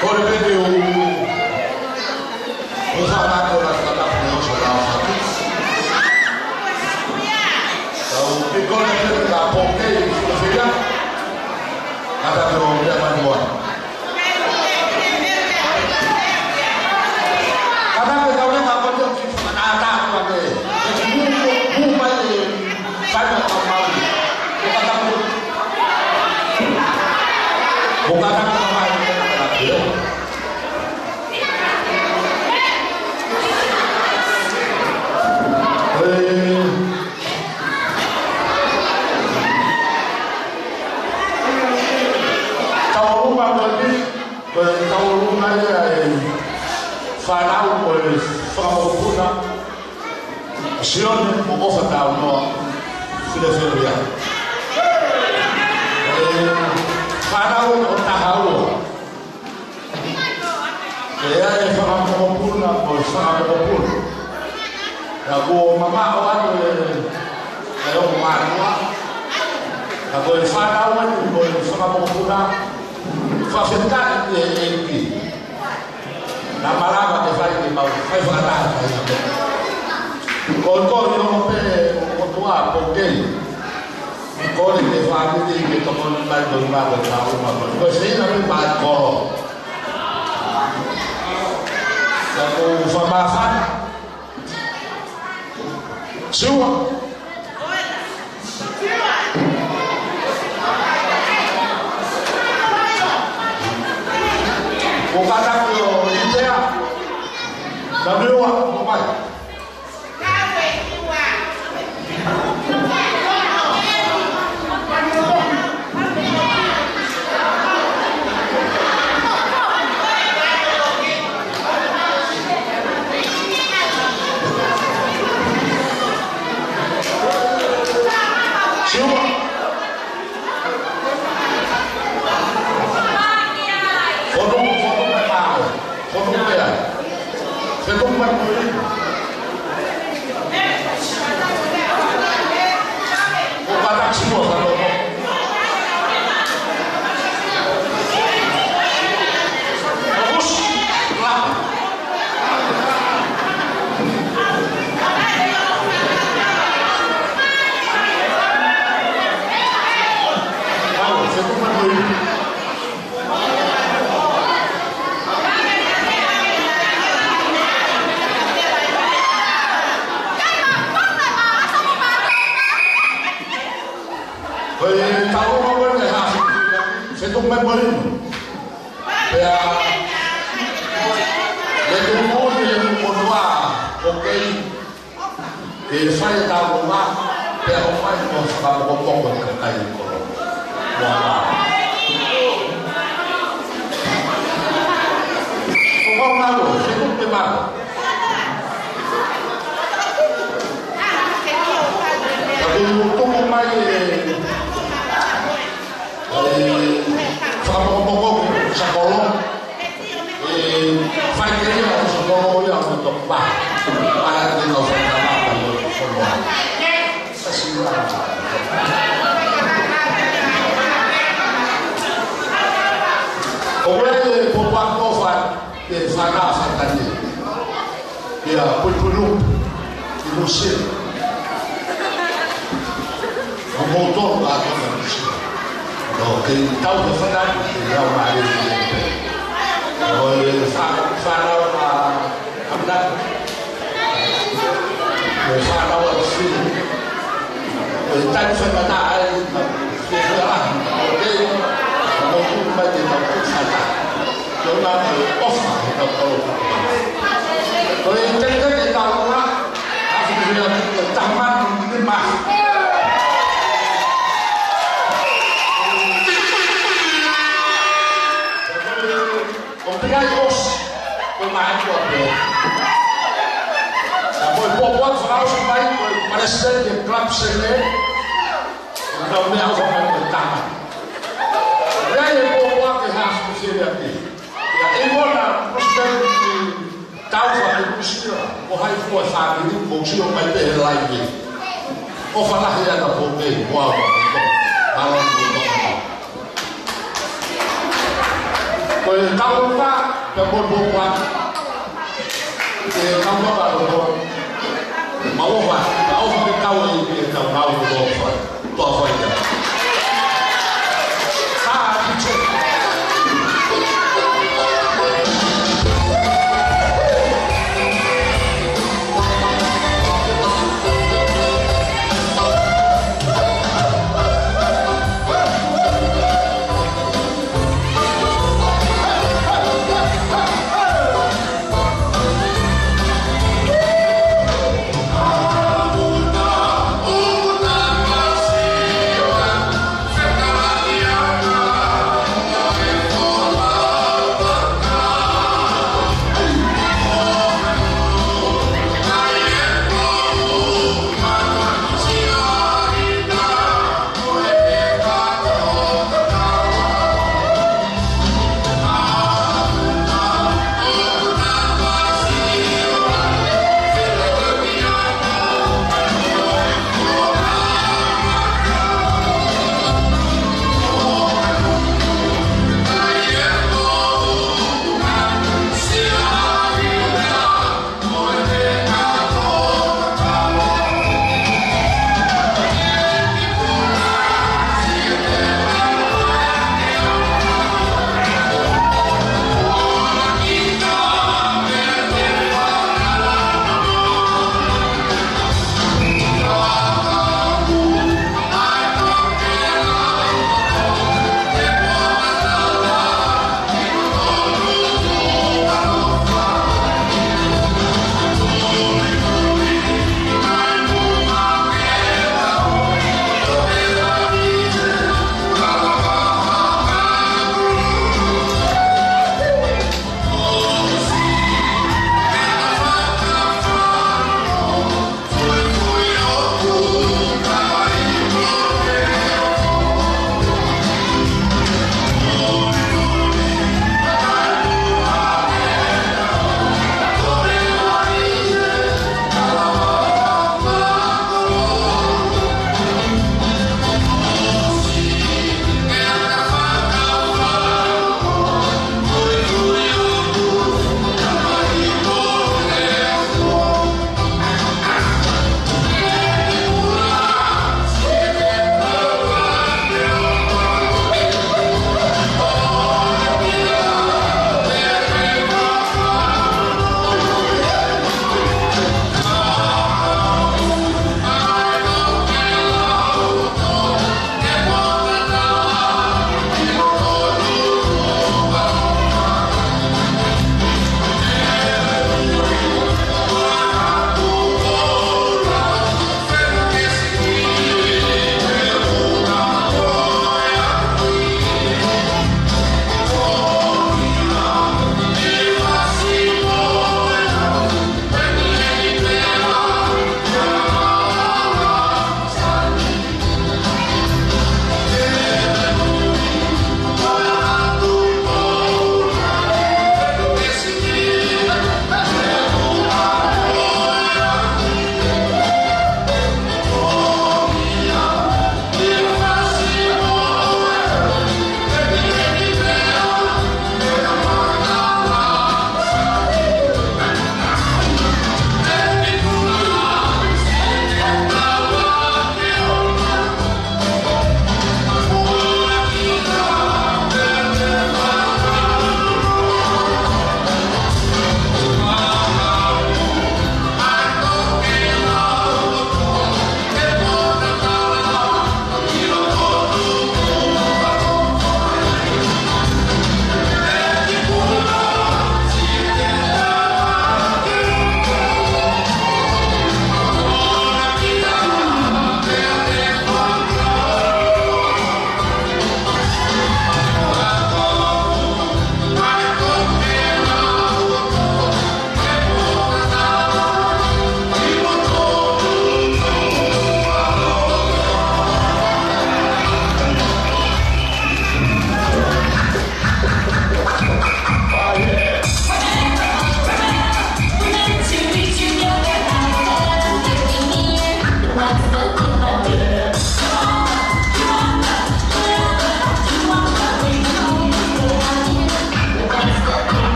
Kole pē ke u, u fakaako la fakaako ne oso la fakaako. Tau ke kole pē ka poke i fia. Kata ke o mea mai moa. Kata ke kau le ka ko te ki fakaako atu ake. Ke ki mu, mu, mu mai e fai mai ka mau. Ko kata ko. Ko kata ko mai. Kata ke. Eh. Tauʻolunga ko eni, ko e tauʻolunga ia e fānau ko e fanga mokopuna, Sione mo ʻOfa Taunoa Filefelia. E fānau ʻe taha ua. ʻE ʻi ai e fanga mokopuna, ko e fanga mokopuna. Ka kuo mamaʻo atu e, e ongo mātuʻa. Ka ko e fānau atu, ko e fanga mokopuna. Fakafetaʻi ki he ʻEiki. Naʻa malava ke fai ke mau, fai fakataha fai na. Ko e ko ni o pe, o tua, po kei. Kole ke fāmili ke tokoni mai ko i mā ko e taʻu ma ko. Ko e sina mi mai kolo. Ka ko famafana. Siua. Ko kata ko i tea. Ka miua, ko mai. Siua. Fono, fono mai pao. Fono mai ai. Fono mai pao. Ko kata Siua, fono. Fokus. Lapa. Ko e tau ua ua ne hafi. Fetuku mai pō inu. Pea, le tuku ni e mukotoa, okei. Ke fai e tau ua, pea o fai ko fakamokopoko e kakai ko. Ua ua. Ko kau ngalo, fetuku te mako. Ka te tuku mai e, e, fakamokopoko, sakolo. E, fai ke ia, o sakolo ia, o topa. Ala te no fai ka mapa, o sakolo. Sa si la. O le, e, popa ko fa, e, fana, fa tani. Ia, puipulu, i Nuʻusila. Ko moutolu ʻa e Nuʻusila. No, ke tau ke fana, ke lau mai e, no, e fa-, fana ʻa Amina. E fana ʻa Fili. E tai fana ai, ke lau, ke, moutolu mai ke tau ke fana. Ko e ʻofa, ko e ʻofa. Ko e teke ke tau la, a fili atu ko e tamani ni ma. Ko pia i os, ko mai ko pe. Ka ko e popo atu fakaʻosi mai, ko e palesiteni e club sene. Ka mea ʻofa mai ko e tamani. Ia e popo atu ke hafu ke fili atu. Ia, e mona, prosperity, tau fa e Nuʻusila. Hai fua sākili, ko sio mai pē he laivi. ʻOfa lahi ʻa e Tapu Kei, ʻoku mau ʻofa. Mālō, mālō. Ko e kau ʻofa, pea mo e pōpoaki. Ko e kau ʻofa, pea mo e. Mau ʻofa, mau ʻofa ke kau ai, ke kau mau ʻofa. Toa fai ia. Ka ʻi te.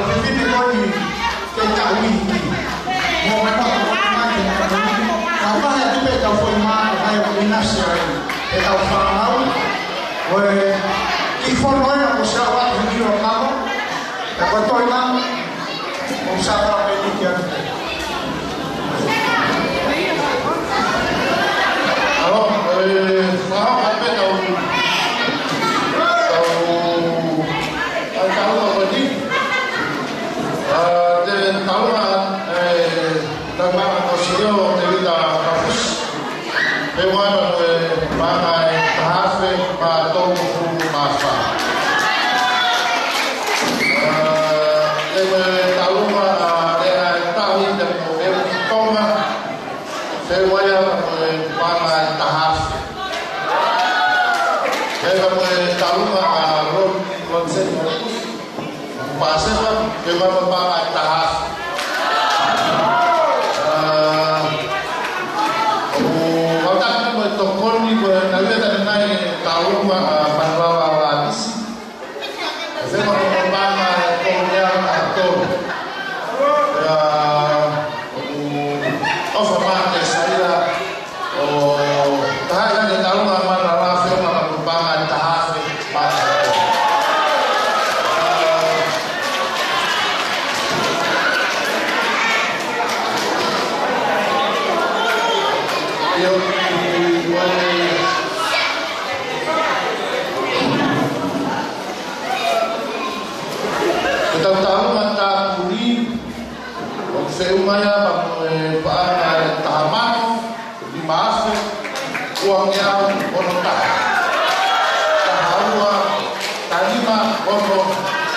Fefine ko eni ke tau iiki. Mo ka ko mai ke tau iiki. Ka vahe atu pē tau foʻi mā, ʻo hai o ʻinasi ai ʻetau fānau. Ko e kiʻi fono ena ko Siaoa Hemilo Kamo. Ka ko e toe nang, ʻo Siaoa Hemilo Kamo. ʻAlo, ē, fakaʻapaʻapa pē tau, tau, tau, tau, tau, tau, ā, te tau, ā, ē, tau mā ko Sio, Tevita Kapusi. Pea ua na ko e paʻanga ʻe taha afe mā tolungofulu mā fā. Ā, te ko e taulunga, ā, lea ʻe taha te mo e Tonga. Pea ua ia ko e paʻanga ʻe taha afe. Pea ko e taulunga, ā, Ron, Ron Sen. Paseva, ke mama paʻanga ʻe taha afe. Ā, ʻoku ou tala mo e tokoni ko e nau ia tane nai e taulunga, ā, Manuʻa Lalisi. ʻE fema ko e paʻanga ʻe tolu mā tolu. Ā, ʻoku ʻofa mai ke saila ʻo taha ia ke taulunga mana la fema ka ko e paʻanga ʻe taha afe. ʻIo, ʻi, ʻi, ʻi, ko e taulunga tāpuni, ʻoku feʻunga ia pea mo e paʻanga ʻe taha mano, nima afe, ua ngeau, ono taha. Taha ua, taha nima, ono,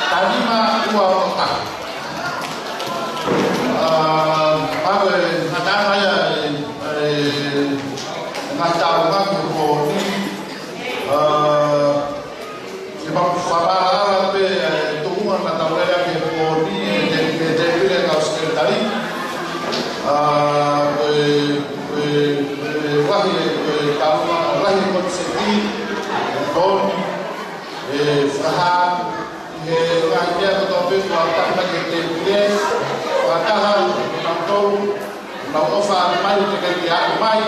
taha nima, ua ono taha. Ā, ʻa e ngataʻanga ia, ē, ē, ngataʻanga ko eni, ā, ke mau fakaʻapaʻapa pē, ē, tuʻunga naʻa tau lea ki ai he pō ni, ē, te, te, te pile kau sekelitali. Ā, ko e, ko e, ko e lahi, ē, ko e taulunga, lahi e koniseti, ē, tōni, ē, fakahā, ē, ngaahi meʻa kotoa pē kuo tau taki ke te pile, fakataha, kinautolu, nau ʻofa mai, teʻeki ke aʻu mai.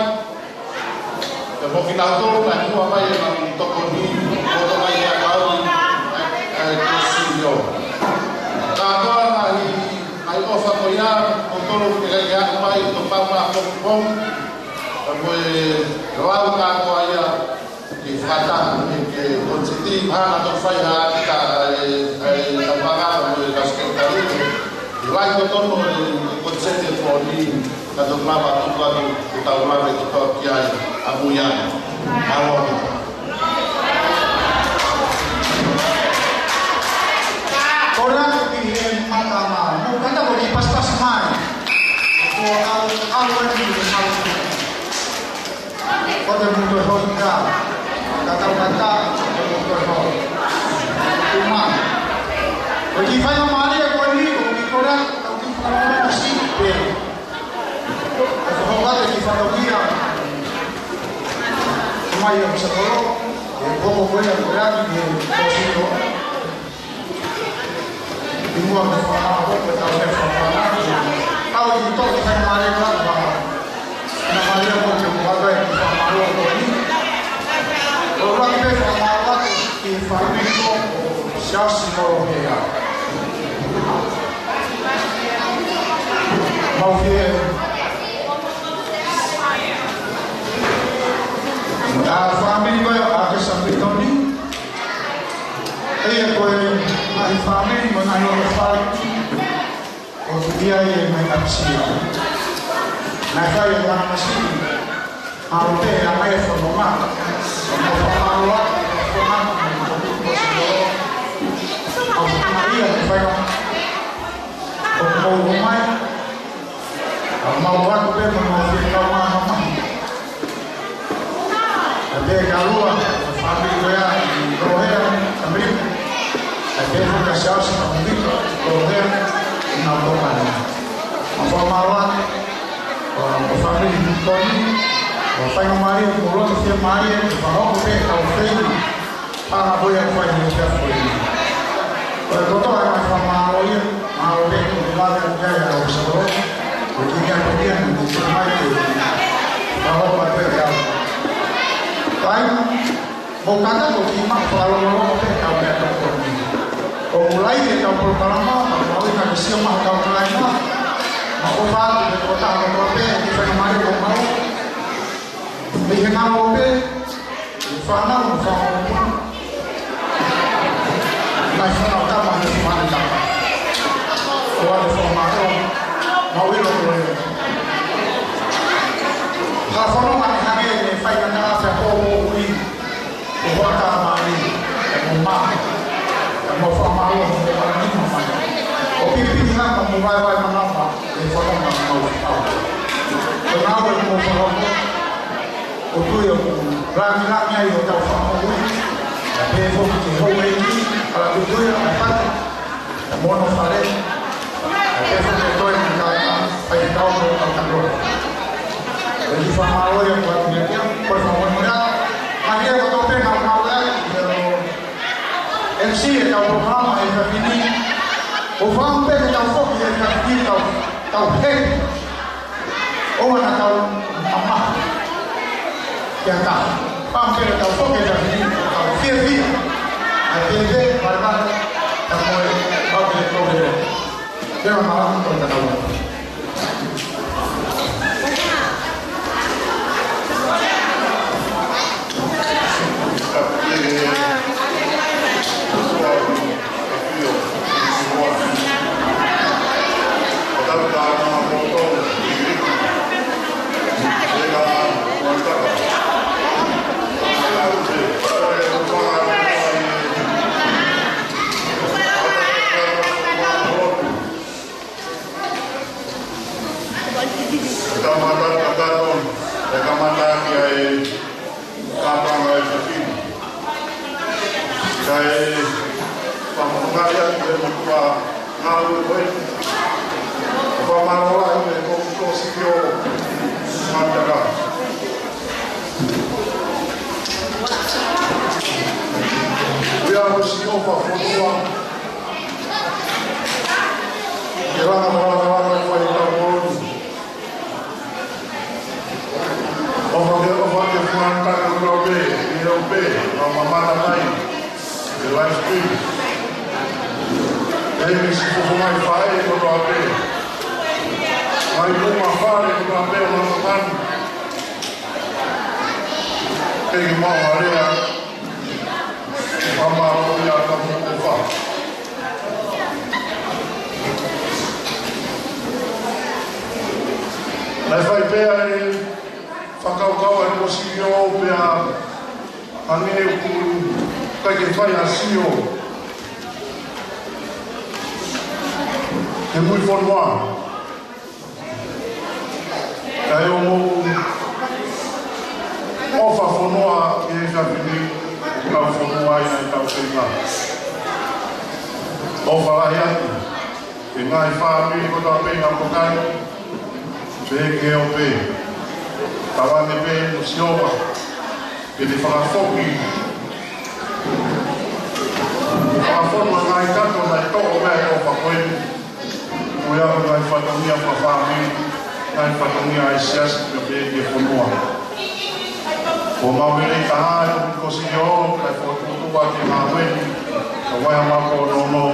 Pea mo kinautolu naʻe muʻa mai ʻenau tokoni, poto mai ʻa Pauli, ʻa e, ʻa e Kōsilio. Kātoa ngaahi, ngaahi ʻofa ko ia, kinautolu teʻeki ke aʻu mai, to pau ma pongipongi. Pea mo e lau kātoa ia, ke fakataha, ke, ke koniseti, mahalo naʻa tau fai ha, ka, ē, ē, ka panga, mo e kau sekelitali. Ke lahi totonu e koniseti e pō ni, ka tau lava atu atu, ke tau lave kotoa ki ai, ʻamui ai. Mālō. Ko e laka ki he mata mā. Mou kātaki ke pasipasi mai. Ko au, au eni ke mau. Ko te mutu e hoi ka. Ka tau kata, ko te mutu e hoi. Tuma. Ko e kiʻi faingamālie ko eni, ko e kiʻi kole, ko e kiʻi faingamālie si, pē. Ko e hoi ka te kiʻi faingamālie. Mai o sa kolo, e koko ko ia, ko ia ki he kōsilio. ʻI muʻa ke fakamālō, ko e tau he fakamālō. Kau i toki faingamālie ka, ka, faingamālie ko ke muʻa ke fakamālō ko eni. ʻOku ou lava pē fakamālō atu ki he fāmili ko Siaosi Molohea. Mau fie. Ka fāmili ko ia ʻa ke Samipitoni. ʻA ia ko e ngaahi fāmili mo e ngaahi ʻofa ʻoku ʻi ai e meʻa kapisia. Naʻe fai e mana masi. Mālō pē ʻa e fononga. Mo fakamālō atu, fononga, mo fakamālō. ʻOku ʻi ai e fai ʻoku mou ʻomai. ʻOku mau ʻoatu pē mo mau fie kau māmā. ʻA e pē ka lua, fāmili ko ia ʻi Molohea, ʻAmelika. ʻA e pē ka Siaosi, ʻAmelika, Molohea, ʻi nau tokani. Mau fakamālō atu, ʻo, ʻo fāmili ko eni, ʻo faingamālie, ʻo loto fiemālie, ʻo fakahoko pē kau feini. Panga ko ia fai mo kia ko eni. Ko e kotoa e ngaahi fakamālō ia. Pea ko ia ʻa e ʻosi ʻo, ko e kiʻi meʻa pē ia naʻe tuku mai ke fakahoko atu e kau. Kai, mou kātaki ʻo kiʻi maʻu fakalongolongo pē ʻetau meʻatokoni. ʻOku lahi ʻetau polokalama, ka mau ʻi ai ke sio mai hotau kāinga. Mau ʻofa atu ki he tokotaha kotoa pē, ke fai mai ko mau. Mei he ngalo pē, ʻi he fānau, ʻi he fānau. Mai fānau tama, he fānau tama. ʻOku ʻi ai e fakamālō, mau ʻilo ko e. Ka fānau ʻa e hangē ne fai ʻa e ngaahi ʻaho ʻo ui. ʻO hua tā mai, ʻe mo mā, ʻe mo fakamālō, mo fakamālō mai. ʻO pipili hanga mo vaivai manava, ʻe fānau ma mau fānau. Ko e ngāue mo fakamālō, ʻoku tui ʻoku langilangi ai hotau fānau. ʻE pehē foki ki he houʻeiki, ʻa e tui ʻa e pata, mo hono fale, ʻe pehē foki ki he toe ni kāinga, ʻai ke tau mo tau tangolo. ʻOku ou fakamālō atu kiate ia, ko e fakamālō ia. Mahalo ko e tō pē ngā ngāue ai, ʻio, M C ʻetau polokalama he efiafi ni. ʻOku ou fakaʻamu pē ke tau foki he efiafi ni tau, tau hē. ʻOua naʻa tau mamahi ki ha taha. Fakaʻamu pē ke tau foki he efiafi ni tau fiefia. ʻA e pēpē, maremare, ʻa e moʻui, ʻa e pēpē. Pea mālō ʻaupito. Kamata, kamata, kamata ki ai, kamata mai te fini. Kae, pamukari atu e motuʻa ngāue ko ē. Fakamālō lahi e ko ko siki o mataka. Ia mo si o fa fotua. Ke langa, langa, langa, langa, fai tau moʻoni. ʻOfa ke, ʻofa ke fuanta ko tau pē, ke tau pē, ʻo mamata mai, ke live stream. Ke ʻi ai e siʻi fofonga ʻi fē ko tau pē. Mai puma fale ko tau pē, ʻo mamata mai. Ke ʻi ai e maʻu alea. Fakamālō ia ka mou ʻofa. Naʻe fai pē ʻa e fakakaukau ʻa e kōsilio pea hangē ʻoku ʻikai ke fai ha sio ki mui fonua. Kae ʻoua mou ʻofa fonua ki he efiafi ni, kau fonua ʻi ai ʻetau feinga. ʻOfa lahi atu ki he ngaahi fāmili kotoa pē naʻa nau kai, pehē ki he ope. Tauange pē mo Sihova ke ne fakafoki, ke fakafonu ʻa e ngaahi kato naʻe toʻo mei he ʻofa ko eni. Ko ia ko e ngaahi fatongia fakafāmili, ngaahi fatongia ʻa e siasi pea pehē ki he fonua. ʻOku mau lelei taha ʻi he kōsilio, kae fokotuʻutuʻu atu e ngāue ni, ka ʻoku ʻi ai haʻamau kōnono,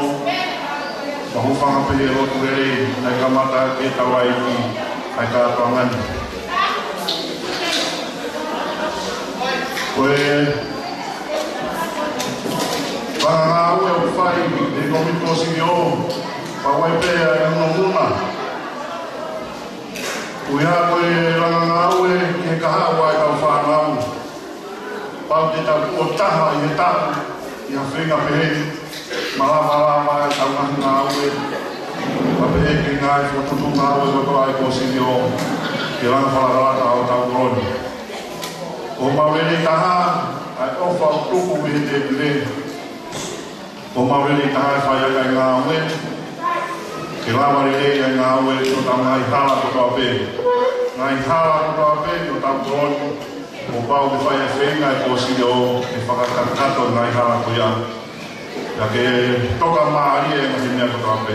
mau hūfanga pē he lotu lelei, naʻe kamata ke tau ai ki ai kātoanga ni. Ko e langa ngāue ʻoku fai ʻe he kōmiti kōsilio, pau ai pē ʻa e nunumuna. ʻOku ʻi ai ko e langa ngāue ki he kahaʻu ʻa e kau fānau. Pau ke tau tuʻo taha ʻi he taʻu, ʻi ha feinga pehē, malava lava ʻetau ngaahi ngāue. Pea pehē ki he ngaahi fokotuʻutuʻu ngāue kotoa ʻa e kōsilio, ke langa falakalaka hotau kolo ni. ʻOku mau lelei taha ʻa e ʻofa ʻoku tuku mei he tēpile. ʻOku mau lelei taha ʻa e faiako ʻa e ngāue. Ke lava lelei ʻa e ngāue ʻi hotau ngaahi hala kotoa pē. Ngaahi hala kotoa pē ʻi hotau kolo ni. Kuo pau ke fai e feinga ʻa e kōsilio ke fakakakato e ngaahi hala ko ia. Pea ke toka mālie e ngaahi meʻa kotoa pē.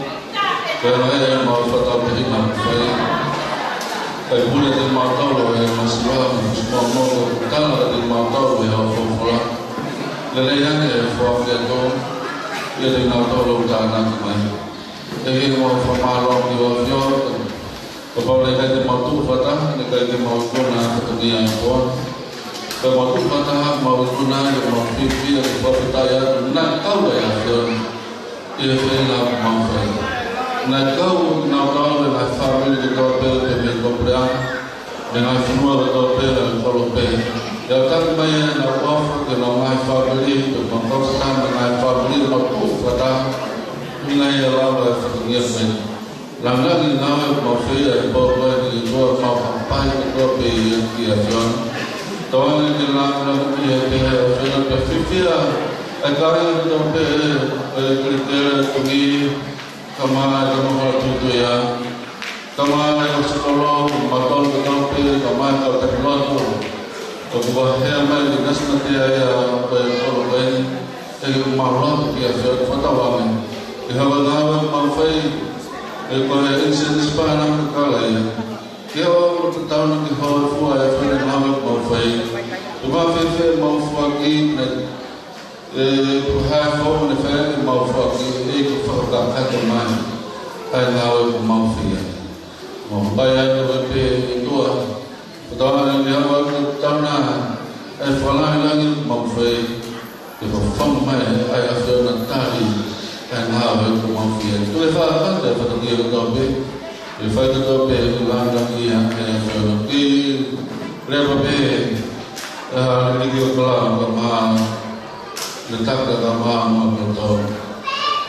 Pea ʻoku mau fakatauange ʻe mau fai. Kae pule kiate kimautolu ʻa e masiva mo e fusi moʻomoʻo, tala kiate kimautolu ʻa e ʻOtua Folofola. Lelei ange ʻa e foaki atu kiate kinautolu ʻoku tānaki mai. ʻEiki, ʻoku mau fakamālō ki hoʻo ʻAfio. Kapau naʻe ʻikai te mau tuʻu fakataha, naʻe ʻikai te mau ikuna ʻa e fatongia ʻo e ʻOtua. Ka mau tuʻu fakataha, mau ikuna, ʻoku mau fiefia, ʻoku mau fakafetaʻi atu, naʻe kau ai ʻa e ʻAfiona ʻi he feinga ʻoku mau fai. Naʻe kau kinautolu ʻi he ngaahi fāmili kotoa pē, pea mei he kōpule, mei he ngaahi fonua kotoa pē, mei he kolo pē. ʻI heʻenau taki mai ʻenau ʻofa ki honau ngaahi fāmili, pea mau kau fakataha mo e ngaahi fāmili, mau tuʻu fakataha, ʻi he ngaahi ʻaho ʻo e fatongia ko eni. Langilangiʻia ʻa e ngāue ʻoku mau fai ʻi he pō ko eni, ʻOtua, mau hapai kotoa pē ia ki he ʻAfiona. Tauange ke langilangiʻia pē ʻa e ʻAfiona, pea fiefia ʻa e kāinga kotoa pē ʻo e Kiliteli, Tongi, kae ʻumaʻā e kau Fakatuʻituʻia, kae ʻumaʻā e kau sīkolo, mautolu kotoa pē, kae ʻumaʻā e kau taki lotu ʻoku vaheʻi mai ki he National Day ʻa e kolo ko eni. ʻEiki, ʻoku mau lotu ki he ʻAfiona, fakatauange ʻi he ngāue ʻoku mau fai, ʻe ko e incense pā naʻa mau kala ia, Ke ʻoua ʻe tatau na ke hōifua ʻa e fai ʻa e ngāue ʻoku mau fai. Ko e meʻa fēfē ʻemau foaki, ʻe, ko e hā e founga ne fai ʻemau foaki, ʻe ʻikai ke fakakakato mai ʻa e ngāue ʻoku mau fai. Mau pai ai ko e pē ʻi tuʻa. Ko e tau ʻa e ngāue ʻoku tatau na ʻa e fakalāngilangi ʻoku mau fai. Ke fafanga mai ʻa e ʻAfiona, tali ʻa e ngāue ʻoku mau fai. Tuʻu fakataha e fatongia kotoa pē, ʻe fai kotoa pē ʻoku lāngilangiʻia ʻa e ʻAfiona. Ke leva pē ʻa e lelei ʻo e koloa, kae ʻumaʻā e taka, kae ʻumaʻā mo e poto.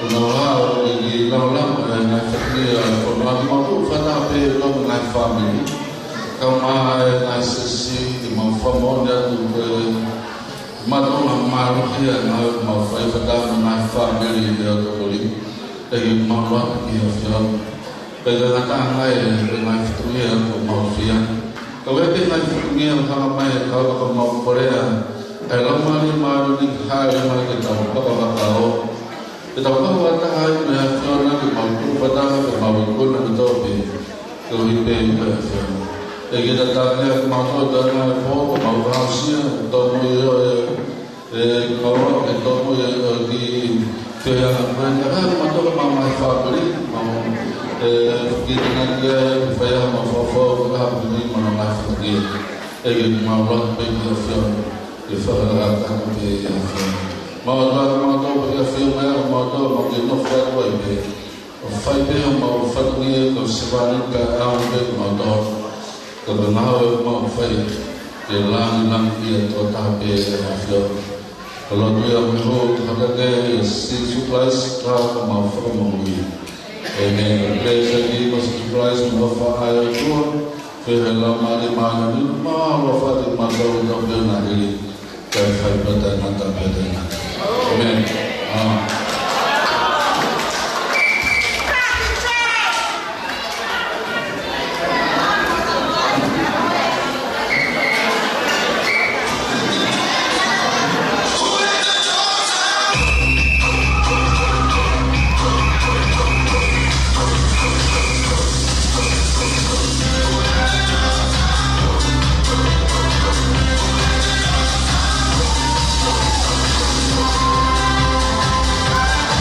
ʻOku mau lau ʻi he lau lama ʻa e ngaahi fatongia ʻo e fonua, ke mau tuʻu fakataha pē ʻi he ngaahi fāmili, kae ʻumaʻā e ngaahi siasi, ke mau fakamoʻoni atu ko e mātuʻa mālohi ʻa e ngāue ʻoku mau fai fakataha mo e ngaahi fāmili ʻi he ʻOtu Koli. ʻEiki, mau lau ki he ʻAfiona. Pea ʻikai ngata ai, ʻe ngaahi fatongia ʻoku mau fai. Ka ʻoku ʻi ai pē ngaahi fatongia ʻoku hanga mai ʻe he kau ka mau kolea ʻa e Laumālie Māʻoniʻoni ke hāʻele mai ke tau fakavakao. Ke tau fakavakao ai mo e ʻAfiona, ke mau tuʻu fakataha, ke mau ikuna kotoa pē koeʻuhi pē ko e ʻAfiona. ʻEiki, tataki ʻa kimautolu ʻi he ngaahi pō, ke mau aʻusia, tōmui ʻo e, ʻe, ke mau ʻo ke tōmui ʻo e kiʻi feʻauhi ʻa e ngaahi pō, ke mau ʻi he ngaahi fāmili, mau, ʻe, kiʻi tānaki ʻa e fai ʻa e mau fofo, ke hapuni mo e ngaahi fatongia. ʻEiki, mau lau pē ki he ʻAfiona, ke fakakakato pē ʻa e ʻAfiona. Mau lau kimautolu pē ki he ʻAfiona, mau lau kimautolu, mau kiʻi nofo atu ai pē. ʻO fai pē ʻemau fatongia ko e sevāniti kae ʻaonga pē kimautolu. Ko e ngāue ʻoku mau fai, ke lāngilangiʻia tokotaha pē ʻa e ʻAfiona. Ko e lotu ia ʻoku mau hū atu ki he ʻEiki ko Sīsū Kalaisi, ko homau Fakamoʻui. ʻĒmeni. Ko e pēseti ko Sīsū Kalaisi, mo e ʻofa ʻa e ʻOtua, feohi ʻa e Laumālie Māʻoniʻoni, mo e ʻaloʻofa ʻa e ʻOtua Tamai, ko e ʻofa pē ʻa e ʻEiki, ke fai pē taʻengata pē taʻengata.